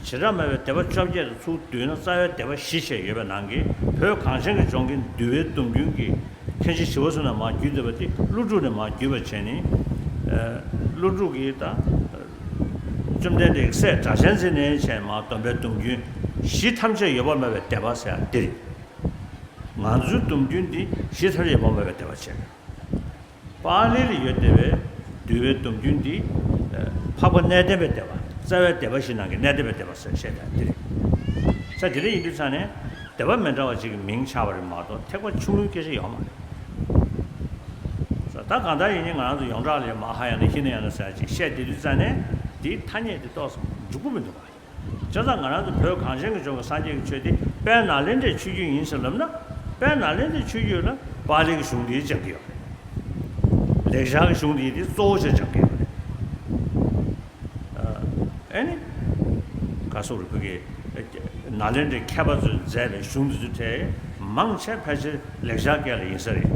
བྱེ་བྲག་སྨྲ་བའི་སྡེ་པ་བཅོ་བརྒྱད་དུ་ཚུར་བསྡུས་ན་རྩ་བའི་སྡེ་པ་བཞི་བྱས་ཡོད་པའི་ནང་གི་བོད་གངས་ཅན་གྱི་ལྗོངས་ཀྱི་འདུལ་བའི་སྡོམ་རྒྱུན་གྱི་མཁན་ཆེན་ཞི་བ་འཚོ་ནས་མར་བརྒྱུད་བསྡད་པ་དེ་ཀླུ་སྒྲུབ་ནས་མར་བརྒྱུད་པ་བྱས་ནས་ཀླུ་སྒྲུབ་ཀྱིས་ད་བཅོམ་ལྡན་འདས་ཀྱི་སྲས་སྒྲ་གཅན་འཛིན་ནས་བྱས་མར་སྡོམ་པའི་སྡོམ་རྒྱུན་བཞི་ཐམས་ཅད་ཡོད་པར་སྨྲ་བའི་སྡེ་པ་ཟེར་ཡ་འདི་རེད། ང་ཚོའི་སྡོམ་རྒྱུན་འདི་བཞི་ཐམས་ཅད་ཡོད་པར་སྨྲ་བའི་སྡེ་པ་བྱས། པཱ་ལི་ལ་ཡོད་བསྡད་པའི་འདུལ་བའི་སྡོམ་རྒྱུན་འདི་འཕགས་པ་གནས་བརྟན་པའི་སྡེ་པ་རྩ་བའི་སྡེ་པ་བཞི་ནང་གི་གནས་བརྟན་པའི་སྡེ་པ་ཟེར་བཤད་བསྡད་འདི་རེད། ས་དེ་འདྲ་ཡིན་དུས་ཙང་ནས་སྡེ་པ་མི་འདྲ་བ་ཅིག་གི་མིང་ཆགས་པ་རེད་མ་གཏོགས་ཐེག་པ་ཆུང་ངུའི་སྐད་ཆ་ཡོད་མ་རེད། ས་ད་གང་ལྟར་ཡིན་ནའི་ང་རང་ཚོ་ཡོངས་གྲགས་ལ་མ་ཧཱ་ཡ་ན་ཧི་ན་ཡ་ན་ཟེར་ཅིག་བཤད་བསྡད་དུས་ཙང་ནས་དེའི་ཐ་སྙད་དེ་ཏོག་ཙམ་འཇུག་གི་མི་འདུག་ག་བྱས་ཙང་ང་རང་ཚོ་བོད་གངས་ཅན་གྱི་ལྗོངས་ཀྱི་སངས་རྒྱས་ཀྱི་ཆོས་དེ་དཔལ་ནཱ་ལེནྡྲའི་ཆོས་བརྒྱུད་ཡིན་ཟེར་ལབ་ན། དཔལ་ནཱ་ལེནྡྲའི་ཆོས་བརྒྱུད་ལ་པཱ་ལི་གི་གཞུང་དེ་སྦྱང་གི་ཡོད་རེད། ལེགས་སྦྱར་གྱི་གཞུང་དེ་དེ་གཙོ་བོ་བྱས་སྦྱང་གི་ཡོད་རེད། ཨ་ནི། ག་སོགས་རུ་བོད་ཀྱི་ནཱ་ལེནྡྲའི་མཁས་པ་ཚོས་མཛད་པའི་གཞུང་འདི་ཚོའི་གྲས་མང་ཆེ་ཕལ་ཆེར་ལེགས་སྦྱར་སྐད་ལ་ཡིན་ས་རེད།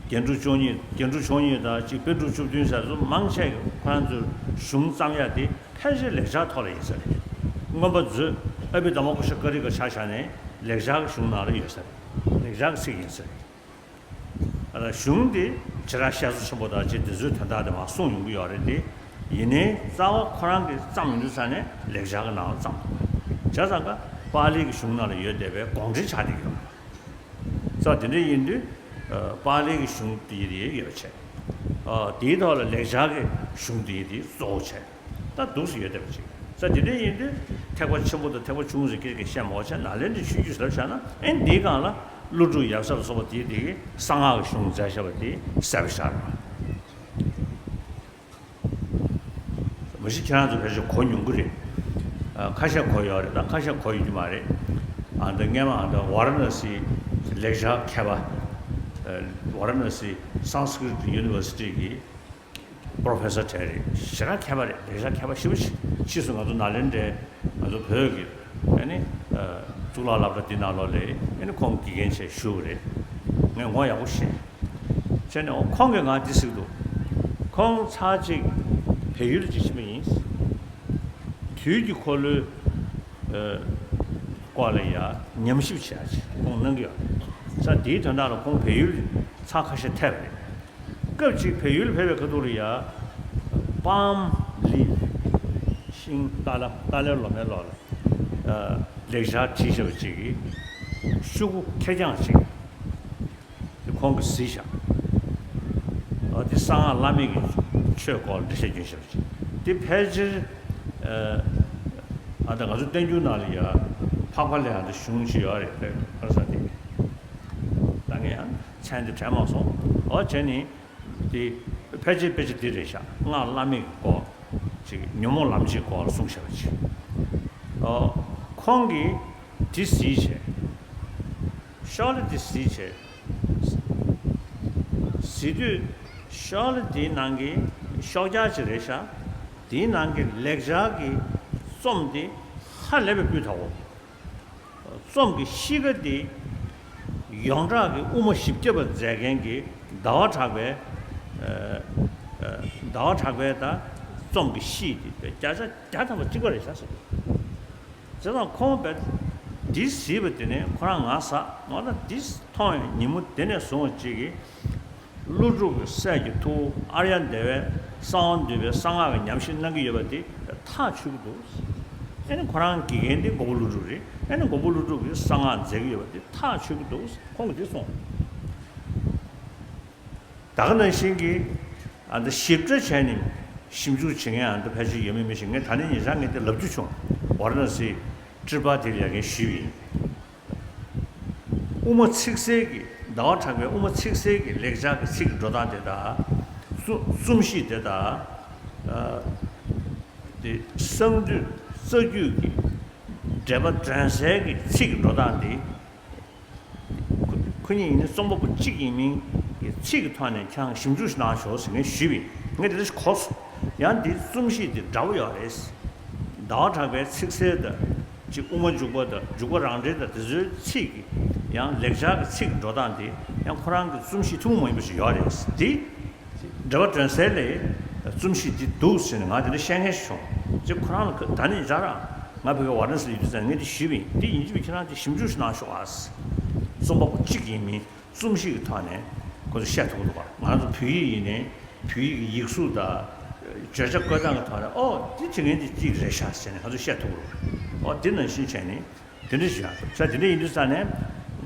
རྒྱན་དྲུག་མཆོག་གཉིས། རྒྱན་དྲུག་མཆོག་གཉིས་དང་གཅིག་པཎ་གྲུབ་བཅུ་བདུན་ཟེར་ཚོ་མང་ཆེ་ཁོ་རང་ཚོའི་གཞུང་བརྩམས་ཡ་དེ་ཕལ་ཆེར་ལེགས་སྦྱར་ཐོག་ལ་ཡིན་ས་རེད། མངོན་པ་མཛོད། ཨ་བྷི་དྷརྨ་ཀོ་ཤ་ཀ་རི་ཀ་ཆ་བཞག་ནས་ལེགས་སྦྱར་གྱི་གཞུང་ནང་ལ་ཡོད་ས་རེད། ལེགས་སྦྱར་གྱི་ཚིག་ཡིན་ས་རེད། ཨ་ལ་གཞུང་འདི་བྱེ་བྲག་བཤད་མཛོད་ཆེན་པོ་དང་བཅས་འདི་ཚོའི་དོན་དག་དེ་མར་གསུངས་ཡོང་གི་ཡོད་རེད་དེ། ཡིན་ནའི་རྩ་བ་ཁོ་རང་གིས་བརྩམས་ཡོང་དུས་ཙ་ནས་ལེགས་སྦྱར་གྱི་ནང་ལ་བརྩམས་འདུག་བྱས་ཙང་ཀ་པཱ་ལི་གི་གཞུང་ནང་ལ་ཡོད་བསྡད་པའི་དགོངས་འགྲེལ་ཆགས་བསྡད་ཀྱི་ཡོད། ཙང་དེ་འདྲ་ཡིན་དུས། ཨ་པཱ་ལི་གི་གཞུང་དེ་ཡི་དེ་ཡོད་བྱས། ཨ་དེའི་ཐོག་ལ་ལེགས་སྦྱར་གྱི་གཞུང་དེ་ཡི་དེ་གཙོ་བོ་བྱས། ད་འདུག་སེ་ཡོད་བསྡད་པ་ཅིག་ཙང་དེ་འདྲ་ཡིན་དུས་ཐེག་པ་ཆེན་པོ་དང་ཐེག་པ་ཆུང་ངུ་ཟེར་ཀྱི་ཀྱི་བཤད་མ་དགོས་བྱས། ནཱ་ལེནྡྲའི་ཆོས་བརྒྱུད་ཟེར་བཞག་ན་ཨེ་འདིའི་སྒང་ལ་ཀླུ་སྒྲུབ་ཡབ་སྲས་ལ་སོགས་པ་དེའི་དེ་གི་གསང་སྔགས་ཀྱི་གཞུང་མཛད་བཞག་པ་དེ་གསལ་པོ་ཤར་བ། མ་གཞི་ཁྱེད་རང་ཚོ་ཕལ་ཆེར་གོ་མྱོང་གི་རེད། ཨ་ཁ་ཤས་གོ་ཡོད་རེད། ད་ཁ་ཤས་གོ་ཡོད་ཀྱི་མ་རེད། ཨ་ད་སྔས་མ་ཨ་ད་ཝཱ་ར་ཎ་སི་ལེགས་སྦྱར་མཁས་པ། ཨ་ཝཱ་ར་ཎ་སི་Sanskrit University་གི་པྲོ་ཕེ་སར་གྲས་རེད། ཞེ་དྲག་མཁས་པ་རེད། ལེགས་སྦྱར་མཁས་པ་ཞེ་པོ་ཅིག་ཕྱིས་སུ་ང་ཚོ་ནཱ་ལེནྡྲའི་ང་ཚོ་བོད་ཀྱི་ཨ་ནི་ཨ་གཙུག་ལག་སློབ་གྲྭ་འདི་ནང་ལོགས་ལ་ཨ་ནི་ཁོང་དགེ་རྒན་བྱས་བཞུགས་པ་རེད། ངས་ངོ་ཡག་པོ་ཤེས། བྱས་ནས་ཁོང་གིས་ང་འདི་ཟེར་གྱི་འདུག་ཁོང་ཚར་གཅིག་བལ་ཡུལ་ལ་ཅིག་ཕྱིན་པ་ཡིན། དུས་ཀྱི་འཁོར་ལོའི་ཨ་སྐོར་ལ་ཡ་ཉམས་ཞིབ་བྱས་ཅིག་ཁོང་གནང་གི་ཡོད་རེད། ཙང་དེའི་དོན་དག་ལ་ཁོང་བལ་ཡུལ་ཚར་ཁ་ཤས་ཐེབས་པ་རེད། སྐབས་གཅིག་བལ་ཡུལ་ཕེབས་པའི་ཁ་ཐུག་ལ་ཡ། Palm Leaf། ཤིང་ཏཱ་ལ་ཏཱ་ལའི་ལོ་མའི་ལོགས་ལ། ཨ་ལེགས་སྦྱར་བྲིས་བཞག་པ་ཅིག་གི་ཤོག་གུ་ཁེར་རྐྱང་ཅིག་དེ་ཁོང་གིས་གཟིགས་བཞག་ཨ་དེ་གསང་སྔགས་བླ་མེད་ཀྱི་ཆོས་སྐོར་འགྲེལ་བཤད་བསྐྱོན་བཞག་པ་ཅིག་དེ་ཕལ་ཆེར་ཨ་ད་ང་ཚོ་བསྟན་འགྱུར་ནང་ལ་ཡ་འཕགས་པ་ལས་ཨ་ད་གཞུང་ཅིག་ཡོད་རེད། ཕར་ས་དེ་ད་ངས་ཡང་མཚན་དེ་དྲན་མ་སོང་། ཨོ་བྱས་ནི། དེ་ཕལ་ཆེར་དཔེ་ཆ་འདི་རེད་ཤག་སྔགས་བླ་མེད་ཀྱི་སྐོར་ཅིག་ཉོན་མོངས་ལམ་བྱེད་སྐོར་ལ་གསུངས་བཞག་པ་ཅིག་ཨོ། ཁོང་གིས་དེ་གཟིགས་བྱས། ཤོག་ལྷེ་དེ་གཟིགས་བྱས། གཟིགས་དུས་ཤོག་ལྷེ་དེའི་ནང་གི་ཤོག་རྒྱག་ཅིག་རེད་ཤག་དེའི་ནང་གི་ལེགས་སྦྱར་གྱི་རྩོམ་དེ་ཧ་ལས་པའི་སྤུས་དག་པོ། རྩོམ་གྱི་གཤིས་ཀ་དེ་ཡོངས་གྲགས་ཀྱི་དབུ་མ་བཞི་བརྒྱ་པ་མཛད་མཁན་གྱི་ཟླ་བ་གྲགས་པའི་ཨ་ཨ་ཟླ་བ་གྲགས་པའི་ད་རྩོམ་གྱི་གཤིས་དེ་བརྒྱ་ཆ་བརྒྱ་ཐམ་པ་གཅིག་པ་རེད་ཤག་ཟེར། བྱས་ཙང་ཁོང་བས་འདི་གཟིགས་པ་དེ་ནས་ཁོ་རང་ང་ཟ་ང་ལ་འདི་མཐོང་བའི་ཉིན་མོ་དེ་ནས་བཟུང་བ་གཅིག་གིས། ཀླུ་སྒྲུབ་ཀྱི་སྲས་ཀྱི་ཐུ་བོ་ཨཱརྱ་དེ་བས་གསང་བ་འདུས་པའི་གསང་སྔགས་ཀྱི་ཉམས་ཞིབ་གནང་གི་ཡོད་པ་དེ་ཐག་ཆོད་ཀྱི་འདུག་ཨ་ནི་ཁོ་རང་དགེ་རྒན་དེ་མགོན་པོ་ཀླུ་སྒྲུབ་རེད། ཨ་ནི་མགོན་པོ་ཀླུ་སྒྲུབ་ཀྱིས་གསང་སྔགས་མཛད་ཀྱི་ཡོད་པ་དེ་ཐག་ཆོད་ཀྱི་འདུག་ཁོང་གིས་དེ་གསུངས། ད་ག་ནང་བཞིན་གྱི་ཨ་འདི་ཞིབ་ཕྲ་བྱས་ནས་ཞིབ་འཇུག་བྱེད་མཁན་ཨ་འདི་ཕལ་ཆེར་ཡོད་མེད་མི་ཤེས། ངས་ད་ནི་ཉེ་ཆར་ངས་དེ་ལབ་རྒྱུ་བྱུང་། ཝཱ་ར་ཎ་སིའི་ཊི་རི་པ་དེ་ལས་ཀྱང་ཞུས་པ་ཡིན། དབུ་མ་ཚིག་གསལ་གྱི་ཟླ་བ་གྲགས་པའི་དབུ་མ་ཚིག་གསལ་གྱི་ལེགས་སྦྱར་གྱི་ཚིག་གི་འགྲོ་སྟངས་དེ་དང་། རྩོམ་རྩོམ་གཤིས་དེ་དང་། ཨ་དེ་གསང་འདུས་རྩ་རྒྱུད་ཀྱི་འགྲེལ་པ་དོན་གསལ་གྱི་ཚིག་གི་འགྲོ་སྟངས་དེ། ཁོ་ཁོ་གཉིས་ཡིན་ན་རྩོམ་པ་པོ་གཅིག་ཡིན་མིན་གྱི་ཚིག་གི་ཐོག་ནས་ཁྱེད་རང་ཞིབ་འཇུག་ཞིག་གནང་ཤོག་ཟེར་ངས་ཞུས་པ་ཡིན། ངས་དེ་འདྲ་ཞིག་གོ་སོང་། ཡང་འདི་རྩོམ་གཤིས་དེ་འདྲ་པོ་ཡོད་རེད། ཟླ་བ་གྲགས་པའི་ཚིག་གསལ་དང་། ཅིག་དབུ་མ་འཇུག་པ་དང་འཇུག་པ་རང་འགྲེལ་དང་དེ་ཚོའི་ཚིག་གི་ཡང་ལེགས་སྦྱར་གྱི་ཚིག་གི་འགྲོ་སྟངས་དེ་ཡང་ཁོ་རང་གི་རྩོམ་གཤིས་ཐུན་མོང་མ་ཡིན་པ་ཞིག་ཡོད་རེད། འདི་འགྲེལ་པ་དོན་གསལ་ལས་རྩོམ་གཤིས་འདི་འདུག་ཟེར་ནས་ང་དེ་འདྲ་བཤད་མཁན་ཞིག་བྱུང་། ཅིག་ཁོ་རང་ལ་ད་ནི་ཡིན་ཙང་རང་ང་བོད་ཀྱི་ཝཱ་ར་ཎ་སི་ལ་ཡོད་དུས་ཙང་ངས་འདི་ཞུས་པ་ཡིན། འདི་ཡིན་གཅིག་པ་ཁྱེད་རང་ཅིག་ཞིབ་འཇུག་ཞིག་གནང་ཤོག་ཨ། རྩོམ་པ་པོ་གཅིག་ཡིན་མིན། རྩོམ་གཤིས་ཀྱི་ཐོག་ནས་ཁོ་ཚོ་བཤད་ཐུབ་ཀྱི་འདུག་ག་ང་ཚོ་བོད་ཡིག་ཡིན་ནའི་བོད་ཡིག་གི་ཡིག་གཟུགས་དང་བརྗོད་བྱ་བཀོད་སྟངས་ཀྱི་ཐོག་ནས་ཨོ་འདི་བྱེད་མཁན་འདི་གཅིག་རེད་ཤག་ཟེར་ནས་ང་ཚོ་བཤད་ཐུབ་ཀྱི་རེད། ཨོ་འདི་ནང་བཞིན་བྱས་ནས་དེ་འདྲ་ཞིག་ཡང་ས་དེ་འདྲ་ཡིན་དུས་ས་ནས་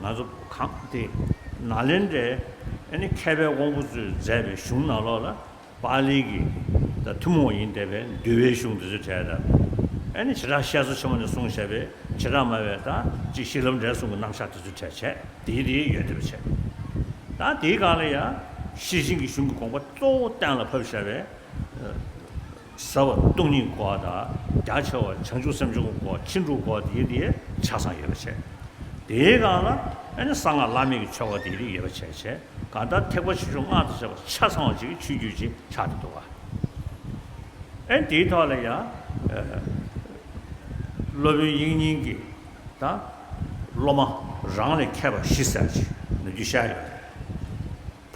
ང་ཚོ་གང་དེ་ནཱ་ལེནྡྲའི་ཨ་ནི་མཁས་པའི་དབང་པོ་ཚོས་མཛད་པའི་གཞུང་ནང་ལོགས་ལ། པཱ་ལི་གི་ད་ཐུན་མོང་ཡིན་བསྡད་པའི་འདུལ་བའི་གཞུང་དེ་ཚོའི་གྲས་དང་། ཨ་ནི་བྱེ་བྲག་བཤད་མཛོད་ཆེན་མོ་ནས་གསུངས་བཞག་པའི་བྱེ་བྲག་སྨྲ་བའི་དང་ཅིག་གཞི་ལམ་འབྲས་གསུམ་གྱི་རྣམ་གཞག་དེ་ཚོའི་གྲས་བྱས་དེའི་དེའི་ཡོད་བསྡད་པ་བྱས། ད་དེའི་སྒང་ལ་ཡང་ཤེར་ཕྱིན་གྱི་གཞུང་གི་དགོངས་པ་གཙོ་བོ་གཏན་ལ་ཕབ་བཞག་པའི་ ཟབ་པ་སྟོང་ཉིད་སྐོར་དང་རྒྱ་ཆེ་བ་བྱང་ཆུབ་སེམས་མཆོག་སྐོར་ཕྱིན་དྲུག་སྐོར་དེ་དེ་ཆ་ཚང་ཡོད་པ་བྱས། དེའི་སྒང་ལ་ཨ་ནི་གསང་སྔགས་བླ་མེད་ཀྱི་ཆོ་ག་དེ་རིགས་ཡོད་པ་བྱས་བྱས་གང་ལྟར་ཐེག་པ་ཆེ་ཆུང་སྔགས་དང་བཅས་པ་ཆ་ཚང་བ་ཅིག་གི་ཆོས་བརྒྱུད་ཅིག་ཆགས་ཏེ་འདུག་ག་ཨ་ནི་དེའི་ཐོག་ལ་ཡང་སློབ་དཔོན་དབྱིག་གཉེན་གྱི་ད་སློབ་མ་རང་ལས་མཁས་པ་བཞི་ཟེར་ཅིག་ནམ་རྒྱུན་བཤད་ཡོད་རེད།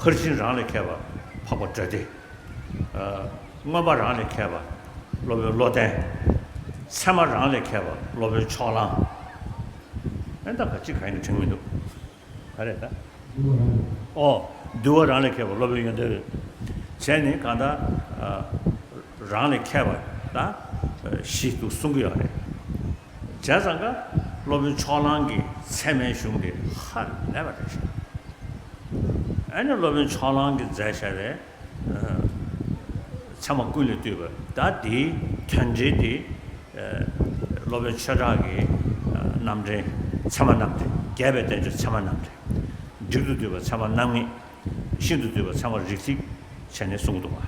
ཕར་ཕྱིན་རང་ལས་མཁས་པ་འཕགས་པ་དགྲ་སྡེ། མངོན་པ་རང་ལས་མཁས་པ་སློབ་དཔོན་བློ་ལྡན། ཚད་མ་རང་ལས་མཁས་པ་སློབ་དཔོན་ཕྱོགས་གླང་། ཨེ་ད་ག་ཅི་ག་ཡིན་ན་དྲན་མི་འདུག་ག་རེད་ད། ཨོ། འདུལ་བ་རང་ལས་མཁས་པ་སློབ་དཔོན་ཡོན་ཏན་རེད། བྱས་ནས་གང་ལྟར་རང་ལས་མཁས་པ་ད་བཞི་འདུག་གསུང་གི་ཡོད་རེད། བྱས་ཙང་ཀ་སློབ་དཔོན་ཕྱོགས་གླང་གི་ཚད་མའི་གཞུང་དེ་ཧ་ལས་པ་རེད་ཤག་ཨ་ནི་སློབ་དཔོན་ཕྱོགས་གླང་གིས་མཛད་བཞག་པའི་ཚད་མ་ཀུན་ལས་བཏུས་པ་ད་དེའི་དོན་འགྲེལ་དེ་སློབ་དཔོན་ཆོས་གྲགས་ཀྱི་རྣམ་འགྲེལ་ཚད་མ་རྣམ་འགྲེལ། རྒྱས་པའི་བསྟན་བཅོས་ཚད་མ་རྣམ་འགྲེལ། འགྲིག་ཏུ་བཏུས་པ་ཚད་མ་རྣམ་ངེས། ཤིན་ཏུ་བཏུས་པ་ཚད་མ་རིགས་ཐིགས་བྱས་ནས་གསུངས་འདུག་པ།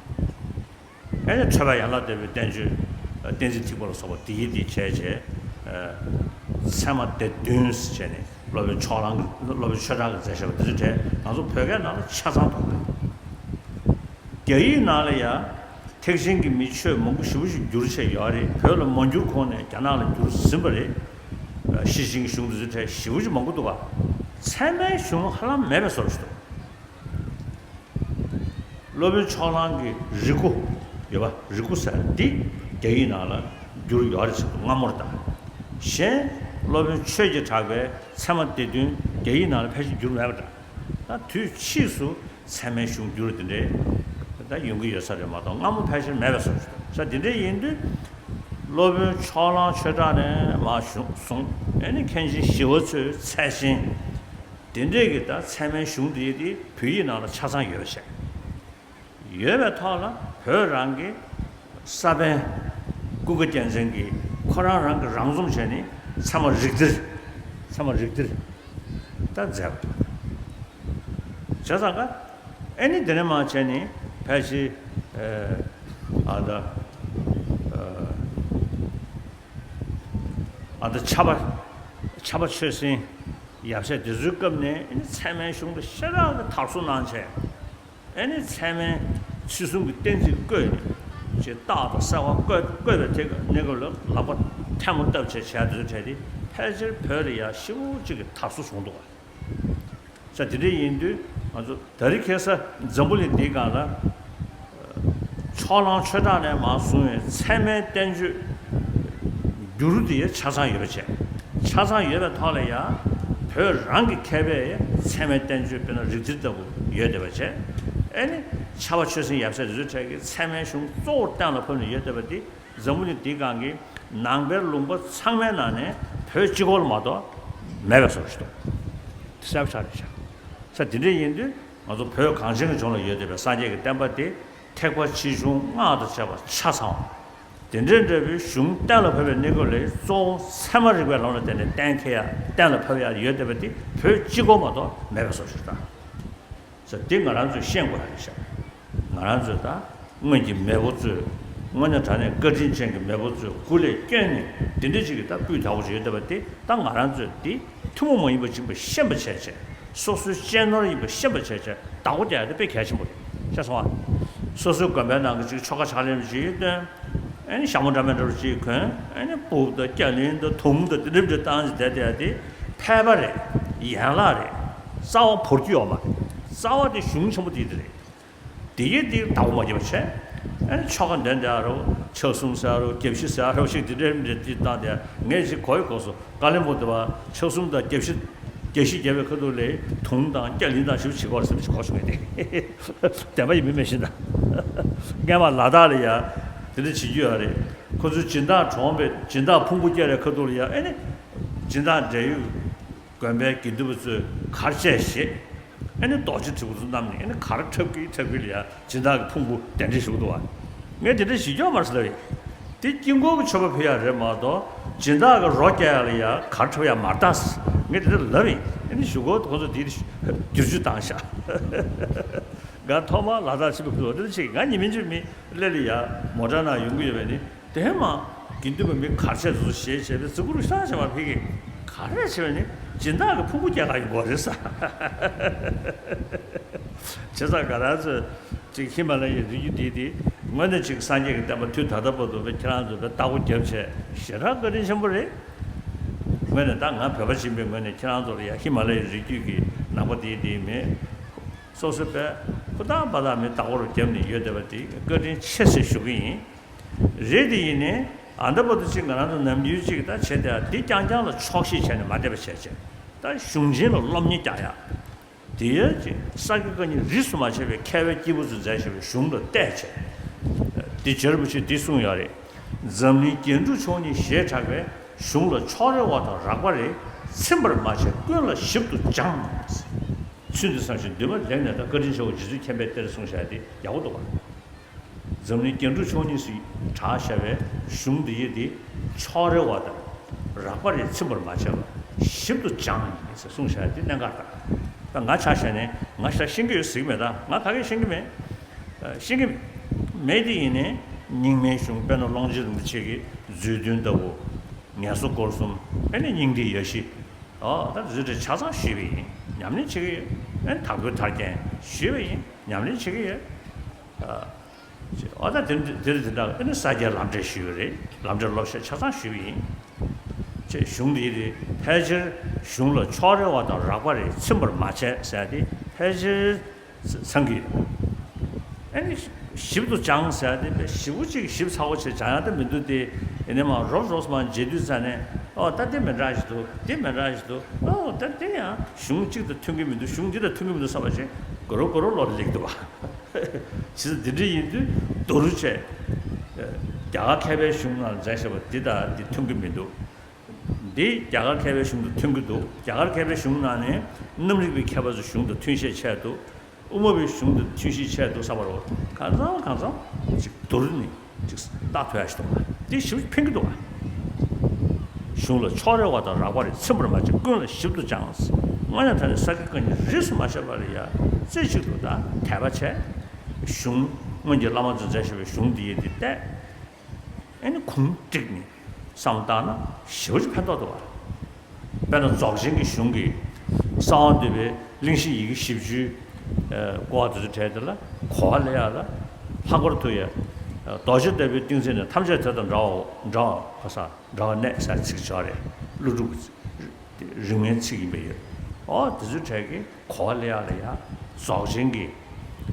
ཨེ་ནི་ཁྲོས་པ་ཡན་ལག་བསྟན་པའི་བསྟན་བཅོས་བསྟན་འཛིན་ཐེག་པ་ལ་སོགས་པ་དེའི་དེ་བྱས་བྱས། ཚད་མ་སྡེ་བདུན་བྱས་ནས་སློབ་དཔོན་ཕྱོགས་གླང་གི་སློབ་དཔོན་ཆོས་གྲགས་ཀྱིས་མཛད་བཞག་པ་དེ་ཚོའི་གྲས་ང་ཚོ་བོད་སྐད་ནང་ལ་ཆ་ཚང་འདུག་རྒྱ་ཡིག་ནང་ལ་ཡང་ཐེག་ཆེན་གྱི་མི་ཆོས་མང་པོ་ཞེ་པོ་ཞིག་བསྒྱུར་བྱས་ཡོད་རེད། བོད་ལ་མ་བསྒྱུར་གོང་ནས་རྒྱ་ནག་ལ་བསྒྱུར་ཟིན་པ་རེད། ཤེར་ཕྱིན་གྱི་གཞུང་དེ་ཚོའི་གྲས་ཞེ་པོ་ཅིག་མང་པོ་འདུག་ག་ཚད་མའི་གཞུང་ཧ་ལམ་མེད་པའི་བཟོ་འདྲ་ཞིག་འདུག་སློབ་དཔོན་ཕྱོགས་གླང་གི་རིགས་སྐུ་ཡོད་པ། རིགས་སྐུ་ཟེར་འདི་རྒྱ་ཡིག་ནང་ལ་བསྒྱུར་ཡོད་རེད་ཟེར་འདུག་སྔ་མོར་དང་། གཞན་སློབ་དཔོན་ཆོས་ཀྱི་གྲགས་པའི་ཚད་མ་སྡེ་བདུན་རྒྱ་ཡིག་ནང་ལ་ཕལ་ཆེར་བསྒྱུར་མེད་པ་འདྲ། ད་དུས་ཕྱིས་སུ་ཚད་མའི་གཞུང་བསྒྱུར་དེ་འདྲའི་ད་ཡོང་གི་ཡོད་ས་རེད་མ་གཏོགས་སྔ་མོ་ཕལ་ཆེར་མེད་པའི་བཟོ་འདྲ་ཞིག་འདུག་ས། འདི་འདྲ་ཡིན་དུས་སློབ་དཔོན་ཕྱོགས་གླང་ཆོས་གྲགས་ནས་མར་བྱུང་སོང་། ཨེ་ནི་མཁན་ཆེན་ཞི་བ་འཚོའི་ཚད་ཆེན། དེ་འདྲས་ཀྱི་ད་ཚད་མའི་གཞུང་འདི་དེ་བོད་ཡིག་ནང་ལ་ཆ་ཚང་ཡོད་པ་བྱས། ཡོད་པའི་ཐོག་ལ་བོད་རང་གི་ས་པཎ་ཀུན་དགའ་རྒྱལ་མཚན་གྱིས་ཁོ་རང་རང་གི་རང་རྩོམ་བྱས་ནས་ཚད་མ་རིགས་གཏེར། ཚད་མ་རིགས་གཏེར་ད་མཛད་པ་འདུག་བྱས་ཙང་ཀ་ཨེ་ནི་དེ་ནས་མར་བྱས་ནས་ཕལ་ཆེར་ཨ་ད། ཨ་ད་ཕྱྭ་པ་ཕྱྭ་པ་ཆོས་སེང་ཡབ་སྲས་དེ་ཚོའི་སྐབས་ནས་ཨེ་ནི་ཚད་མའི་གཞུང་དེ་ཞེ་དྲག་གི་དར་སྲོལ་གནང་བྱས། ཨེ་ནི་ཚད་མའི་ཚུལ་གསུམ་གྱི་གཏན་ཚིགས་བཀོད་ནས་ཅེས་རྟགས་དང་གསལ་བ་བཀོད་བཀོད་པའི་ཐད་ཀྱི་གནས་སྐབས་ལ་ལག་པ་ཐལ་མོ་བཏབ་བྱས་བྱས་དེ་ཚོའི་གྲས་དེ་ཕལ་ཆེར་བོད་ལ་ཡ་ཞེ་པོ་ཅིག་གི་དར་སྲོལ་བྱུང་འདུག་ག་ས་དེ་འདྲ་ཡིན་དུས་ང་ཚོ་ད་རེས་ཁ་སང་འཛམ་བུ་གླིང་འདིའི་སྒང་ལ་ཕྱོགས་གླང་ཆོས་གྲགས་ནས་མར་བཟུང་བའི་ཚད་མའི་བསྟན་བཅོས་བསྒྱུར་དེ་ཆ་ཚང་ཡོད་པ་བྱས། ཆ་ཚང་ཡོད་པའི་ཐོག་ལ་ཡང་བོད་རང་གི་མཁས་པས་ཚད་མའི་བསྟན་བཅོས་དཔེར་ན་རིགས་གཏེར་ལྟ་བུ་ཡོད་བསྡད་པ་བྱས། ཨེ་ནི་ཕྱྭ་པ་ཆོས་སེང་ཡབ་སྲས་དེ་ཚོའི་གྲས་ཀྱིས་ཚད་མའི་གཞུང་གཙོ་བོར་གཏན་ལ་ཕབ་ནས་ཡོད་བསྡད་པ་འདི། འཛམ་བུ་གླིང་འདིའི་སྒང་གི་ནང་པའི་ལུང་པ་ཚང་མའི་ནང་ནས་བོད་གཅིག་པོ་ལ་མ་གཏོགས་མེད་པའི་བཟོ་འདྲ་ཞིག་འདུག་གསལ་པོ་ཆགས་རེད་ཤག་ས་འདི་འདྲ་ཡིན་དུས་ང་ཚོ་བོད་གངས་ཅན་གྱི་ལྗོངས་ལ་ཡོད་བསྡད་པའི་སངས་རྒྱས་ཀྱི་བསྟན་པ་དེ་ཐེག་པ་ཆེ་ཆུང་སྔགས་དང་བཅས་པ་ཆ་ཚང་བ། དེ་འདྲའི་འདྲ་བའི་གཞུང་གཏན་ལ་ཕབ་པའི་གནས་སྐབས་ལ་གཙོ་བོ་ཚད་མ་རིག་པའི་ལམ་ལ་བརྟེན་ནས་གཏན་འཁེལ་ཡ་གཏན་ལ་ཕབ་ཡ་ཡོད་བསྡད་པ་དེ་བོད་གཅིག་པོ་མ་གཏོགས་མེད་པའི་བཟོ་འདྲ་ཞིག་འདུག་ཟེར་འདི་ང་རང་ཚོས་ཤེས་དགོས་ཡ་རེད་ཤག་ང་རང་ཚོས་ད་སྔོན་གྱི་མེས་པོ་ཚོས་དངོས་གནས་དྲང་གནས་བཀའ་དྲིན་ཅན་གྱི་མེས་པོ་ཚོས་སྐུ་ལས་བསྐྱོན་ནས་འདི་འདྲ་ཅིག་གི་ད་སྤུས་དག་པོ་ཅིག་ཡོད་བསྡད་པ་དེ་ད་ང་རང་ཚོས་འདི་ཐུན་མོང་མ་ཡིན་པ་ཅིག་ཡིན་པ་ཤེས་པ་བྱས་བྱས་སོ་སོའི་གཅེས་ནོར་ཡིན་པ་ཤེས་པ་བྱས་བྱས་བདག་པོ་རྒྱག་ཡ་དེ་དཔེ་གལ་ཆེན་པོ་རེད་ཤག་སོང་ཨ། སོ་སོའི་དགོན་པའི་ནང་གི་ཅིག་ཆོ་ག་ཕྱག་ལེན་ཅིག་སྟོན། ཨ་ནི་ཞྭ་མོ་འདྲ་མི་འདྲ་བ་ཅིག་གོན། ཨ་ནི་སྤུག་དང་སྐྱ་ལིན་དང་དུང་དང་དེ་འདྲ་འདྲ་བཏང་ཅིག་བསྡད་བསྡད་ཡ་དེ་ཕལ་པ་རེད། ཡན་ལག་རེད། རྩ་བ་བོར་རྒྱུ་ཡོད་མ་རེད། རྩ་བ་དེ་གཞུང་ཆེན་པོ་དེ་དེ་རེད། དེ་ཡི་དེ་བདག་པོ་མ་བརྒྱབ་པ་བྱས། ཨ་ནི་ཆོ་ག་འདོན་བསྡད་ཡ་རོ། ཕྱག་གསུམ་ཟེར་ཡ་རོ། དགེ་བཤེས་ཟེར་ཡ་རོ་ཞིག་དེ་འདྲ་འདྲ་དེ་བཏང་བསྡད་ཡ་ངས་ཅིག་གོ་ཡི་གོ་སོང་། ཀ་ལོན་སྦུག་དེ་བ་ཕྱག་གསུམ་དང་དགེ་བཤེས་དགེ་བཤེས་རྒྱབ་པའི་ཁ་ཐུག་ལ་དུང་དང་སྐྱ་ལིན་དང་ཞིབ་ཅིག་གོ་སོང་ངས་དེ། བདེན་པ་ཡིན་མིན་མི་ཤེས་ད། སྔས་མ་ལ་དྭགས་ལ་ཡ་དེ་འདྲ་བྱེད་རྒྱུ་ཡོད་རེད། ཁོ་ཚོའི་སྦྱིན་བདག་གྲོངས་པའི་སྦྱིན་བདག་ཕུང་པོ་སྐྱེལ་བའི་ཁ་ཐུག་ལ་ཡ་ཨེ་ནི། སྦྱིན་བདག་འབྲེལ་ཡོད་དགོན་པའི་དགེ་འདུན་པ་ཚོས་གར་བཅས་བཞེས། ཨེ་ནི་རྡོ་རྗེ་དྲིལ་བུ་ཚོ་བསྣམས་ནས་ཨེ་ནི་གར་འཁྲབ་ཀྱི་འཁྲབ་ཀྱི་ལ་ཡ་སྦྱིན་བདག་གི་ཕུང་པོ་གདན་འདྲེན་ཞུ་གི་འདུག་བ། ངས་དེ་འདྲ་བྱེད་རྒྱུ་མ་རེད་ཟེར་ལབ་ཡིན། དེ་དཀྱིལ་འཁོར་གྱི་མཆོད་པ་ཕུལ་ཡ་རེད་མ་གཏོགས་སྦྱིན་བདག་གི་རོ་བརྒྱབ་ཡ་ལ་ཡ་གར་འཁྲབ་ཡ་མ་རེད་ད། ངས་དེ་འདྲ་ལབ་ཡིན། ཨེ་ནི་གཞུག་གུ་ཁོ་ཚོ་དེ་བསྒྱུར་བཅོས་བཏང་ཤག་ང་ཐོག་མར་ལ་དྭགས་ཕྱིན་པ་ཕུལ་བ་དེ་ཅིག་ང་ཉི་མ་གཅིག་མི་ཀླད་ལ་ཡ་མོ་ཊ་ནང་ཡོང་གི་ཡོད་པས་ནི་དེ་མ་དགེ་འདུན་པ་མི་གར་ཆས་ཚོ་ཞེས་བྱས་པའི་གཟིགས་སྐོར་ཤང་བྱས་པ་ཕ་གི་ག་རེ་བྱས་པས་ནི་སྦྱིན་བདག་གི་ཕུང་པོ་རྒྱག་ག་ཡོང་གི་རེད་ས། བྱས་ཙང་ང་རང་ཚོས་ཅིག་ཧི་མ་ལ་ཡའི་རི་རྒྱུད་འདི་དེ་དངོས་གནས་ཅིག་སངས་རྒྱས་ཀྱི་བསྟན་པ་དུས་ད་ལྟ་བར་དུ་བའི་ཁྱེད་རང་ཚོ་བའི་བདག་པོ་རྒྱབ་བྱས་ཞེ་དྲག་བཀའ་དྲིན་ཆེན་པོ་རེད། དངོས་གནས་ད་ང་བོད་པ་ཡིན་པའི་ངོས་ནས་ཁྱེད་རང་ཚོ་ལ་ཡ་ཧི་མ་ལ་ཡའི་རི་རྒྱུད་ཀྱི་ནང་པ་དེ་དེ་མེད། སོ་སོ་པས་ཧུར་ཐག་འབད་ཐག་མི་བདག་པོར་བརྒྱབ་ནས་ཡོད་བསྡད་པ་དེ་བཀའ་དྲིན་ཆེ་ཟེར་ཞུ་གི་ཡིན། རེད་དེ་ཡིན་ནའི་ཨ་འདྲ་པོ་དེ་ཅིག་ང་རང་ཚོ་ནམ་རྒྱུན་ཅིག་ད་བྱས་ཏེ་འདི་རྐྱང་རྐྱང་ལ་ཆོག་ཤེས་བྱས་ནས་མ་བསྡད་པ་བྱས་བྱས་ད་གཞུང་ཆེན་ལ་སློབ་གཉེར་རྒྱག་ཡ། དེ་ཡང་ཅིག་ས་དགེ་བཀའ་རྙིང་རིས་སུ་མ་ཆད་པའི་མཁས་པའི་སྐྱེས་བུ་ཚོས་མཛད་བཞག་པའི་གཞུང་ལ་བལྟས་བྱས། འདི་རྗེ་རིན་པོ་ཆེས་འདི་གསུངས་ཡོད་རེད། འཛམ་གླིང་རྒྱན་དྲུག་མཆོག་གཉིས་ཞེས་གྲགས་པའི་གཞུང་ལ་ཕྱོགས་རེ་བ་དང་རགས་པ་རེ་ཚིམ་པར་མ་བྱས་ཀུན་ལ་ཞིབ་ཏུ་སྦྱངས། ཚུལ་འདི་བསམ་ཞིང་འདུན་མ་ལེགས་ནས་ད་བཀའ་དྲིན་ཆེའོ་རྗེ་བཙུན་མཁྱེན་པའི་གཏེར་གསུངས་བཞག་དེ་ཡག་པོ་འདུག་བ། འཛམ་གླིང་རྒྱན་དྲུག་མཆོག་གཉིས་སུ་གྲགས་བཞག་པའི་གཞུང་འདི་ཡི་དེ་ཕྱོགས་རེ་བ་དང་རགས་པ་རེ་ཚིམ་པར་མ་བྱས་པར་ཞིབ་ཏུ་སྦྱངས་ཡིན་ཟེར་གསུངས་བཞག་དེ་གནད་འགག་རེད། ད་ང་ཆ་བཞག་ནས་ང་ཞེ་དྲག་ཤེས་ཀྱི་ཡོད་ཟེར་གྱི་མེད། ད་ང་ག་གེ་ཤེས་ཀྱི་མེད། ཤེས་ཀྱི་མེད་དེ་ཡིན་ནའི་རྙིང་མའི་གཞུང་དཔེར་ན་ཀློང་ཆེན་རིན་པོ་ཆེ་གི་མཛོད་བདུན་ལྟ་བུ། ངལ་གསོ་སྐོར་གསུམ། ཨེ་ནི་སྙིང་ཐིག་ཡ་བཞི། ཨོ་ད་འཛུལ་ཏེ་ཆ་ཚང་ཞུས་པ་ཡིན། ཉམས་ལེན་བྱེད་ཀྱི་ཡོད། ཨེ་ནི་དྭགས་པོའི་ཐར་རྒྱན་ཞུས་པ་ཡིན། ཉམས་ལེན་བྱེད་ཀྱི་ཡོད། ཨ་ཅེ་ཨོ་ད་དེ་འདྲ་དེ་འདྲ་ཨེ་ནི་ས་སྐྱའི་ལམ་འབྲས་ཞུས་པ་རེད། ལམ་འབྲས་སློབ་བཤད་ཆ་ཚང་ཞུས་པ་ཡིན། ཅེས་གཞུང་འདི་ཡི་དེ་ཕལ་ཆེར་གཞུང་ལ་ཕྱོགས་རེ་བ་དང་རགས་པ་རེ་ཚིམ་པར་མ་བྱས་ཟེར་ཏེ་ཕལ་ཆེར། ཚང་གི། ཨ་ནི་ཞིབ་ཏུ་སྦྱངས་ཟེར་ཡ་དེ་དཔེ་ཞིབ་པོ་ཅིག་ཞིབ་ཚགས་པོ་བྱས་སྦྱང་ཡ་དེ་མི་འདུག་སྟེ། ཡིན་ནའི་མ་རོབ་རོབ་མ་མཇལ་དུས་ཙ་ནས་ཨོ་ད་དེ་མི་འདྲ་ཞིག་འདུག་དེ་མི་འདྲ་ཞིག་འདུག་ཨོ་ད་དེ་ཡང་གཞུང་གཅིག་དང་མཐུན་གི་མི་འདུག་གཞུང་འདི་དང་མཐུན་གི་མི་འདུག་བསམ་པ་ཅིག་གོ་རོ་གོ་རོ་ལོག་སླེབས་འདུག་བ། བྱས་ཙང་འདི་འདྲ་ཡིན་དུས་སྡུག་རུ་བྱས། རྒྱ་གར་མཁས་པའི་གཞུང་ནང་མཛད་བཞག་པ་འདི་དང་འདི་མཐུན་གི་མི་འདུག་འདི་རྒྱ་གར་མཁས་པའི་གཞུང་དང་མཐུན་གྱི་འདུག་རྒྱ་གར་མཁས་པའི་གཞུང་ནང་ནས་གནམ་རིག་པའི་མཁས་པ་ཚོའི་གཞུང་དང་མཐུན་ཤས་ཆེ་འདུག་དབུ་མ་པའི་གཞུང་དང་མཐུན་ཤས་ཆེ་འདུག་བསམ་པ་རེད། གང་ཚང་གང་ཚང་ཅིག་བསྡུར་ནས་ཅིག་ལྟ་ཐུབ་ཡ་ཞིག་འདུག་བ། འདི་ཞིབ་ཕན་གྱི་འདུག་བ། གཞུང་ལ་ཕྱོགས་རེ་བ་དང་རགས་པ་རེ་ཚིམ་པར་མ་བྱས་ཀུན་ལ་ཞིབ་ཏུ་སྦྱངས། དངོས་གནས་དྲང་གནས་ས་དགེ་བཀའ་རྙིང་རིས་སུ་མ་ཆད་པ་ལ་ཡ་རྩེ་གཅིག་ཏུ་ད་དད་པ་བྱས། གཞུང་སྔོན་གྱི་བླ་མ་ཚོས་མཛད་བཞག་པའི་གཞུང་འདི་ཡི་འདི་བལྟས། ཨེ་ནི་ཁུངས་བསྒྲིགས་ནས་བསམ་བཏང་ན་ཞེ་པོ་ཅིག་ཕན་ཐོགས་འདུག་བ། དཔེར་ན་རྫོགས་ཆེན་གྱི་གཞུང་གི་གསང་བ་འདུས་པའི་གླེང་གཞི་ཡི་གེ་བཞི་བཅུའི་ཨ་བསྐོར་བ་དེ་ཚོ་གྲས་དེ་ལ་གོ་བ་ལེན་ཡག་ལ་ལྷག་པར་དུ་ཡང་རྡོ་རྗེ་ལྟ་བུའི་ཏིང་འཛིན་ནི་ཐམས་ཅད་དེ་དང་འདྲ་བའོ། འདྲ་བ་ག་ས་འདྲ་བ་གནས་ཟེར་ཚིག་ཅིག་ཡོད་རེད། ཀླུ་སྒྲུབ་ཀྱི་རིང་མའི་ཚིག་ཡིན་པས་ཡོད། ཨོ་དེ་ཚོའི་གྲས་ཀྱི་གོ་བ་ལེན་ཡག་ལ་ཡ་རྫོགས་ཆེན་གྱི་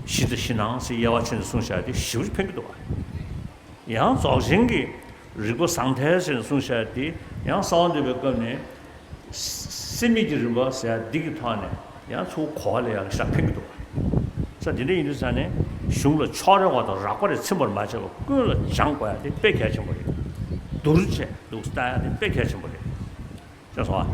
གཞི་དང་གཞི་སྣང་ཟེར་དབྱེ་བ་ཕྱེ་ནས་གསུངས་བཞག་དེ་ཞེ་པོ་ཅིག་ཕན་གྱི་འདུག་བ། ཡང་རྫོགས་ཆེན་གྱི་རིག་པ་ཟང་ཐལ་ཟེར་ནས་གསུངས་བཞག་དེ་ཡང་གསང་བ་འདུས་པའི་སྐབས་ནས་སེམས་ཉིད་ཀྱི་རིམ་པ་ཟེར་ཡག་འདི་གི་ཐོག་ནས་ཡང་ཚུར་གོ་བ་ལེན་ཡག་ལ་ཞེ་དྲག་ཕན་གྱི་འདུག་བ། ས་དེ་འདྲ་ཡིན་དུས་ས་ནས་གཞུང་ལ་ཕྱོགས་རེ་བ་དང་རགས་པ་རེ་ཚིམ་པར་མ་བྱས་པར་ཀུན་ལ་སྦྱང་དགོས་ཡག་དེ་དཔེ་གལ་ཆེན་པོ་རེད། བསྡུར་བྱས་འདུག་ལྟ་ཡག་དེ་དཔེ་གལ་ཆེན་པོ་རེད། ཤེས་སོང་ཨ།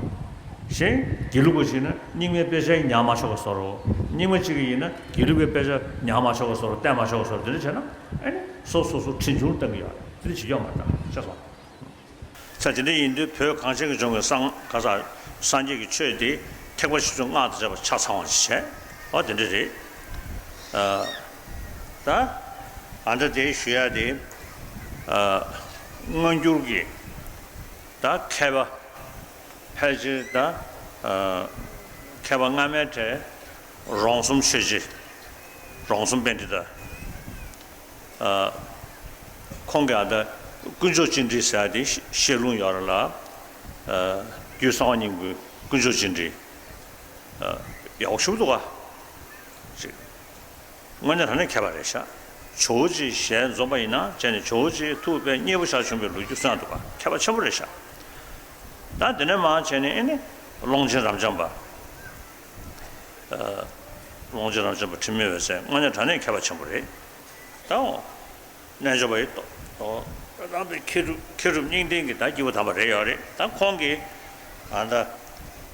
གཞན་དགེ་ལུགས་པ་ཞིག་ན་རྙིང་མའི་དཔེ་ཆ་ཉར་མ་ཆོག་པ་བཟོ་རོགས། རྙིང་མ་གཅིག་གིས་ཡིན་ན་དགེ་ལུགས་པའི་དཔེ་ཆ་ཉར་མ་ཆོག་པ་བཟོ་རོགས། བལྟས་མ་ཆོག་པ་བཟོ་རོགས། དེ་འདྲ་བྱས་ན་ཨེ་ནི་སོ་སོ་སོ་གྲོན་ཆུང་བཏང་གི་ཡོད་རེད། དེ་འདྲ་བྱེད་ཀྱི་ཡོད་མ་རེད་ད། ཤེས་སོང་། ས་དེ་འདྲ་ཡིན་དུས་བོད་གངས་ཅན་གྱི་ལྗོངས་ཀྱི་གསང་ག་ས་སངས་རྒྱས་ཀྱི་ཆོས་དེ་ཐེག་པ་ཆེ་ཆུང་སྔགས་དང་བཅས་པ་ཆ་ཚང་བ་ཞིག་བྱས། ཨོ་དེ་འདྲ་རེད། ཨ་ད་ཨ་འདྲ་དེ་ཞུ་ཡ་དེ་ཨ་མངོན་གྱུར་གྱི་ད་མཁས་པ། ཕལ་ཆེར་ད་ཨ་མཁས་པ་སྔ་མའི་གྲས་རོང་ཟོམ་ཆོས་རྗེ། རོང་ཟོམ་པཎྜི་ཏ། ཨ་ཁོང་གིས་ཨ་ད་དཀོན་མཆོག་སྤྱི་འགྲེ་ཟེར་ཡ་དེ་བཤད་ལུང་ཡོད་རེད་ལ། ཨ་རྒྱུད་གསང་བ་སྙིང་པོའི་དཀོན་མཆོག་སྤྱི་འགྲེ། ཨ་ཡག་པོ་ཞེ་པོ་འདུག་ག་ཅིག་དངོས་གནས་དྲང་གནས་མཁས་པ་རེད་ཤག་ཇོ་བོ་རྗེ་ཞལ་འཛོམས་པ་ཡིན་ན་བྱས་ནས་ཇོ་བོ་རྗེ་ཐུགས་དཔེ་མཉེས་པོ་ཞིག་བྱུང་བའི་ལོ་རྒྱུས་གསུངས་འདུག་ག་མཁས་པ་ཆེན་པོ་རེད་ཤག་ད་དེ་ནས་མར་བྱས་ནས་ཨེ་ནི་ཀློང་ཆེན་རབ་འབྱམས་པ། ཨ་ཀློང་ཆེན་རབ་འབྱམས་པ་འཕྲིན་མེད་འོད་ཟེར་དངོས་གནས་དྲང་གནས་མཁས་པ་ཆེན་པོ་རེད། ད་འོ། རྣལ་འབྱོར་པ་ཡི་ཏོ། ཏོ། རང་དཔེ་མཁས་གྲུབ་མཁས་གྲུབ་གཉིས་ལྡན་གྱི་ད་སྐྱེས་བུ་དམ་པ་རེ་ཡོད་རེད། ད་ཁོང་གིས་ཨ་ད་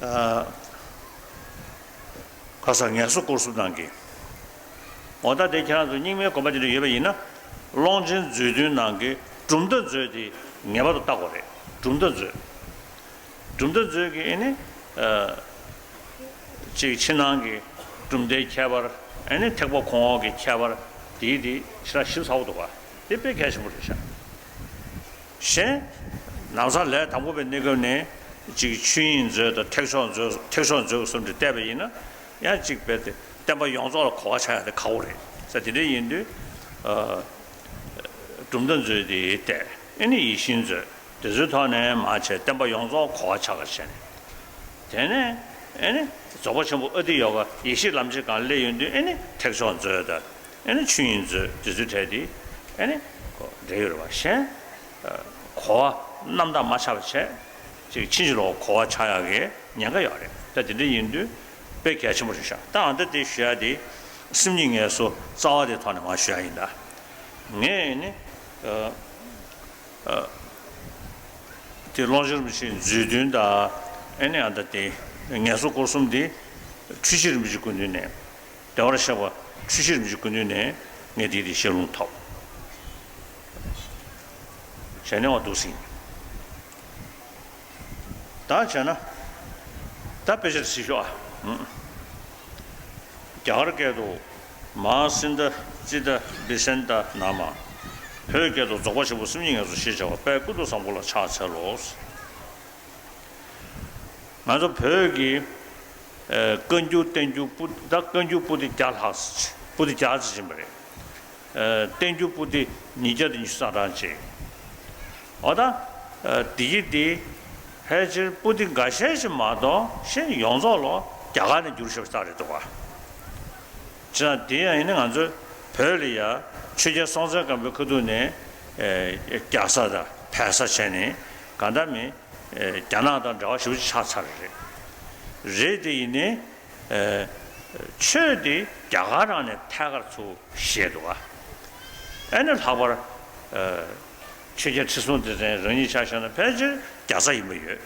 ཨ་ག་ས་ངལ་གསོ་སྐོར་གསུམ་ནང་གི། འོ་ད་དེ་ཁྱེད་རང་ཚོ་རྙིང་མའི་དགོན་པ་དེ་འདྲ་ཡོད་པ་ཡིན་ན། ཀློང་ཆེན་མཛོད་བདུན་ནང་གི་གྲུབ་མཐའ་མཛོད་དེ་ངེས་པར་དུ་བལྟ་དགོས་རེད། གྲུབ་མཐའ་མཛོད། གྲུབ་མཐའ་མཛོད་ཀྱི་ཨེ་ནི། ཨ་ཅིག་ཕྱི་ནང་གི་གྲུབ་མཐའི་ཁྱད་པར། ཨ་ནི་ཐེག་པ་གོང་འོག་གི་ཁྱད་པར་དེའི་དེ་ཞེ་དྲག་ཞིབ་ཚགས་པོ་འདུག་ག་དེ་དཔེ་གལ་ཆེན་པོ་རེད་ཤག་གཞན། ན་བཟའ་ལས་དང་པོ་པའི་གནས་སྐབས་ནས་ཅིག་ཆོས་དབྱིངས་མཛོད་དང་ཐེག་མཆོག་མཛོད་ཐེག་མཆོག་མཛོད་གསུམ་དེ་བལྟས་པ་ཡིན་ན། ཡང་ཅིག་དཔེ་དེ་བསྟན་པ་ཡོངས་རྫོགས་ལ་གོ་བ་ཆགས་ཡ་དེ་ཁག་པོ་རེད་ཟེར། དེ་འདྲ་ཡིན་དུས་ཨ། གྲུབ་མཐའ་མཛོད་དེ་བལྟས། ཨ་ནི་ཡིད་བཞིན་མཛོད། དེ་ཚོའི་ཐོག་ནས་མར་བྱས་བསྟན་པ་ཡོངས་རྫོགས་གོ་བ་ཆགས་པ་བྱས་ནས། དེ་ནས་ཨ་ནི་རྫོགས་པ་ཆེན་པོ་ཨ་ཏི་ཡོ་ག་ཡེ་ཤེས་ལམ་ཆེན་སྒང་སླེབས་ཡོང་དུས་ཨ་ནི་ཐེག་མཆོག་མཛོད་དང་། ཨ་ནི་ཆོས་དབྱིངས་མཛོད། དེ་ཚོའི་གྲས་དེ་ཨ་ནི་འགྲེལ་ཡོད་རེད་པ། གཞན་གོ་བ་རྣམ་དག་མ་ཆགས་པ་བྱས། ཅིག་ཕྱིན་ཅི་ལོག་གོ་བ་ཆགས་ཡག་གི་ཉེན་ཁ་ཡོད་རེད། ད་དེ་འདྲ་ཡིན་དུས་དཔེ་གལ་ཆེན་པོ་རེད་ཤག་ད་ཨ་ད་དེ་ཞུ་ཡ་དེ་སེམས་ཉིད་ངལ་གསོ་རྩ་བ་དེ་ཐོག་ནས་མར་ཞུ་ཡ་ཡིན་ད། ངས་ནི་ཨ། ཨ། དེ་ཀློང་ཆེན་རིན་པོ་ཆེའི་མཛོད་བདུན་དང་། ཨ་ནི་ཨ་ད་དེ་ངལ་གསོ་སྐོར་གསུམ་དེ་འཁྲུལ་ཞིག་རིན་པོ་ཆེའི་སྐུ་མདུན་ནས། བདེ་བར་གཤེགས་པ་འཁྲུལ་ཞིག་རིན་པོ་ཆེའི་སྐུ་མདུན་ནས་ངས་དེ་དེ་ཤེས་ལུང་ཐོབ། བྱས་ནས་འོ་འདུག་ཟིན། ད་བྱས་ན། ད་དཔེ་ཆ་དེ་གཟིགས་ཤོག་ཨ། ཨུམ། རྒྱ་གར་སྐད་དུ། མ་ཧཱ་སིནྡྷ་ཙིཏྟ་བི་སན་ཏ་ན་མ། བོད་སྐད་དུ་རྫོགས་པ་ཆེན་པོ་སེམས་ཉིད་ངལ་གསོ་ཞེས་བྱ་བ་དཔལ་ཀུན་ཏུ་བཟང་པོ་ལ་ཕྱག་འཚལ་ལོ། ང་ཚོ་བོད་ཀྱི་ཨ་བཀའ་འགྱུར་བསྟན་འགྱུར་པོ། ད་བཀའ་འགྱུར་པོ་ཏི་བརྒྱ་ལྷག་པོ་ཏི་བརྒྱ་ཙམ་ཕྱིན་པ་རེད། ཨ་བསྟན་འགྱུར་པོ་ཏི་ཉིས་བརྒྱ་དང་ཉི་ཤུ་རྩ་གྲངས་ཅིག་འོ་ད་ཨ་འདི་གི་འདི་ཕལ་ཆེར་པོ་ཏི་འགའ་ཤས་ཤིག་མ་གཏོགས་གཞན་ཡོངས་རྫོགས་ལོ་རྒྱ་གར་ནས་བསྒྱུར་བཞག་པ་ཞིག་རེད་འདུག་ག་བྱས་ཙང་དེ་ཡང་ཡིན་ན་ང་ཚོ་བོད་ལ་ཡ་ཆོས་རྒྱལ་སྲོང་བཙན་སྒམ་པོའི་ཁ་ཐུག་ནས་ཨ་རྒྱ་བཟའ་དང་བལ་བཟའ་བྱས་ནས་གང་ལྟར་མིན་ཨ་རྒྱ་ནག་དང་འབྲེལ་བ་ཞེ་པོ་ཅིག་ཆགས་ཚར་བ་རེད། རེད་དེ་ཡིན་ནའི་ཨ་ཆོས་དེ་རྒྱ་གར་རང་ནས་ཐད་ཀར་ཚུར་བཤད་འདུག་ག་ཨ་ནི་ལྷག་པར་ཨ་ཆོས་རྒྱལ་ཁྲི་སྲོང་ལྡེ་བཙན་རང་ཉིད་ཆ་བཞག་ན་ཕལ་ཆེར་རྒྱ་བཟའ་ཡིན་པ་ཡོད།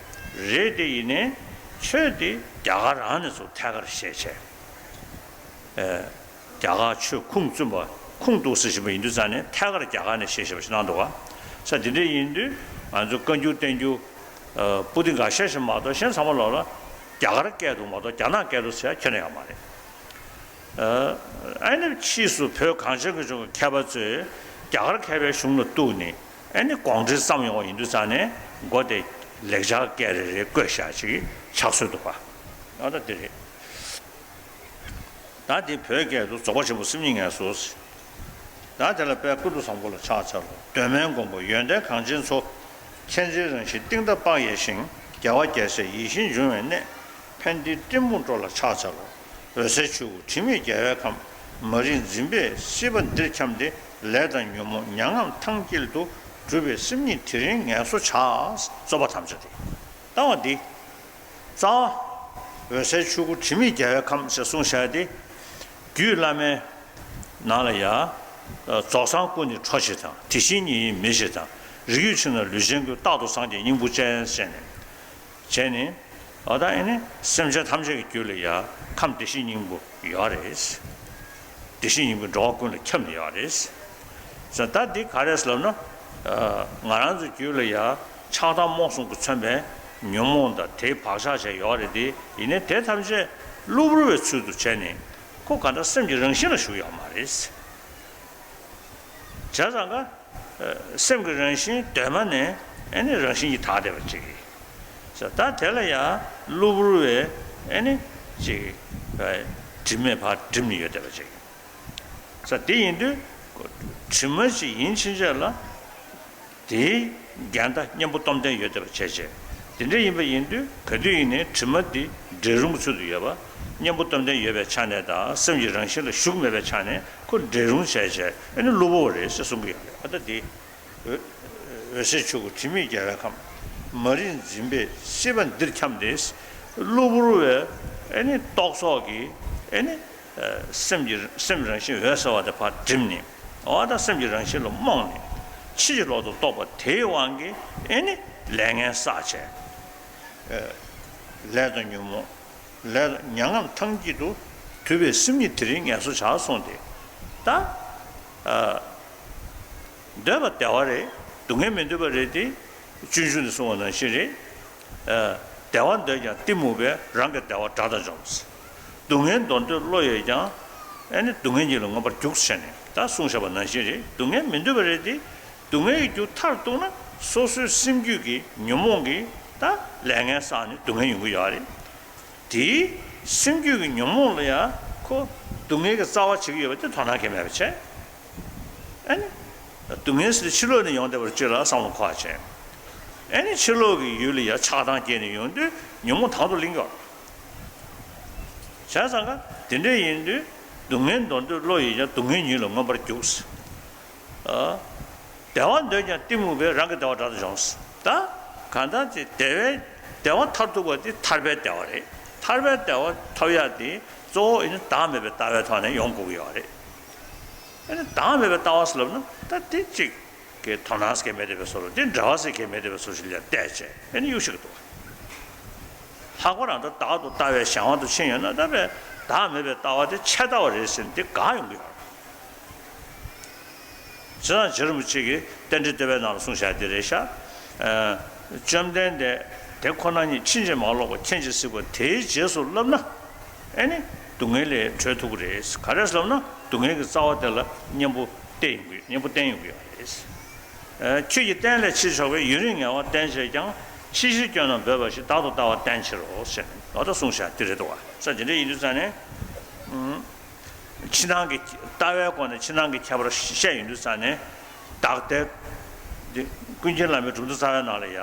རེད་དེ་ཡིན་ནའི་ཆོས་དེ་རྒྱ་གར་རང་ནས་ཚུར་ཐད་ཀར་བཤད་བྱས། ཨ་རྒྱ་གར་ཆོས་ཁུངས་བཙུན་པ་ཁུངས་གཏུགས་ཟེར་བཞིན་པ་ཡིན་དུས་ཙང་ནས་ཐད་ཀར་རྒྱ་གར་ནས་བཤད་བཞག་པ་ཞིག་གནང་འདུག་ག་ས་དེ་འདྲ་ཡིན་དུས་ང་ཚོ་བཀའ་འགྱུར་བསྟན་འགྱུར་ཨ་པོ་ཏི་འགའ་ཤས་ཤིག་མ་གཏོགས་གཞན་ཚང་མ་ལོག་ལ་རྒྱ་གར་སྐད་འདུག་མ་གཏོགས་རྒྱ་ནག་སྐད་འདུག་ཟེར་ཡ་ཁྱོན་ནས་ཡོད་མ་རེད། ཨ་ཨ་ནི་ཕྱིས་སུ་བོད་གངས་ཅན་གྱི་ལྗོངས་ཀྱི་མཁས་པ་ཚོས་རྒྱ་གར་མཁས་པའི་གཞུང་ལ་གཏུགས་ནས་ཨ་ནི་དགོངས་འགྲེལ་བརྩམས་ཡོང་བ་ཡིན་དུས་ཙང་ནས་མགོ་དེ་ལེགས་སྦྱར་སྐད་རེ་རེ་བཀོད་བཞག་ཅིག་ཕྱག་སྲོལ་འདུག་ག་ཨ་ད་དེ་རེད། ད་འདི་བོད་སྐད་དུ་རྫོགས་པ་ཆེན་པོ་སེམས་ཉིད་ངལ་གསོ། ད་དེ་ལ་དཔལ་ཀུན་ཏུ་བཟང་པོ་ལ་ཕྱག་འཚལ་ལོ། གདོད་མའི་མགོན་པོ་ཡོན་ཏན་གངས་ཅན་མཚོ། མཁྱེན་བརྩེའི་རང་བཞིན་གཏིང་མཐའ་དཔག་ཡངས་ཤིང་། རྒྱལ་བ་རྒྱལ་སྲས་ཡིད་བཞིན་འབྱུང་བའི་གནས། ཕན་བདེའི་སྤྲིན་ཕུང་སྤྲོ་ལ་ཕྱག་འཚལ་ལོ། འོད་གསལ་ཆོས་སྐུ་དྲི་མེད་རྒྱལ་བའི་ཁམས། མ་རིག་འཛིན་པའི་སྲིད་པ་འདིར་འཁྱམས་ཏེ། ལས་དང་ཉོན་མོངས་མྱ་ངམ་ཐང་དཀྱིལ་དུ། གྲུབ་པའི་སེམས་ཉིད་དེ་རིང་ངལ་གསོ་བྱ། རྩོད་པ་ཐམས་ཅད་དེ། ལྟ་བ་འདི། རྩ་བ། འོད་གསལ་ཆོས་སྐུ་དྲི་མེད་རྒྱལ་བའི་ཁམས་ཞེས་གསུངས་བཞག་སྟེ། རྒྱུད་བླ་མའི་ནང་ལ་ཡང་། རྫོགས་སངས་སྐུ་ནི་ཁྲོ་ཞེས་དང་། དེ་བཞིན་ཉིད་ཡིན་མིན་ཞེས་དང་། རིགས་རྒྱུད་ཕྱིན་ན་ལུས་ཅན་ཀུན། རྟག་ཏུ་སངས་རྒྱས་སྙིང་པོ་ཅན། ཞེས་ནས། བྱས་ནས། འོ་ད་ཨེ་ནི་སེམས་ཅན་ཐམས་ཅད་ཀྱི་རྒྱུད་ལ་ཡང་ཁམས་བདེ་གཤེགས་སྙིང་པོ་ཡོད་རེད། བདེ་གཤེགས་སྙིང་པོས་འགྲོ་བ་ཀུན་ལ་ཁྱབ་ནས་ཡོད་རེད། ཟེར་ད་འདི་ག་རེ་ཟེར་ལབ་ན། ང་རང་ཚོའི་རྒྱུད་ལ་ཡང་ཆགས་སྡང་རྨོངས་གསུམ་གྱིས་མཚོན་པའི་ཉོན་མོངས་དང་དེའི་བག་ཆགས་བཅས་ཡོད་རེད་དེ། ཡིན་ནའི་དེ་ཐམས་ཅད་གློ་བུར་བའི་ཚུལ་དུ་བྱས་ནས་ཁོ་ག་འདྲ་སེམས་ཀྱི་རང་བཞིན་ལ་ཞུགས་ཡོད་མ་རེད། བྱས་ཙང་ཀ་སེམས་ཀྱི་རང་བཞིན་གདོད་མ་ནས་ཨེ་ནི་རང་བཞིན་གྱིས་དག་བསྡད་པ་ཅིག་ད་དེ་ལ་ཡང་གློ་བུར་བའི་ཨེ་ནི་ཅིག་དྲི་མས་ཕར་བསྒྲིབས་ནས་ཡོད་བསྡད་པ་ཅིག་ས་དེ་ཡིན་དུས་དྲི་མ་ཅིག་ཡིན་ཕྱིན་ཆད་ལ་དེའི་འགལ་ཟླ་གཉེན་པོ་སྟོབས་ལྡན་ཡོད་བསྡད་པ་བྱས་བྱས། དེ་འདྲ་ཡིན་པ་ཡིན་དུས་ག་དུས་ཡིན་ནའི་དྲི་མ་འདི་འབྲས་རུང་གི་ཚུལ་དུ་ཡོད་པ། གཉེན་པོ་སྟོབས་ལྡན་ཡོད་པའི་ཆ་ནས་དང་སེམས་ཀྱི་རང་བཞིན་ལ་ཞུགས་མེད་པའི་ཆ་ནས་ཁོ་འབྲས་རུང་བྱས་བྱས་ཨེ་ནི་གློ་བུར་བ་རེད་ཅེས་གསུང་གི་ཡོད་རེད། ཨ་ད་དེ། འོད་འོད་གསལ་ཆོས་སྐུ་དྲི་མེད་རྒྱལ་བའི་ཁམས། མ་རིག་འཛིན་པའི་སྲིད་པ་འདིར་འཁྱམས་ཏེ། གློ་བུར་བའི་ཨེ་ནི་རྟོག་ཚོགས་ཀྱིས་ཨེ་ནི་སེམས་ཀྱི་སེམས་རང་བཞིན་འོད་གསལ་བ་དེ་ཕར་བསྒྲིམས་ནས། འོ་ད་སེམས་ཀྱི་རང་བཞིན་ལ་རྨོངས་ནས་ཕྱིན་ཅི་ལོག་ཏུ་རྟོག་པ་དེའི་དབང་གིས་ཨེ་ནི་ལས་ངན་བསགས་བྱས། ལས་དང་ཉོན་མོངས། ལས་དང་མྱ་ངམ་ཐང་དཀྱིལ་དུ། གྲུབ་པའི་སེམས་ཉིད་དེ་རིང་ངལ་གསོ་བྱ་གསུངས་ཏེ། ད། ཨ། འདོད་པ་བདེ་བ་རེད། སྡུག་བསྔལ་མི་འདོད་པ་རེད་དེ། སྤྱོད་འཇུག་ནས་གསུངས་པ་ནང་བཞིན་རེད། ཨ། བདེ་བ་འདོད་ཀྱང་གཏི་མུག་པས། རང་གི་བདེ་བ་དགྲ་དང་འཇོམས། སྡུག་བསྔལ་འདོར་འདོད་བློ་ཡོད་ཀྱང་། ཨ་ནི་སྡུག་བསྔལ་གཉིས་ལ་མངོན་པར་རྒྱུགས་ཟེར་ནས་ད་གསུངས་བཞག་པ་ནང་བཞིན་རེད། སྡུག་བསྔལ་མི་འདོད་པ་རེད་དེ། སྡུག་བསྔལ་གྱི་རྒྱུ་མཐར་གཏུགས་ན་སོ་སོའི་སེམས་རྒྱུད་ཀྱི་ཉོན་མོངས་ཀྱིས་ད་ལས་ངན་བསགས་ནས་སྡུག་བསྔལ་ཡོང་གི་ཡོད་རེད། དེའི་སེམས་རྒྱུད་ཀྱི་ཉོན་མོངས་ལ་ཡང་ཁོ་སྡུག་བསྔལ་གྱི་རྩ་བ་བྱེད་ཀྱི་ཡོད་པ་དེ་དོ་སྣང་གང་ཡང་མེད་པ་བྱས། ཨ་ནི། སྡུག་བསྔལ་ཟེར་དེ་ཕྱི་ལོགས་ནས་ཡོང་བསྡད་པར་ཅིག་ལ་བསམ་བློ་འཁོར་བ་བྱས། ཨ་ནི་ཕྱི་ལོགས་ཀྱི་ཡུལ་ལ་ཡང་ཆགས་སྡང་སྐྱེས་ནས་ཡོང་དུས་ཉོན་མོངས་དང་དུ་ལེན་གྱི་ཡོད། བྱས་ཙང་ཀ་དེ་འདྲ་ཡིན་དུས་སྡུག་བསྔལ་འདོར་འདོད་བློ་ཡིས་ཀྱང་སྡུག་བསྔལ་ཉིད་ལ་མངོན་པར་རྒྱུགས། ཨ། བདེ་བ་འདོད་ཀྱང་གཏི་མུག་པས་རང་གི་བདེ་བ་དགྲ་དུ་སྦྱོང་། ད། གང་ལྟར་དེ་བདེ་བའི་བདེ་བ་མཐར་ཐུག་པ་དེ་ཐར་པའི་བདེ་བ་རེད། ཐར་པའི་བདེ་བ་ཐོབ་ཡག་དེ་གཙོ་བོ་ཨེ་ནི་བདག་མེད་པའི་ལྟ་བའི་ཐོག་ནས་ཡོང་དགོས་ཀྱི་ཡོད་རེད། ཨ་ནི་བདག་མེད་པའི་ལྟ་བ་ཟེར་ལབ་ན་ད་དེ་གཅིག་གི་དོ་སྣང་ཟེར་མཁན་མེད་བསྡད་པའི་བཟོ་འདྲ། དེ་འདྲ་བ་ཟེར་མཁན་མེད་བསྡད་པའི་བཟོ་འདྲ་ཞིག་ལ་བལྟས་བྱས་ཨ་ནི་གཡུག་ཞིག་འདུག་ལྷག་པར་ཡང་ད་བདག་ཏུ་ལྟ་བའི་གཞན་དབང་དུ་ཕྱིན་ཡོད་ན་ད་བས་བདག་མེད་པའི་ལྟ་བ་དེ་ཆད་ལྟ་བ་རེད་ཟེར་ནས་དེ་དགག་ཡོང་གི་ཡོད་རེད། བྱས་ཙང་རྗེ་རིན་པོ་ཆེ་གིས་རྟེན་འབྲེལ་བསྟོད་པའི་ནང་ལ་གསུངས་བཞག་དེ་རེད་ཤག་ཨ། བཅོམ་ལྡན་འདས་དེ་ཁོ་ན་ཉིད་ཕྱིན་ཅི་མ་ལོག་པ་མཁྱེན་ཅིང་གཟིགས་པ་དེའི་རྗེས་སུ་བསླབ་ན། ཨེ་ནི། སྡུག་བསྔལ་ལས་གྲོལ་ཐུབ་ཀྱི་རེད། ག་རེ་ཟེར་ལབ་ན་སྡུག་བསྔལ་གྱི་རྩ་བ་དེ་ལ་གཉེན་པོ་བསྟེན་ཡོང་གི་གཉེན་པོ་བསྟེན་ཡོང་གི་ཡོད་རེད། ཨ། ཁྱོད་ཀྱིས་སྟན་ལས་ཕྱིར་ཕྱོགས་པའི་ཡུན་རིང་ངལ་བ་བསྟེན་བྱས་ཀྱང་། ཕྱི་བཞིན་སྐྱོན་རྣམས་འབོད་པ་བཞིན། བདག་ཏུ་ལྟ་བ་བསྟེན་ཕྱིར་རོ་ཞེས་ནས་ལོག་ལྟ་གསུངས་བཞག་དེ་རེད་འདུག་བ། ས་དེ་འདྲ་ཡིན་དུས་ཙང་ནས། ཨུམ། ཕྱི་ནང་གི་ལྟ་བའི་སྒོ་ནས་ཕྱི་ནང་གི་ཁྱད་པར་བཤད་ཡོང་དུས་ཙང་ནས། བདག་ལྟའི། འདི་ཀུན་མཁྱེན་བླ་མའི་གྲུབ་མཐའ་རྩ་བའི་ནང་ལ་ཡ།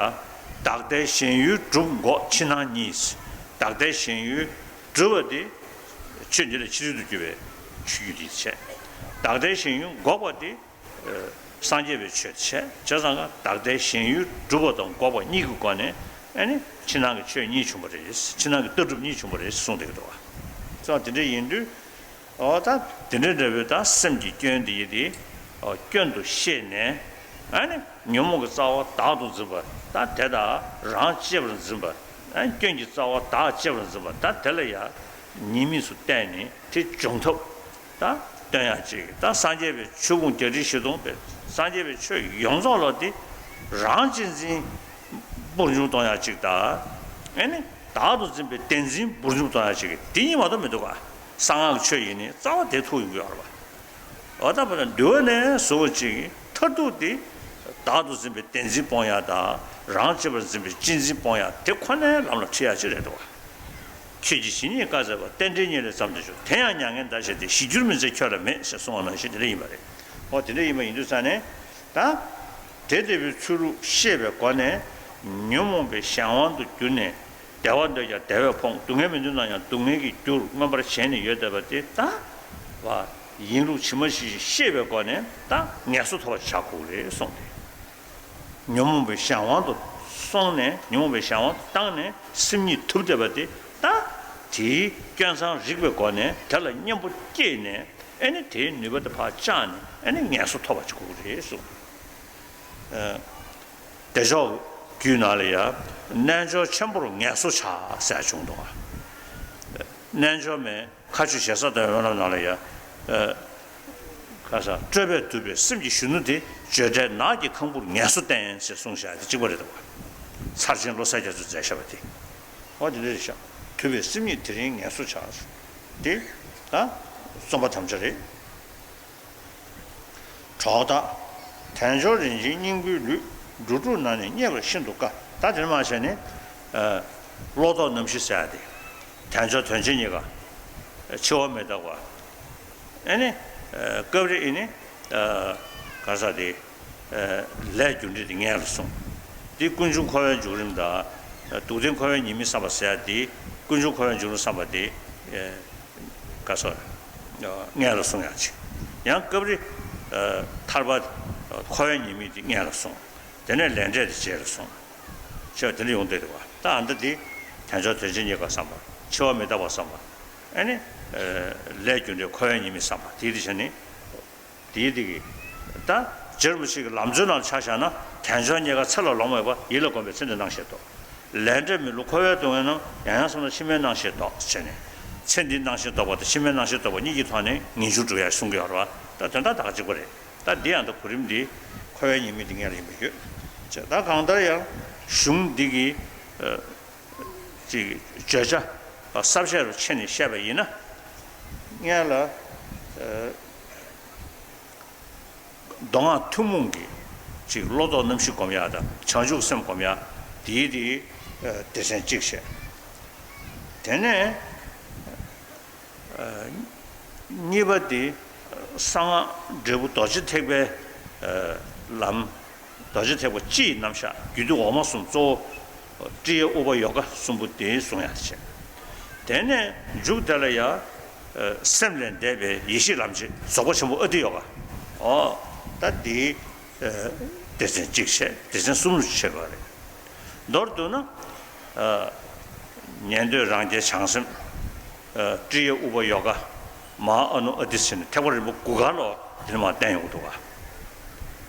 བདག་ལྟའི་ཞེན་ཡུལ་སྒྲུབ་འགོག་ཕྱི་ནང་གཉིས། བདག་ལྟའི་ཞེན་ཡུལ་སྒྲུབ་པ་དེ། ཆོས་འདི་ལས་ཕྱི་རོལ་དུ་གྱུར་པའི་ཆོས་བརྒྱུད་དེ་བྱས། བདག་ལྟའི་ཞེན་ཡུལ་འགོག་པ་དེ། སངས་རྒྱས་པའི་ཆོས་བྱས། བྱས་ཙང་ཀ་བདག་ལྟའི་ཞེན་ཡུལ་སྒྲུབ་པ་དང་འགོག་པ་གཉིས་ཀྱི་སྒོ་ནས་ཨ་ནི་ཕྱི་ནང་གི་ཆོས་གཉིས་བྱུང་བ་རེད། ཕྱི་ནང་གི་ལྟ་གྲུབ་གཉིས་བྱུང་བ་རེད་གསུངས་བསྡད་ཀྱི་འདུག་བ། ཙང་དེ་འདྲ་ཡིན་དུས། འོ་ད་དེ་འདྲ་འདྲ་བོའི་ད་སེམས་ཀྱི་སྐྱོན་དེ་ཡི་དེ། འོ་སྐྱོན་དུ་ཤེས་ནས། ཨ་ནི་ཉོན་མོངས་ཀྱི་རྩ་བ་བདག་ཏུ་འཛིན་པ་ད་དེ་དག་རང་གཅེས་པར་འཛིན་པ། ཨ་ནི་སྐྱོན་གྱི་རྩ་བ་བདག་གཅེས་པར་འཛིན་པ་ད་དེ་ལ་ཡང་ཉེས་དམིགས་སུ་བལྟས་ནས་དེ་སྦྱོང་ཐབས། ད་སྟོན་ཡག་ཅིག་ད་སངས་རྒྱས་པའི་ཆོས་ཕུང་བརྒྱད་ཁྲི་བཞི་སྟོང་པའི་སངས་རྒྱས་པའི་ཆོས་ཡོངས་རྫོགས་ལ་དེ་རང་གཅེས་འཛིན་འབུར་འཇུག་གཏོང་ཡག་ཅིག་ད། ཨེ་ནི་བདག་ཏུ་འཛིན་པའི་བདེན་འཛིན་འབུར་འཇུག་གཏོང་ཡག་ཅིག་དེ་གཉིས་མ་གཏོགས་མི་འདུག་ག་གསང་སྔགས་ཆོས་ཡིན་ནི་རྩ་བ་དེ་ཐུག་ཡོང་གི་ཡོད་རེད་པ། འོ་ད་བར་དུ་འདུལ་བ་ནས་བཟོ་བ་ཅིག་མཐར་ཐུག་དེ་བདག་ཏུ་འཛིན་པའི་བདེན་འཛིན་སྤོང་ཡག་དང་རང་གཅེས་པར་འཛིན་པའི་གཅེས་འཛིན་སྤོང་ཡག་དེ་ཁོ་ནའི་ལམ་ལ་ཁྲིད་ཡག་ཅིག་རེད་འདུག་ག་ཁྱོད་ཀྱིས་ཇི་སྙེད་བཀའ་སྩལ་པ། རྟེན་འབྲེལ་གཉིས་ལས་བརྩམས་ཏེ་བཞུགས། དེ་ཡང་མྱ་ངན་འདའ་བྱེད་དེ། ཞི་འགྱུར་མི་འཛད་ཁྱོད་ལ་མེད་ཞེས་གསུངས་པ་ནང་བཞིན་དེ་འདྲ་ཡིན་པ་རེད། འོ་དེ་འདྲ་ཡིན་པ་ཡིན་དུས་ཙང་ནས་ད། དེ་ལྟ་བུའི་ཚུལ་ལུགས་ཤེས་པའི་སྒོ་ནས་ཉོན་མོངས་པའི་གཞན་དབང་དུ་གྱུར་ནས་བདེ་བ་འདོད་ཀྱང་བདེ་བས་ཕོངས། སྡུག་བསྔལ་མི་འདོད་ན་ཡང་སྡུག་བསྔལ་གྱི་རྒྱུར་མངོན་པར་ཞེན་ནས་ཡོད་བསྡད་པ་དེ་ད་བ་ཡིན་ལུགས་ཇི་མ་ཇི་བཞིན་ཤེས་པའི་སྒོ་ནས་ད་ངལ་གསོ་ཐོབ་པ་བྱ་དགོས་རེད་གསུངས་ཏེ། ཉོན་མོངས་པའི་གཞན་དབང་དུ་སོང་ནས་ཉོན་མོངས་པའི་གཞན་དབང་དུ་བཏང་ནས་སེམས་ཉིད་དུབ་བསྡད་པ་དེ་ད་དེའི་སྐྱོན་མཚང་རིག་པའི་སྒོ་ནས་དེ་ལ་གཉེན་པོ་སྐྱེས་ནས་ཨེ་ནི་དེའི་ནུས་པ་དེ་ཕར་བཅག་ནས་ཨེ་ནི་ངལ་གསོ་ཐོབ་པ་ཅིག་དགོས་ཀྱི་རེད་གསུངས། ཨ། བདེ་མཆོག་རྒྱུད་ནང་ལ་ཡང་རྣལ་འབྱོར་ཆེན་པོར་ངལ་གསོ་བྱ་ཟེར་བྱུང་འདུག་རྣལ་འབྱོར་མའི་མཁའ་སྤྱོད་ཞེ་ས་དང་ཡོན་ལབ་ནང་ལ་ཡང་། ཨ། ཁ་ས་སྤྲོས་པས་དུབ་པའི་སེམས་ཀྱི་གཞོན་ནུ་དེ་བརྗོད་བྲལ་ནགས་ཀྱི་ཁང་བུར་ངལ་གསོ་བསྟེན་ཞེས་གསུངས་བཞག་དེ་གཅིག་པ་རེད་འདུག་ཚར་ཆེན་བློ་གསལ་རྒྱ་མཚོས་མཛད་བཞག་པ་དེ། འོ་དེ་འདྲ་རེད་ཤག་དུབ་པའི་སེམས་ཉིད་དེ་རིང་ངལ་གསོ་བྱ། དེ་ད་རྩོམ་པ་དམ་བཅའ་རེད། གྲོགས་དག་དལ་འབྱོར་རིན་ཆེན་སྙིང་པོའི་ལུས། འགྲོ་དྲུག་ནང་ནས་རྙེད་པར་ཤིན་ཏུ་དཀའ། ད་དེ་ནས་མར་བྱས་ནས། ཨ། བློ་ལྡོག་རྣམ་བཞི་ཟེར་ཡ་དེ། དལ་འབྱོར་དོན་ཆེན་གཉིས་ཀ། འཆི་བ་མི་རྟག་པ། ཨེ་ནི། ཨ། སྐབས་རེ་ཨེ་ནི། ཨ། ག་ས་དེ། ཨ། ལས་རྒྱུ་འབྲས་དེ་ངན་ལ་སོང་། དེ་ཀུན་འབྱུང་འཁོར་བའི་འཇུག་རིམ་དང་། སྡུག་བདེན་འཁོར་བའི་ཉེས་དམིགས་བསམ་པ་ཟེར་ཡ་དེ། ཀུན་འབྱུང་འཁོར་བའི་འཇུག་རིམ་བསམ་པ་དེ། ཨ། ག་ས། ངན་ལ་སོང་ཡག་ཅིག་ཡང་སྐབས་རེ། ཨ། ཐར་པ། འཁོར་བའི་ཉེས་དམིགས་དེ་ངན་ལ་སོང་། དེ་ནས་ལས་འབྲས་དེ་རྗེས་ལ་སོང་། ཅེས་པ་དེ་འདྲ་ཡོང་བསྡད་འདུག་བ། ད་ཨ་མདའ་འདི། དལ་འབྱོར་དོན་ཆེན་གཉིས་ཀ་བསམ་པ། འཆི་བ་མི་རྟག་པ་བསམ་པ། ཨ་ནི། ལས་རྒྱུ་འབྲས་འཁོར་བའི་ཉེས་དམིགས་བསམ་པ་དེའི་དེ་བྱས་ནི། དེའི་དེ་གི། ད། རྗེ་རིན་པོ་ཆེ་གི་ལམ་སྲོལ་ནང་ཆ་བཞག་ན་དལ་འབྱོར་གཉིས་ཀ་ཚེ་ལ་ལོང་མེད་པ་ཡིད་ལ་གོམས་པའི་ཚེ་འདི་སྣང་ཤེས་རྟོགས། ལས་འབྲས་མི་བསླུ་འཁོར་བའི་སྡུག་བསྔལ་རྣམས་ཡང་ཡང་བསམས་ན་ཕྱི་མའི་སྣང་ཤེས་རྟོགས་བྱས་ནས། ཚེ་འདིའི་སྣང་ཤེས་རྟོགས་པ་དང་ཕྱི་མའི་སྣང་ཤེས་རྟོགས་པ་གཉིས་ཀྱི་ཐོག་ནས་ངེས་འབྱུང་སྒྲུབ་ཡག་གསུང་གི་ཡོད་རེད་བ། ད་དོན་དག་ད་ག་གཅིག་པ་རེད། ད་འདི་ཡང་ད་གོ་རིམ་འདི་འཁོར་བའི་ཉེས་དམིགས་འདི་སྔོན་ལ་ཡིན་པ་ཡོད། ཅེས་ད་གང་ལྟར་ཡང་གཞུང་འདི་གི་ཨ་ཅིག་བརྗོད་བྱ་ཟབ་ཆ་རུ་ཕྱེ་ནས་བཤད་པ་ཡིན་ན། སྔོན་ལ་ མདོ་སྔགས་ཐུན་མོང་གི་ཅིག་བློ་ལྡོག་རྣམ་བཞི་སྒོམ་ཡག་དང་བྱང་ཆུབ་སེམས་སྒོམ་ཡག་དེའི་དེའི་སྡེ་ཚན་གཅིག་བྱས། དེ་ནས་གཉིས་པ་དེ་གསང་སྔགས་འབྲས་བུ་རྡོ་རྗེ་ཐེག་པའི་ལམ། རྡོ་རྗེ་ཐེག་པ་སྤྱི་ཡི་རྣམ་གཞག་རྒྱུད་སྡེ་འོག་མ་གསུམ་གཙོ་བོ་ཀྲི་ཡ་ཨུ་པ་ཡོ་ག་གསུམ་པོ་དེ་གསུང་ཡག་བྱས། དེ་ནས་མཇུག་དེ་ལ་ཡང་སེམས་ལས་འདས་པའི་ཡེ་ཤེས་ལམ་བྱེད་རྫོགས་པ་ཆེན་པོ་ཨ་ཏི་ཡོ་ག། འོ་ད་དེའི་སྡེ་ཚན་གཅིག་བྱས། སྡེ་ཚན་གསུམ་རུ་ཕྱེ་དགོས་རེད། མདོར་བསྡུ་ན། ཉན་ཐོས་རང་རྒྱལ་བྱང་སེམས། ཀྲི་ཡ་ཨུ་པ་ཡོ་ག། མ་ཧཱ་ཨ་ནུ་ཨ་ཏི་ཟེར་ནས་ཐེག་པ་རིམ་པ་དགུ་ག་ལོ་དེ་ནས་མར་བསྟན་ཡོང་གི་འདུག་ག།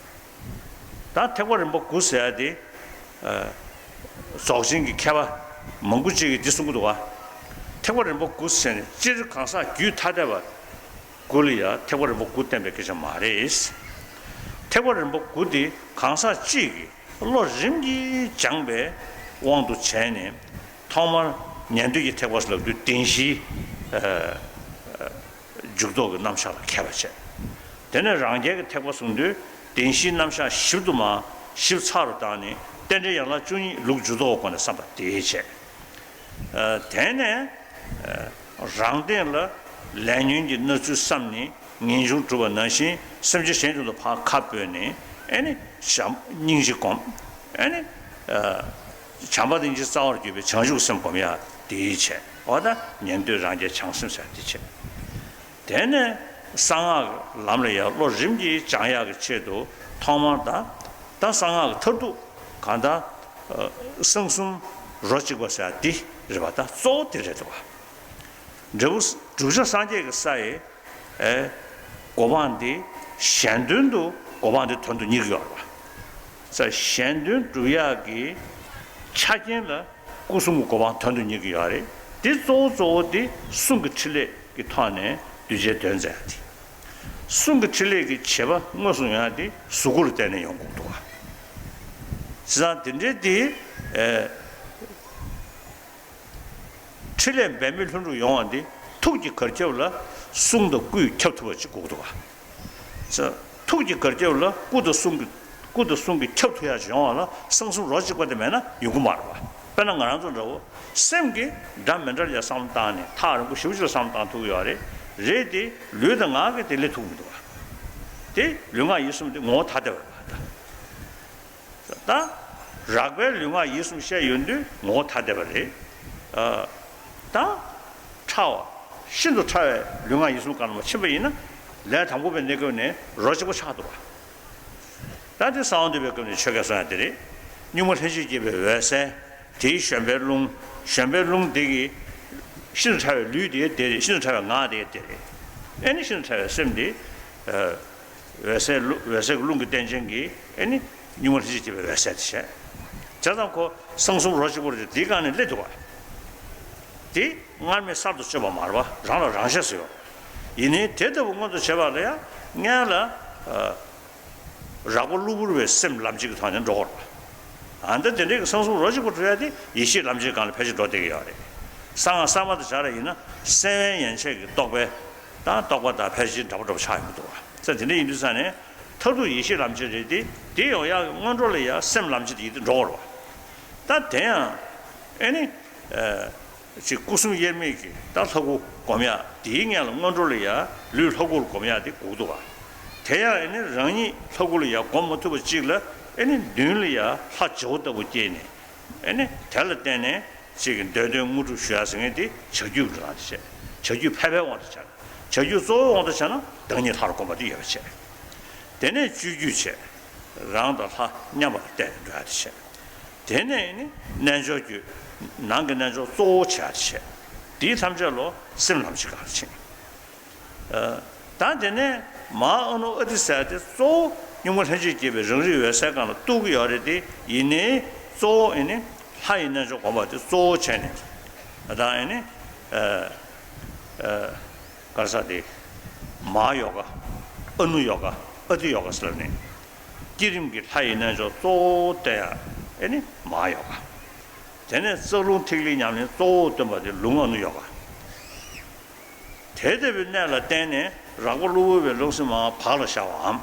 ད་ཐེག་པ་རིམ་པ་དགུ་ཟེར་ཡ་དེ། རྫོགས་ཆེན་གྱི་མཁས་པ་མང་པོ་ཅིག་གིས་འདི་གསུང་གི་འདུག་ག། ཐེག་པ་རིམ་པ་དགུ་ཟེར་ནས་སྤྱིར་གང་ཟག་རྒྱུད་ཐ་དད་པ་དགུ་ལ་ཡང་ཐེག་པ་རིམ་པ་དགུ་བསྟན་པའི་སྐད་ཆ་མ་རེད། ཐེག་པ་རིམ་པ་དགུ་དེ་གང་ཟག་གཅིག་གིས་བློ་རིམ་གྱིས་སྦྱངས་པའི་དབང་དུ་བྱས་ནས། ཐོག་མར་ཉན་ཐོས་ཀྱི་ཐེག་པ་ལབ་དུས་བདེན་བཞིའི་འཇུག་ལྡོག་གི་རྣམ་གཞག་ལ་མཁས་པ་བྱས། དེ་ནས་རང་རྒྱལ་གྱི་ཐེག་པ་གསུང་དུས་བདེན་བཞིའི་རྣམ་གཞག་ཞིབ་ཏུ་མ་ཞིབ་ཚགས་རུ་བཏང་ནས་རྟེན་འབྲེལ་ཡན་ལག་བཅུ་གཉིས་ལུགས་འཇུག་ལྡོག་སྒོ་ནས་བསམ་པ་དེ་བྱས། དེ་ནས་རང་སྟེང་ལ་ལས་ཉོན་གྱི་གནས་ཚུལ་བསམ་ནས་ངེས་འབྱུང་གྲུབ་པ་ནང་བཞིན་སེམས་ཅན་གཞན་དོན་དུ་ཕར་ཁ་སྤོས་ནས། ཨེ་ནི་བྱམས་སྙིང་རྗེ་སྒོམ། ཨེ་ནི་བྱམས་པ་སྙིང་རྗེ་རྩ་བར་གྱུར་པའི་བྱང་ཆུབ་སེམས་སྒོམ་ཡག་དེའི་ཆེད། འོ་ད་ཉན་ཐོས་རང་རྒྱལ་བྱང་སེམས་ཟེར་དེ་ཆེད། དེ་ནས་གསང་སྔགས་ལམ་ལ་ཡང་བློ་རིམ་གྱིས་སྦྱང་ཡག་གི་ཆེད་དུ་ཐོག་མར་ད་ད་གསང་སྔགས་ཀྱི་མཐར་ཐུག་གང་ལྟར་གསང་གསུམ་རོ་གཅིག་པ་ཟེར་འདི་རེད་པ། ད་གཙོ་བོ་དེ་རེད་འདུག་པ། འབྲས་བུ་བསྒྲུབ་བྱ་སངས་རྒྱས་ཀྱི་ས་ཡི་གོ་འཕང་འདི་གཞན་དོན་དུ་གོ་འཕང་འདི་དོན་དུ་གཉེར་གྱི་ཡོད་རེད་པ། ས་གཞན་དོན་སྒྲུབ་ཡག་གི་ཆ་རྐྱེན་ལ་སྐུ་གསུམ་གྱི་གོ་འཕང་དོན་དུ་གཉེར་གྱི་ཡོད་རེད། འདི་གཙོ་བོ་གཙོ་བོ་འདི་གསུང་གི་ཕྲིན་ལས་ཀྱི་ཐོག་ནས་གདུལ་བྱའི་དོན་མཛད་ཡག་དེ། གསུང་གི་ཕྲིན་ལས་ཀྱི་བྱེད་པ་དངོས་སུ་ཡོང་ཡག་དེ་གཟུགས་སྐུ་ལ་བརྟེན་ནས་ཡོང་དགོས་འདུག་པ། བྱས་ཙང་དེ་འདྲའི་དེ། ཨེ། ཕྲིན་ལས་འབད་མེད་ལྷུན་གྲུབ་ཡོང་བ་འདི་ཐུགས་ཀྱི་གར་ཁྱབ་ལ་གསུང་དང་སྐུས་ཁྱབ་ཐུབ་པ་ཅིག་དགོས་འདུག་པ། ས་ཐུགས་ཀྱི་གར་ཁྱབ་ལ་སྐུ་དང་གསུང་གི་སྐུ་དང་གསུང་གིས་ཁྱབ་ཐུབ་ཡག་ཅིག་ཡོང་བ་ལ་གསང་གསུམ་རོ་གཅིག་པ་དེ་མེད་ན་ཡོང་གི་མ་རེད་པ། དཔེར་ན་ང་རང་ཚོ་འདྲ་བོ་སེམས་ཀྱིས་འདྲ་མི་འདྲ་ལ་བསམ་བློ་བཏང་ནས་ཐག་རིང་པོ་ཞེ་པོ་ཅིག་ལ་བསམ་བློ་བཏང་ཐུབ་ཀྱི་ཡོད་རེད། རེད་དེ་ལུས་དང་ངག་གིས་དེ་ལས་ཐུབ་མི་འདུག་པ། དེ་ལུས་ངག་ཡིད་གསུམ་དེ་ངོ་བོ་ཐ་དད་པ་རེད་པ། ད་རགས་པའི་ལུས་ངག་ཡིད་གསུམ་བཤད་ཡོང་དུས་ངོ་བོ་ཐ་དད་པ་རེད། ཨ། ད་ཕྲ་བ། ཤིན་ཏུ་ཕྲ་བའི་ལུས་ངག་ཡིད་གསུམ་གང་ལ་མ་ཕྱིན་པ་ཡིན་ན་ལས་དང་པོ་པའི་གནས་སྐབས་ནས་རོ་གཅིག་པ་ཆགས་འདུག་པ། ད་དེ་གསང་བ་འདུས་པའི་སྐབས་ནས་ཆོས་སྐད་གསུང་ཡག་དེ་རེད། གཉུག་མ་ལྷན་ཅིག་སྐྱེས་པའི་འོད་གསལ། དེའི་བཞོན་པའི་རླུང་། བཞོན་པའི་རླུང་དེ་གིས་ཤིན་ཏུ་ཕྲ་བའི་ལུས་དེ་དེ་རེད། ཤིན་ཏུ་ཕྲ་བའི་ངག་དེ་དེ་རེད། ཨེ་ནི་ཤིན་ཏུ་ཕྲ་བའི་སེམས་དེ། འོད་གསལ་རླུང་། འོད་གསལ་གྱི་རླུང་གི་རྟེན་ཅན་གྱི་ཨེ་ནི་གཉུག་མ་ལྷན་ཅིག་སྐྱེས་པའི་འོད་གསལ་དེ་བྱས། བྱས་ཙང་ཁོ་གསང་གསུམ་རོ་གཅིག་པ་རེད། དེའི་སྒང་ནས་སླེབས་འདུག་པ། དེ་སྔར་མེད་གསར་དུ་བརྗོད་པ་མ་རེད་པ། རང་ལ་རང་ཆས་སུ་ཡོད། ཡིན་ནའི་དེ་ལྟ་བུ་མངོན་དུ་བྱེད་པ་ལ་ཡང་སྔོན་ལ་རགས་པ་གློ་བུར་བའི་སེམས་ལམ་བྱེད་ཀྱི་ཐོག་ནས་འགྲོ་དགོས་རེད་པ། ཨ། འདི་དེ་འདྲའི་གསང་གསུམ་རོ་གཅིག་པ་སྒྲུབ་ཡག་དེ་ཡེ་ཤེས་ལམ་བྱེད་སྒང་ལ་ཕལ་ཆེར་འགྲོ་བསྡད་ཀྱི་ཡོད་རེད། གསང་སྔགས་གསར་མ་དང་སྦྱར་བ་ཡིན་ན་སེམས་དབེན་ཡན་ཆད་ཀྱི་རྟོག་པའི་དང་རྟོག་པ་དང་ཕལ་ཆེར་འདྲ་པོ་འདྲ་པོ་ཆགས་ཡོང་གི་འདུག་པ། ས་དེ་འདྲ་ཡིན་དུས་ཙང་ནས་མཐར་ཐུག་ཡེ་ཤེས་ལམ་བྱེད་རེད་དེ། དེ་ཡོང་ཡག་གི་སྔོན་འགྲོ་ལ་ཡང་སེམས་ལམ་བྱེད་དེ་ཡིན་དུ་འགྲོ་དགོས་རེད་པ། ད་དེ་ཡང་ཨེ་ནི། ཅིག་སྐུ་གསུམ་དབྱེར་མེད་ཀྱི་ད་ལྷ་སྐུ་སྒོམ་ཡག་དེའི་སྔོན་ལ་སྔོན་འགྲོ་ལ་ཡང་ལུས་ལྷ་སྐུ་ལ་སྒོམ་ཡག་དེ་དགོས་འདུག་པ། དེ་ཡང་ཨེ་ནི་རང་ཉིད་ལྷ་སྐུ་ལ་ཡང་སྒོམ་མ་ཐུབ་པ་ཅིག་ལ་ཨེ་ནི་མདུན་ལ་ཡང་ལྷ་བྱེ་བ་ལྟ་བུ་སྐྱེས་ནས་ཨེ་ནི་དེ་ལ་བརྟེན་ནས་ཅིག་གི་འདོད་དོན་དངོས་གྲུབ་ཞུ་ཡག་ཟེར་མཁན་དེ་བྱ་རྒྱུད་ཀྱི་ལམ་དུ་བྱས། བྱ་རྒྱུད་ཕལ་པའི་དབང་དུ་བྱས། བྱ་རྒྱུད་གཙོ་བོའི་དབང་དུ་བྱས་ན་བདག་ཉིད་ལྷར་བསྒོམ་པ་དེ་ཡོད་པ་བྱས། དེ་ནས་སྤྱོད་རྒྱུད་བྱས། རང་དང་ལྷ་མཉམ་པ་ལ་བརྟེན་འགྲོ་ཡག་དེ་བྱས། དེ་ནས་ནི་རྣལ་འབྱོར་རྒྱུད། ནང་གི་རྣལ་འབྱོར་གཙོ་བོ་བྱེད་ཡག་དེ་བྱས། དེའི་ཐམས་ཅད་ལོ་སེམས་ལམ་བྱེད་སྒང་ལ་ཕྱིན། ཨ། ད་དེ་ནས་མ་ཧཱ་ཨ་ནུ་ཨ་ཏི་ཟེར་ཡག་དེ་གཙོ་བོ་གཉུག་མ་ལྷན་ཅིག་སྐྱེས་པའི་རང་རིག་འོད་གསལ་སྒང་ལ་གཏུགས་ཀྱི་ཡོད་རེད་དེ། ཡིན་ནའི་གཙོ་བོ་ཨེ་ནི་ལྷ་ཡི་རྣལ་འབྱོར་སྒོམ་པ་དེ་གཙོ་བོ་བྱས་ནས། ད་ཨེ་ནི། ཨ། ཨ། ག་རེ་ཟེར་དེ། མ་ཧཱ་ཡོ་ག། ཨ་ནུ་ཡོ་ག། ཨ་ཏི་ཡོ་ག་ཟེར་ནས། བསྐྱེད་རིམ་གྱི་ལྷ་ཡི་རྣལ་འབྱོར་གཙོ་བོ་བསྟན་ཡག་ཨེ་ནི་མ་ཧཱ་ཡོ་ག། དེ་ནས་རྩ་རླུང་ཐིག་ལེའི་ཉམས་ལེན་གཙོ་བོ་སྟོན་པ་དེ་ལུང་ཨ་ནུ་ཡོ་ག། དེ་ལྟ་བུའི་གནད་ལ་བརྟེན་ནས་ རགས་པ་གློ་བུར་བའི་ལུགས་སྲོལ་མར་བག་ལ་ཞ་བའམ།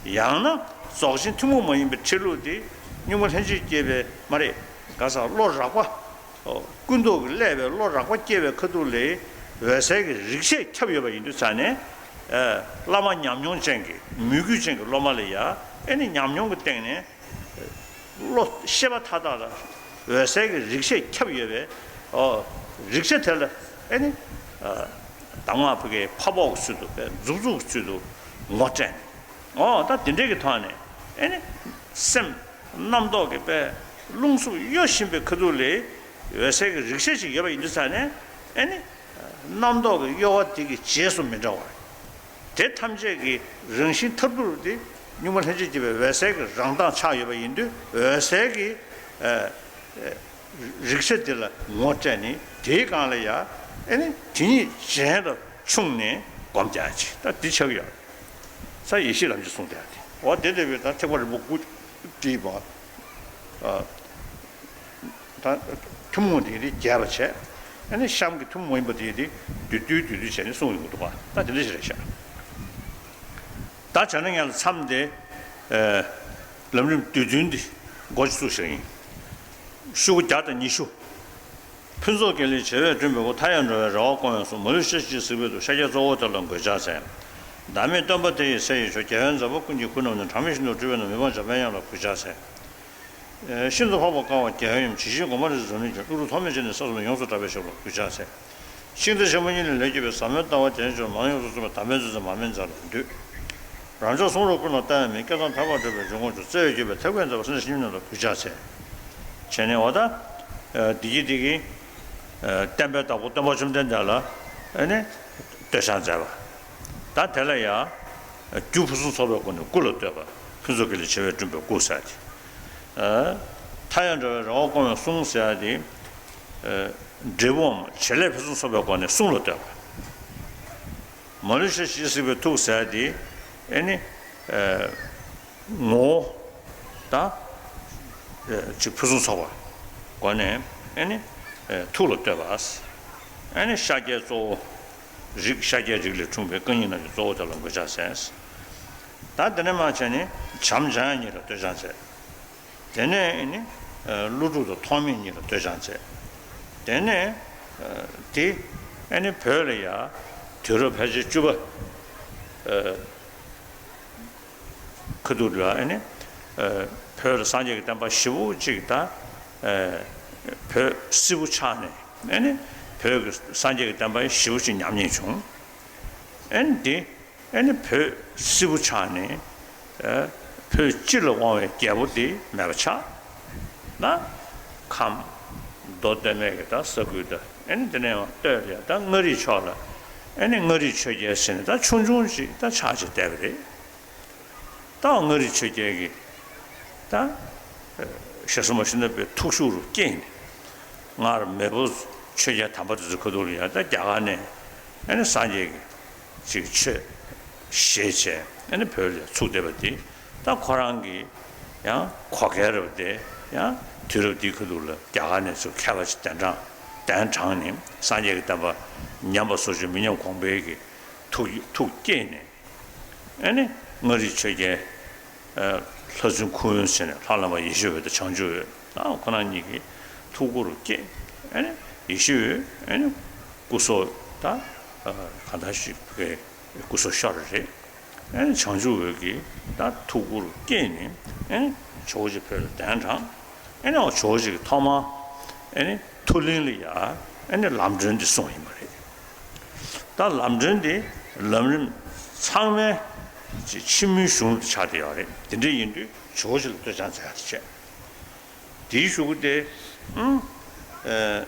ཡང་ན་རྫོགས་ཆེན་ཐུན་མོང་མ་ཡིན་པའི་ཁྲིད་ལུགས་དེ་གཉུག་མ་ལྷན་ཅིག་སྐྱེས་པའི་མ་རེད། ག་ས་བློ་རགས་པ། ཀུན་རྟོག་གིས་བསླད་པའི་བློ་རགས་པ་སྐྱེ་བའི་ཁ་ཐུག་ལ་འོད་གསལ་གྱི་རིག་ཤེས་ཁྱབ་ཡོད་པ་ཡིན་དུས་ཙང་ནས། བླ་མ་ཉམས་མྱོང་ཅན་གྱི་མོས་གུས་ཅན་གྱི་སློབ་མ་ལ་ཡ་ཨེ་ནི་ཉམས་མྱོང་གི་སྟེང་ནས། བློ་ཤེས་པ་མཐའ་དག་ལ་འོད་གསལ་གྱི་རིག་ཤེས་ཁྱབ་ཡོད་པས། ཨོ། རིག་ཤེས་དེ་ལ་ཨེ་ནི། གདམས་ངག་ཕ་གིའི་ཕ་ཕོག་གི་ཚུལ་དུ་དཔེ་མཛུབ་བཙུགས་ཀྱི་ཚུལ་དུ་ངོ་སྤྲད་ནས། ཨོ་ད་དེ་འདྲའི་གི་ཐོག་ནས་ཨེ་ནི། སེམས་རྣམ་རྟོག་གི་དཔེ་རླུང་འཚུབ་གཡོ་བཞིན་པའི་ཁ་ཐུག་ལ་འོད་གསལ་གྱི་རིག་ཤེས་ཤིག་ཡོད་པ་ཡིན་དུས་ཙང་ནས་ཨེ་ནི། རྣམ་རྟོག་གི་གཡོ་བ་དེ་གི་རྗེས་སུ་མི་འབྲང་བར། དེ་ཐམས་ཅད་ཀྱི་རང་བཞིན་མཐར་ཐུག་དེ་གཉུག་མ་ལྷན་ཅིག་སྐྱེས་པའི་འོད་གསལ་གྱི་རང་མདངས་ཆགས་ཡོད་པ་ཡིན་དུས། འོད་གསལ་གྱི་ཨ་ཨ་རིག་ཤེས་དེ་ལ་ངོ་སྤྲད་ནས། དེའི་སྒང་ལ་ཡ་ཨེ་ནི་དེ་ཉིད་གཞན་ལ་ཕྱུང་ནས་སྒོམ་རྒྱག་ཅིག་ད་འདི་ཆགས་ཡོད། ས་ཡེ་ཤེས་ལམ་གྱི་གསུང་དེ་ཡ་དེ། འོ་དེ་འདྲ་བའི་ད་ཐེག་པ་རིམ་པ་དགུ་བྲིས་པ། ཨ། ད་ཐུན་མོང་དེ་དེ་རྒྱས་པ་བྱས། ཨ་ནི་གཤམ་གྱི་ཐུན་མོང་མ་ཡིན་པ་དེ་དེ་བསྡུས་བསྡུས་བསྡུས་བསྡུས་བྱས་ནས་གསུངས་ཡོང་གི་འདུག་པ། ད་དེ་འདྲ་ཞིག་རེད་ཤག་ད་བྱས་ན་ངས་ལ་མཚམས་དེ། ཨ། ལམ་རིམ་བསྡུས་དོན་འདི་འགོ་ཅིག་ཚུགས་ཤིག་ཡིན། ཤོག་གུ་བརྒྱ་དང་ཉི་ཤུ། ཕུན་ཚོགས་དགེ་ལེགས་བྱེ་བས་བསྐྲུན་པའི་སྐུ། མཐའ་ཡས་འགྲོ་བའི་རེ་བ་སྐོང་བའི་གསུང་། མ་ལུས་ཤེས་བྱའི་གཟིགས་པའི་ཐུགས། ཤཱཀྱའི་གཙོ་བོ་དེ་ལ་གུས་ཕྱག་འཚལ། བདག་མེད་སྟོན་པ་དེ་ཡི་སྲས་ཡི་མཆོག་རྒྱལ་བའི་མཛད་པ་ཀུན་གྱི་སྐུ་རྣམས་ནི། གྲངས་མེད་ཤིན་ཏུ་སྤྲུལ་པས་ན། མི་ཕམ་འཇམ་དཔལ་དབྱངས་ལ་གུས་ཕྱག་འཚལ། ཤིན་ཏུ་འཕགས་པ་ཀ་བ་རྒྱལ་བའི་ཡུམ། ཇི་བཞིན་གོང་མ་རིགས་ཀྱི་འཛམ་གླིང་ཆེན། ཀླུ་སྒྲུབ་ཐོགས་མེད་ཅན་ནི་ས་གསུམ་ཡོངས་སུ་གྲགས་པའི་ཞབས་ལ་གུས་ཕྱག་འཚལ། ཤིང་རྟ་ཆེན་པོ་གཉིས་ལས་ལས་བརྒྱུད་པའི་ཟབ་མོའི་ལྟ་བ་རྒྱ་ཆེན་ཆོས་མང་ཡོངས་སུ་གསུངས་པའི་དམ་པའི་མཛོད་རྩེ་མར་མེ་མཛད་ལ་འདུད། རང་ཕྱོགས་གསུང་རབ་ཀུན་ལ་ལྟ་བའི་མིག་སྐལ་བཟང་ཐར་པར་བགྲོད་པའི་འཇུག་ངོགས་མཆོག་བརྩེ་བས་བསྐྱོད་པའི་ཐེག་པའི་མཛད་པ་སེམས་ཅན་སེམས་ཉིད་རྣམས་ལ་གུས་ཕྱག་འཚལ། བྱས་ནས་འོ་ད། འདི་གི་འདི་གི་བསྟན་པའི་བདག་པོ་སྟོན་པ་བཅོམ་ལྡན་འདས་ལ་ཨ་ནི་བསྟོད་ཕྱག་མཛད་པ། ད་དེ་ལ་ཡང་རྒྱུ་ཕུན་སུམ་ཚོགས་པའི་སྒོ་ནས་སྐུ་ལ་བསྟོད་པ། ཕུན་ཚོགས་དགེ་ལེགས་བྱེ་བས་བསྐྲུན་པའི་སྐུ་ཟེར་ཏེ། མཐའ་ཡས་འགྲོ་བའི་རེ་བ་སྐོང་བའི་གསུང་ཟེར་ཏེ། འབྲས་བུའམ་བྱེད་ལས་ཕུན་སུམ་ཚོགས་པའི་སྒོ་ནས་གསུང་ལ་བསྟོད་པ། མ་ལུས་ཤེས་བྱའི་གཟིགས་པའི་ཐུགས་ཟེར་ཏེ། ཨེ་ནི། ངོ་བོ། ད། ཅིག་ཕུན་སུམ་ཚོགས་པ། སྒོ་ནས་ཨེ་ནི། ཐུགས་ལ་བསྟོད་པ། ཨེ་ནི་ཤཱཀྱའི་གཙོ་བོ། རིགས་ཤཱཀྱའི་རིགས་ལས་འཁྲུངས་པའི་བཀའ་རྙིང་རྣམས་ཀྱི་གཙོ་བོ་དེ་ལ་གུས་ཕྱག་འཚལ། ད་དེ་ནས་མར་བྱས་ནས་བྱམས་འཇམ་དབྱངས་གཉིས་ལ་བསྟོད་ཕྱག་འཚལ། དེ་ནས་ཨེ་ནི། ཀླུ་སྒྲུབ་དང་ཐོགས་མེད་གཉིས་ལ་བསྟོད་ཕྱག་འཚལ། དེ་ནས། དེ་ཨེ་ནི་བོད་ལ་ཡ་དུས་རབས་ཕལ་ཆེར་བཅུ་པ། ཁ་ཐུག་ལ་ཨེ་ནི། བོད་ལ་སངས་རྒྱས་ཀྱི་བསྟན་པ་ཞེ་པོ་ཅིག་ད། བོད་སིལ་བུ་ཆགས་ནས་ཨེ་ནི། བོད་ཀྱི་སངས་རྒྱས་ཀྱི་བསྟན་པ་ཞེ་པོ་ཅིག་ཉམས་ཉེས་བྱུང་། ཨེ་ནི་དེ་ཨེ་ནི་བོད་སིལ་བུ་ཆགས་ནས། བོད་སྤྱི་ལ་དབང་བའི་རྒྱལ་པོ་དེ་མེད་པ་ཆགས། ན། ཁམས། མདོ་སྟོད་སྨད་ཀྱི་ད་ས་ཁུལ་ད་ཨེ་ནི་དེ་ནས་ཡང་སྟོད་ལ་ཡ་ད་མངའ་རིས་ཕྱོགས་ལ་ཨེ་ནི་མངའ་རིས་ཆོས་རྒྱལ་ཟེར་ནས་ད་ཆུང་ཆུང་ཅིག་ད་ཆགས་བྱས་བསྡད་པ་རེད། ད་མངའ་རིས་ཆོས་རྒྱལ་གྱིས་ད་ཞེ་ས་མ་ཤི་ན་པའི་ཐུགས་ཤུགས་རུ་སྐྱེས་ནས། སྔར་མེས་པོ་ཆོས་རྒྱལ་དམ་པ་དེ་ཚོའི་ཁ་ཐུག་ལ་ཡ་ད་རྒྱ་གར་ནས་ཨེ་ནི་སངས་རྒྱས་ཀྱི་ཅིག་ཆོས་བཞེས་བྱས་ཨེ་ནི་བོད་ལ་ཚུགས་བསྡད་པ་དེ། ད་ཁོ་རང་གི་ཡང་གོ་སྐལ་རབ་དེ་ཡང་དུས་རབས་འདིའི་ཁ་ཐུག་ལ་རྒྱ་གར་ནས་ཚུར་མཁས་པ་ཅིག་གདན་དྲངས། གདན་དྲངས་ནས་སངས་རྒྱས་ཀྱི་བསྟན་པ་ཉམས་པ་སོར་ཆུད་མི་ཉམས་གོང་འཕེལ་གྱི་ཐུགས་ཐུགས་བསྐྱེད་ནས། ཨེ་ནི་མངའ་རིས་ཆོས་རྒྱལ། ལྷ་བཙུན་ཁུ་དབོན་ཟེར་ནས་ལྷ་བླ་མ་ཡེ་ཤེས་འོད་དང་བྱང་ཆུབ་འོད་ད་ཁོ་རང་གཉིས་ཀྱི་ཐུགས་སྒོ་རུ་སྐྱེས། ཨེ་ནི་ཡེ་ཤེས་འོད་ཨེ་ནི་སྐུ་སྲོག་ད་གང་ལྟར་ཞིག་སྐུ་སྲོག་ཤོར་རེད། ཨེ་ནི་བྱང་ཆུབ་འོད་ཀྱི་ད་ཐུགས་སྒོ་རུ་སྐྱེས་ནས་ཨེ་ནི་ཇོ་བོ་རྗེ་བོད་ལ་གདན་དྲངས། ཨེ་ནི་ཇོ་བོ་རྗེ་གིས་ཐོག་མར་ཨེ་ནི་མཐོ་གླིང་ལ་ཡ་ཨེ་ནི་ལམ་སྒྲོན་འདི་གསུངས་ཡིན་པ་རེད། ད་ལམ་སྒྲོན་འདི་ལམ་རིམ་ཚང་མའི་ཕྱི་མོའི་གཞུང་དུ་ཆགས་བསྡད་ཡོད་རེད། དེ་འདྲ་ཡིན་དུས་ཇོ་བོ་རྗེ་ལ་བསྟོད་ཕྱག་འཚལ་ཡག་དེ་བྱས། དེའི་གཞུག་གུ་དེ་ཨུམ། ཨེ་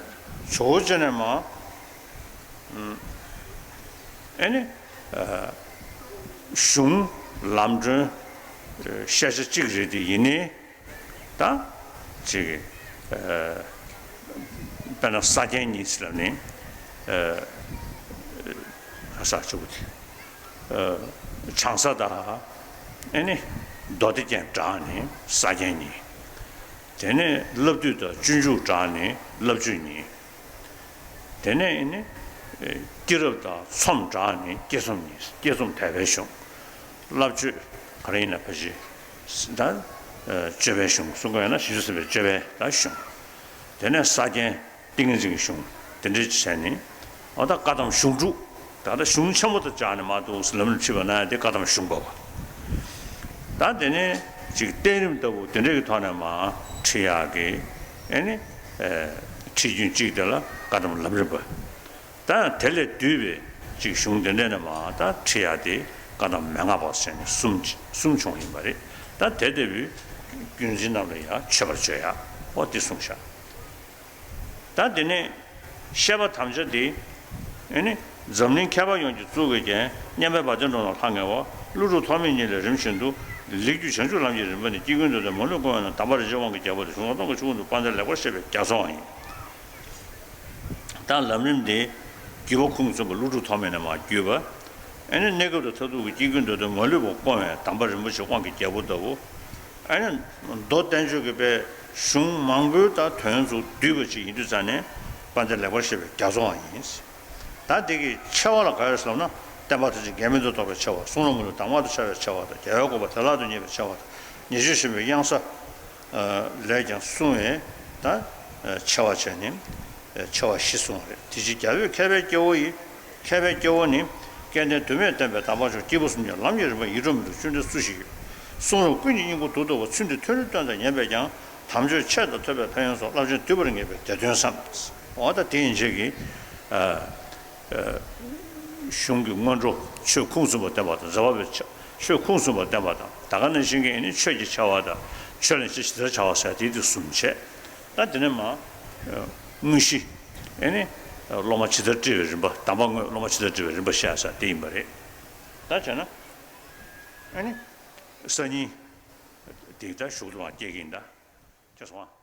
ཇོ་བོ་རྗེ་ནས་མར་ཨུམ། ཨེ་ནི་ཨ་གཞུང་ལམ་སྒྲོན་ཨེ་ཤེས་བྱ་གཅིག་རེད་དེ་ཡིན་ནའི། ད་ཅིག་ཨ་དཔེར་ན་ས་རྒྱན་གཉིས་ལབ་ནི་ཨ་ས་ཆུ་བོ་དེ་ཨ་བྱང་ས་དང་ཨེ་ནི་མདོ་སྡེ་རྒྱན་སྦྲགས་ནི་ས་རྒྱན་གཉིས། དེ་ནས་བསླབ་བཏུས་དང་སྤྱོད་འཇུག་སྦྲགས་ནི་བསླབ་སྤྱོད་གཉིས། དེ་ནས་ཨེ་ནི་ སྐྱེས་རབས་དང་ཚོམས་བྲག་ནི་སྐྱེས་ཚོམས་ཡིན། སྐྱེས་ཚོམས་དད་པའི་གཞུང་། བསླབ་བརྗོད་ག་རེ་ཡིན་ན་ཕལ་ཆེར་ད་སྤྱོད་པའི་གཞུང་གསུང་གི་ཡོད་ན་བཞི་བཅུ་ཟིན་པའི་སྤྱོད་པའི་ད་གཞུང་། དེ་ནས་ས་རྒྱན་ཏིང་ངེ་འཛིན་གྱི་གཞུང་དེ་འདྲ་བྱས་ནས། འོ་ད་བཀའ་གདམས་གཞུང་དྲུག་ད་ལྟ་གཞུང་ཆེན་པོ་དང་སྦྱར་ནས་མ་འདུག་ལམ་རིམ་ཁྲིད་པ་ན་ཡང་དེ་བཀའ་གདམས་གཞུང་དགོས་པ། ད་དེ་ནས་ཅིག་བསྟན་རིམ་ལྟ་བུ་དེ་འདྲ་གི་ཐོག་ནས་མ་ཁྲིད་ཡག་གི་ཨེ་ནི་ཁྲིད་རྒྱུན་གཅིག་དེ་ལ་བཀའ་གདམས་ལམ་རིམ་པ། ད་དེ་ལས་བསྡུས་པའི་ཅིག་གཞུང་དེ་འདྲ་ནས་མ་ད་ཁྲིད་ཡག་དེ་བཀའ་གདམས་མན་ངག་པ་ཟེར་ནས་གསུམ་གསུམ་བྱུང་ཡིན་པ་རེད། ད་དེ་ལྟ་བུའི་བརྒྱུད་འཛིན་རྣམས་ལ་ཡང་མཆོད་པར་བརྗོད་ཡག་འོ་དེ་གསུངས་བཞག་ད་དེ་ནས་བཤད་པ་དམ་བཅའ་འདི། ཨེ་ནི། འཛམ་གླིང་མཁས་པ་ཡོངས་ཀྱི་གཙུག་གི་རྒྱན། སྙན་པའི་བ་དན་འགྲོ་རྣམས་ལྷང་ངེ་བ། ཀླུ་སྒྲུབ་ཐོགས་མེད་ཉིད་ལས་རིམ་བཞིན་དུ། ལེགས་བརྒྱུད་བྱང་ཆུབ་ལམ་གྱི་རིམ་པ་ནི། སྐྱེ་ཀུན་འདོད་དོན་མ་ལུས་སྐོང་བའི་ནང་། དམ་པ་རིན་ཆེན་དབང་གི་རྒྱལ་པོ་དེ། གཞུང་ལུགས་སྟོང་གི་ཆོས་ཀུན་ཏུ། དཔལ་ལྡན་ལེགས་པར་བཤད་པའི་རྒྱ་མཚོའང་ཡིན། ད་ལམ་རིམ་འདི་བརྒྱུད་པ་ཁུངས་བཙུན་པ་ཀླུ་སྒྲུབ་ཐོགས་མེད་ནས་མར་བརྒྱུད་པ། ཨེ་ནི་གནས་སྐབས་དང་མཐར་ཐུག་གི་སྐྱེ་ཀུན་འདོད་དོན་མ་ལུས་པ་སྐོང་བའི་དམ་པ་རིན་པོ་ཆེ་དབང་གི་རྒྱལ་པོ་ལྟ་བུ། ཨེ་ནི་མདོ་བསྟན་བཅོས་ཀྱི་དཔེ་གཞུང་མང་པོའི་ད་དོན་ཚུར་བསྡུས་པ་ཅིག་ཡིན་དུས་ཙང་ནས་དཔལ་ལྡན་ལེགས་པར་བཤད་པའི་རྒྱ་མཚོའང་ཡིན། ད་དེ་གི་ཆེ་བ་ལ་ག་རེ་ཟེར་ན། བསྟན་པ་ཐམས་ཅད་འགལ་མེད་དུ་རྟོགས་པའི་ཆེ་བ། གསུང་རབ་མ་ལུས་གདམས་ངག་ཏུ་འཆར་བའི་ཆེ་བ་དང་། རྒྱལ་བའི་གོ་འཕང་བདེ་བླག་ཏུ་རྙེད་པའི་ཆེ་བ་དང་། ཉེས་སྤྱོད་གཞན་པའི་གཡང་ས་ལས་ཀྱང་བསྲུང་བའི་ད་ཆེ་བ་བྱས་ནས་ཆེ་བ་བཞི་གསུངས་པ་རེད། དེ་ཕྱིར་རྒྱལ་པོས་མཁས་པའི་སྐྱེ་བོ་ཡི། མཁས་པའི་སྐྱེ་བོ་ནི། སྐལ་ལྡན་དུ་མས་བསྟན་པའི་དམ་པ་མཆོག་སྐྱེས་བུ་གསུམ་གྱི་ལམ་གྱི་རིམ་པ་ཡིད་འཕྲོག་མི་འདུག་ཅུང་ཟད་སུ་ཞིག་ཡོད། གསུང་རབ་ཀུན་གྱི་སྙིང་པོ་དུ་བཏུབ་པ། ཚུལ་འདི་ཐོས་རིམ་སྟོན་དང་ཉན་པས་ཀྱང་། དམ་ཆོས་འཆད་དང་ཐོས་པའི་ཕན་ཡོན་སོགས། རླབས་ཆེན་བསྡུས་པར་ངེས་པའི་དེ་སྟོན་བསམ། འོ་ད་དེ་ཡན་ཆད་ཀྱི་ཨ་ཨ་གཞུང་གི་སྔོན་འགྲོ་ཆོས་ཁུངས་བཙུན་པ་བསྟན་པ་དང་། རྫ་བ་པའི་ཆ་ཆོས་ཁུངས་བཙུན་པ་བསྟན་པ་དང་། ད་ག་ནང་བཞིན་གྱི་ཨེ་ནི་ཆོས་ཀྱི་ཆེ་བ་དང་། ཆོས་ལ་ཇི་ལྟར་བྱ་བ་ཟེར་དེ་དེ་གསུམ་བྱས། ད་དེ་ནས་མ་དངོས་གཞི་ཨེ་ནི་སློབ་མ་ཇི་ལྟར་བསྒྲིལ་བའི་རིམ་པ། དམ་པ་དངོས་སློབ་མ་ཇི་ལྟར་བསྒྲིལ་བའི་རིམ་པ་བཤད་ས་དེ་ཡིན་པ་རེད། ད་བྱས་ན་ཨེ་ནི་སང་ཉིན་དེ་ད་ཞུགས་ཐུབ་པ་སྐྱེ་གི་ཡིན་ད། ཁྱེད་སོང་ཨ།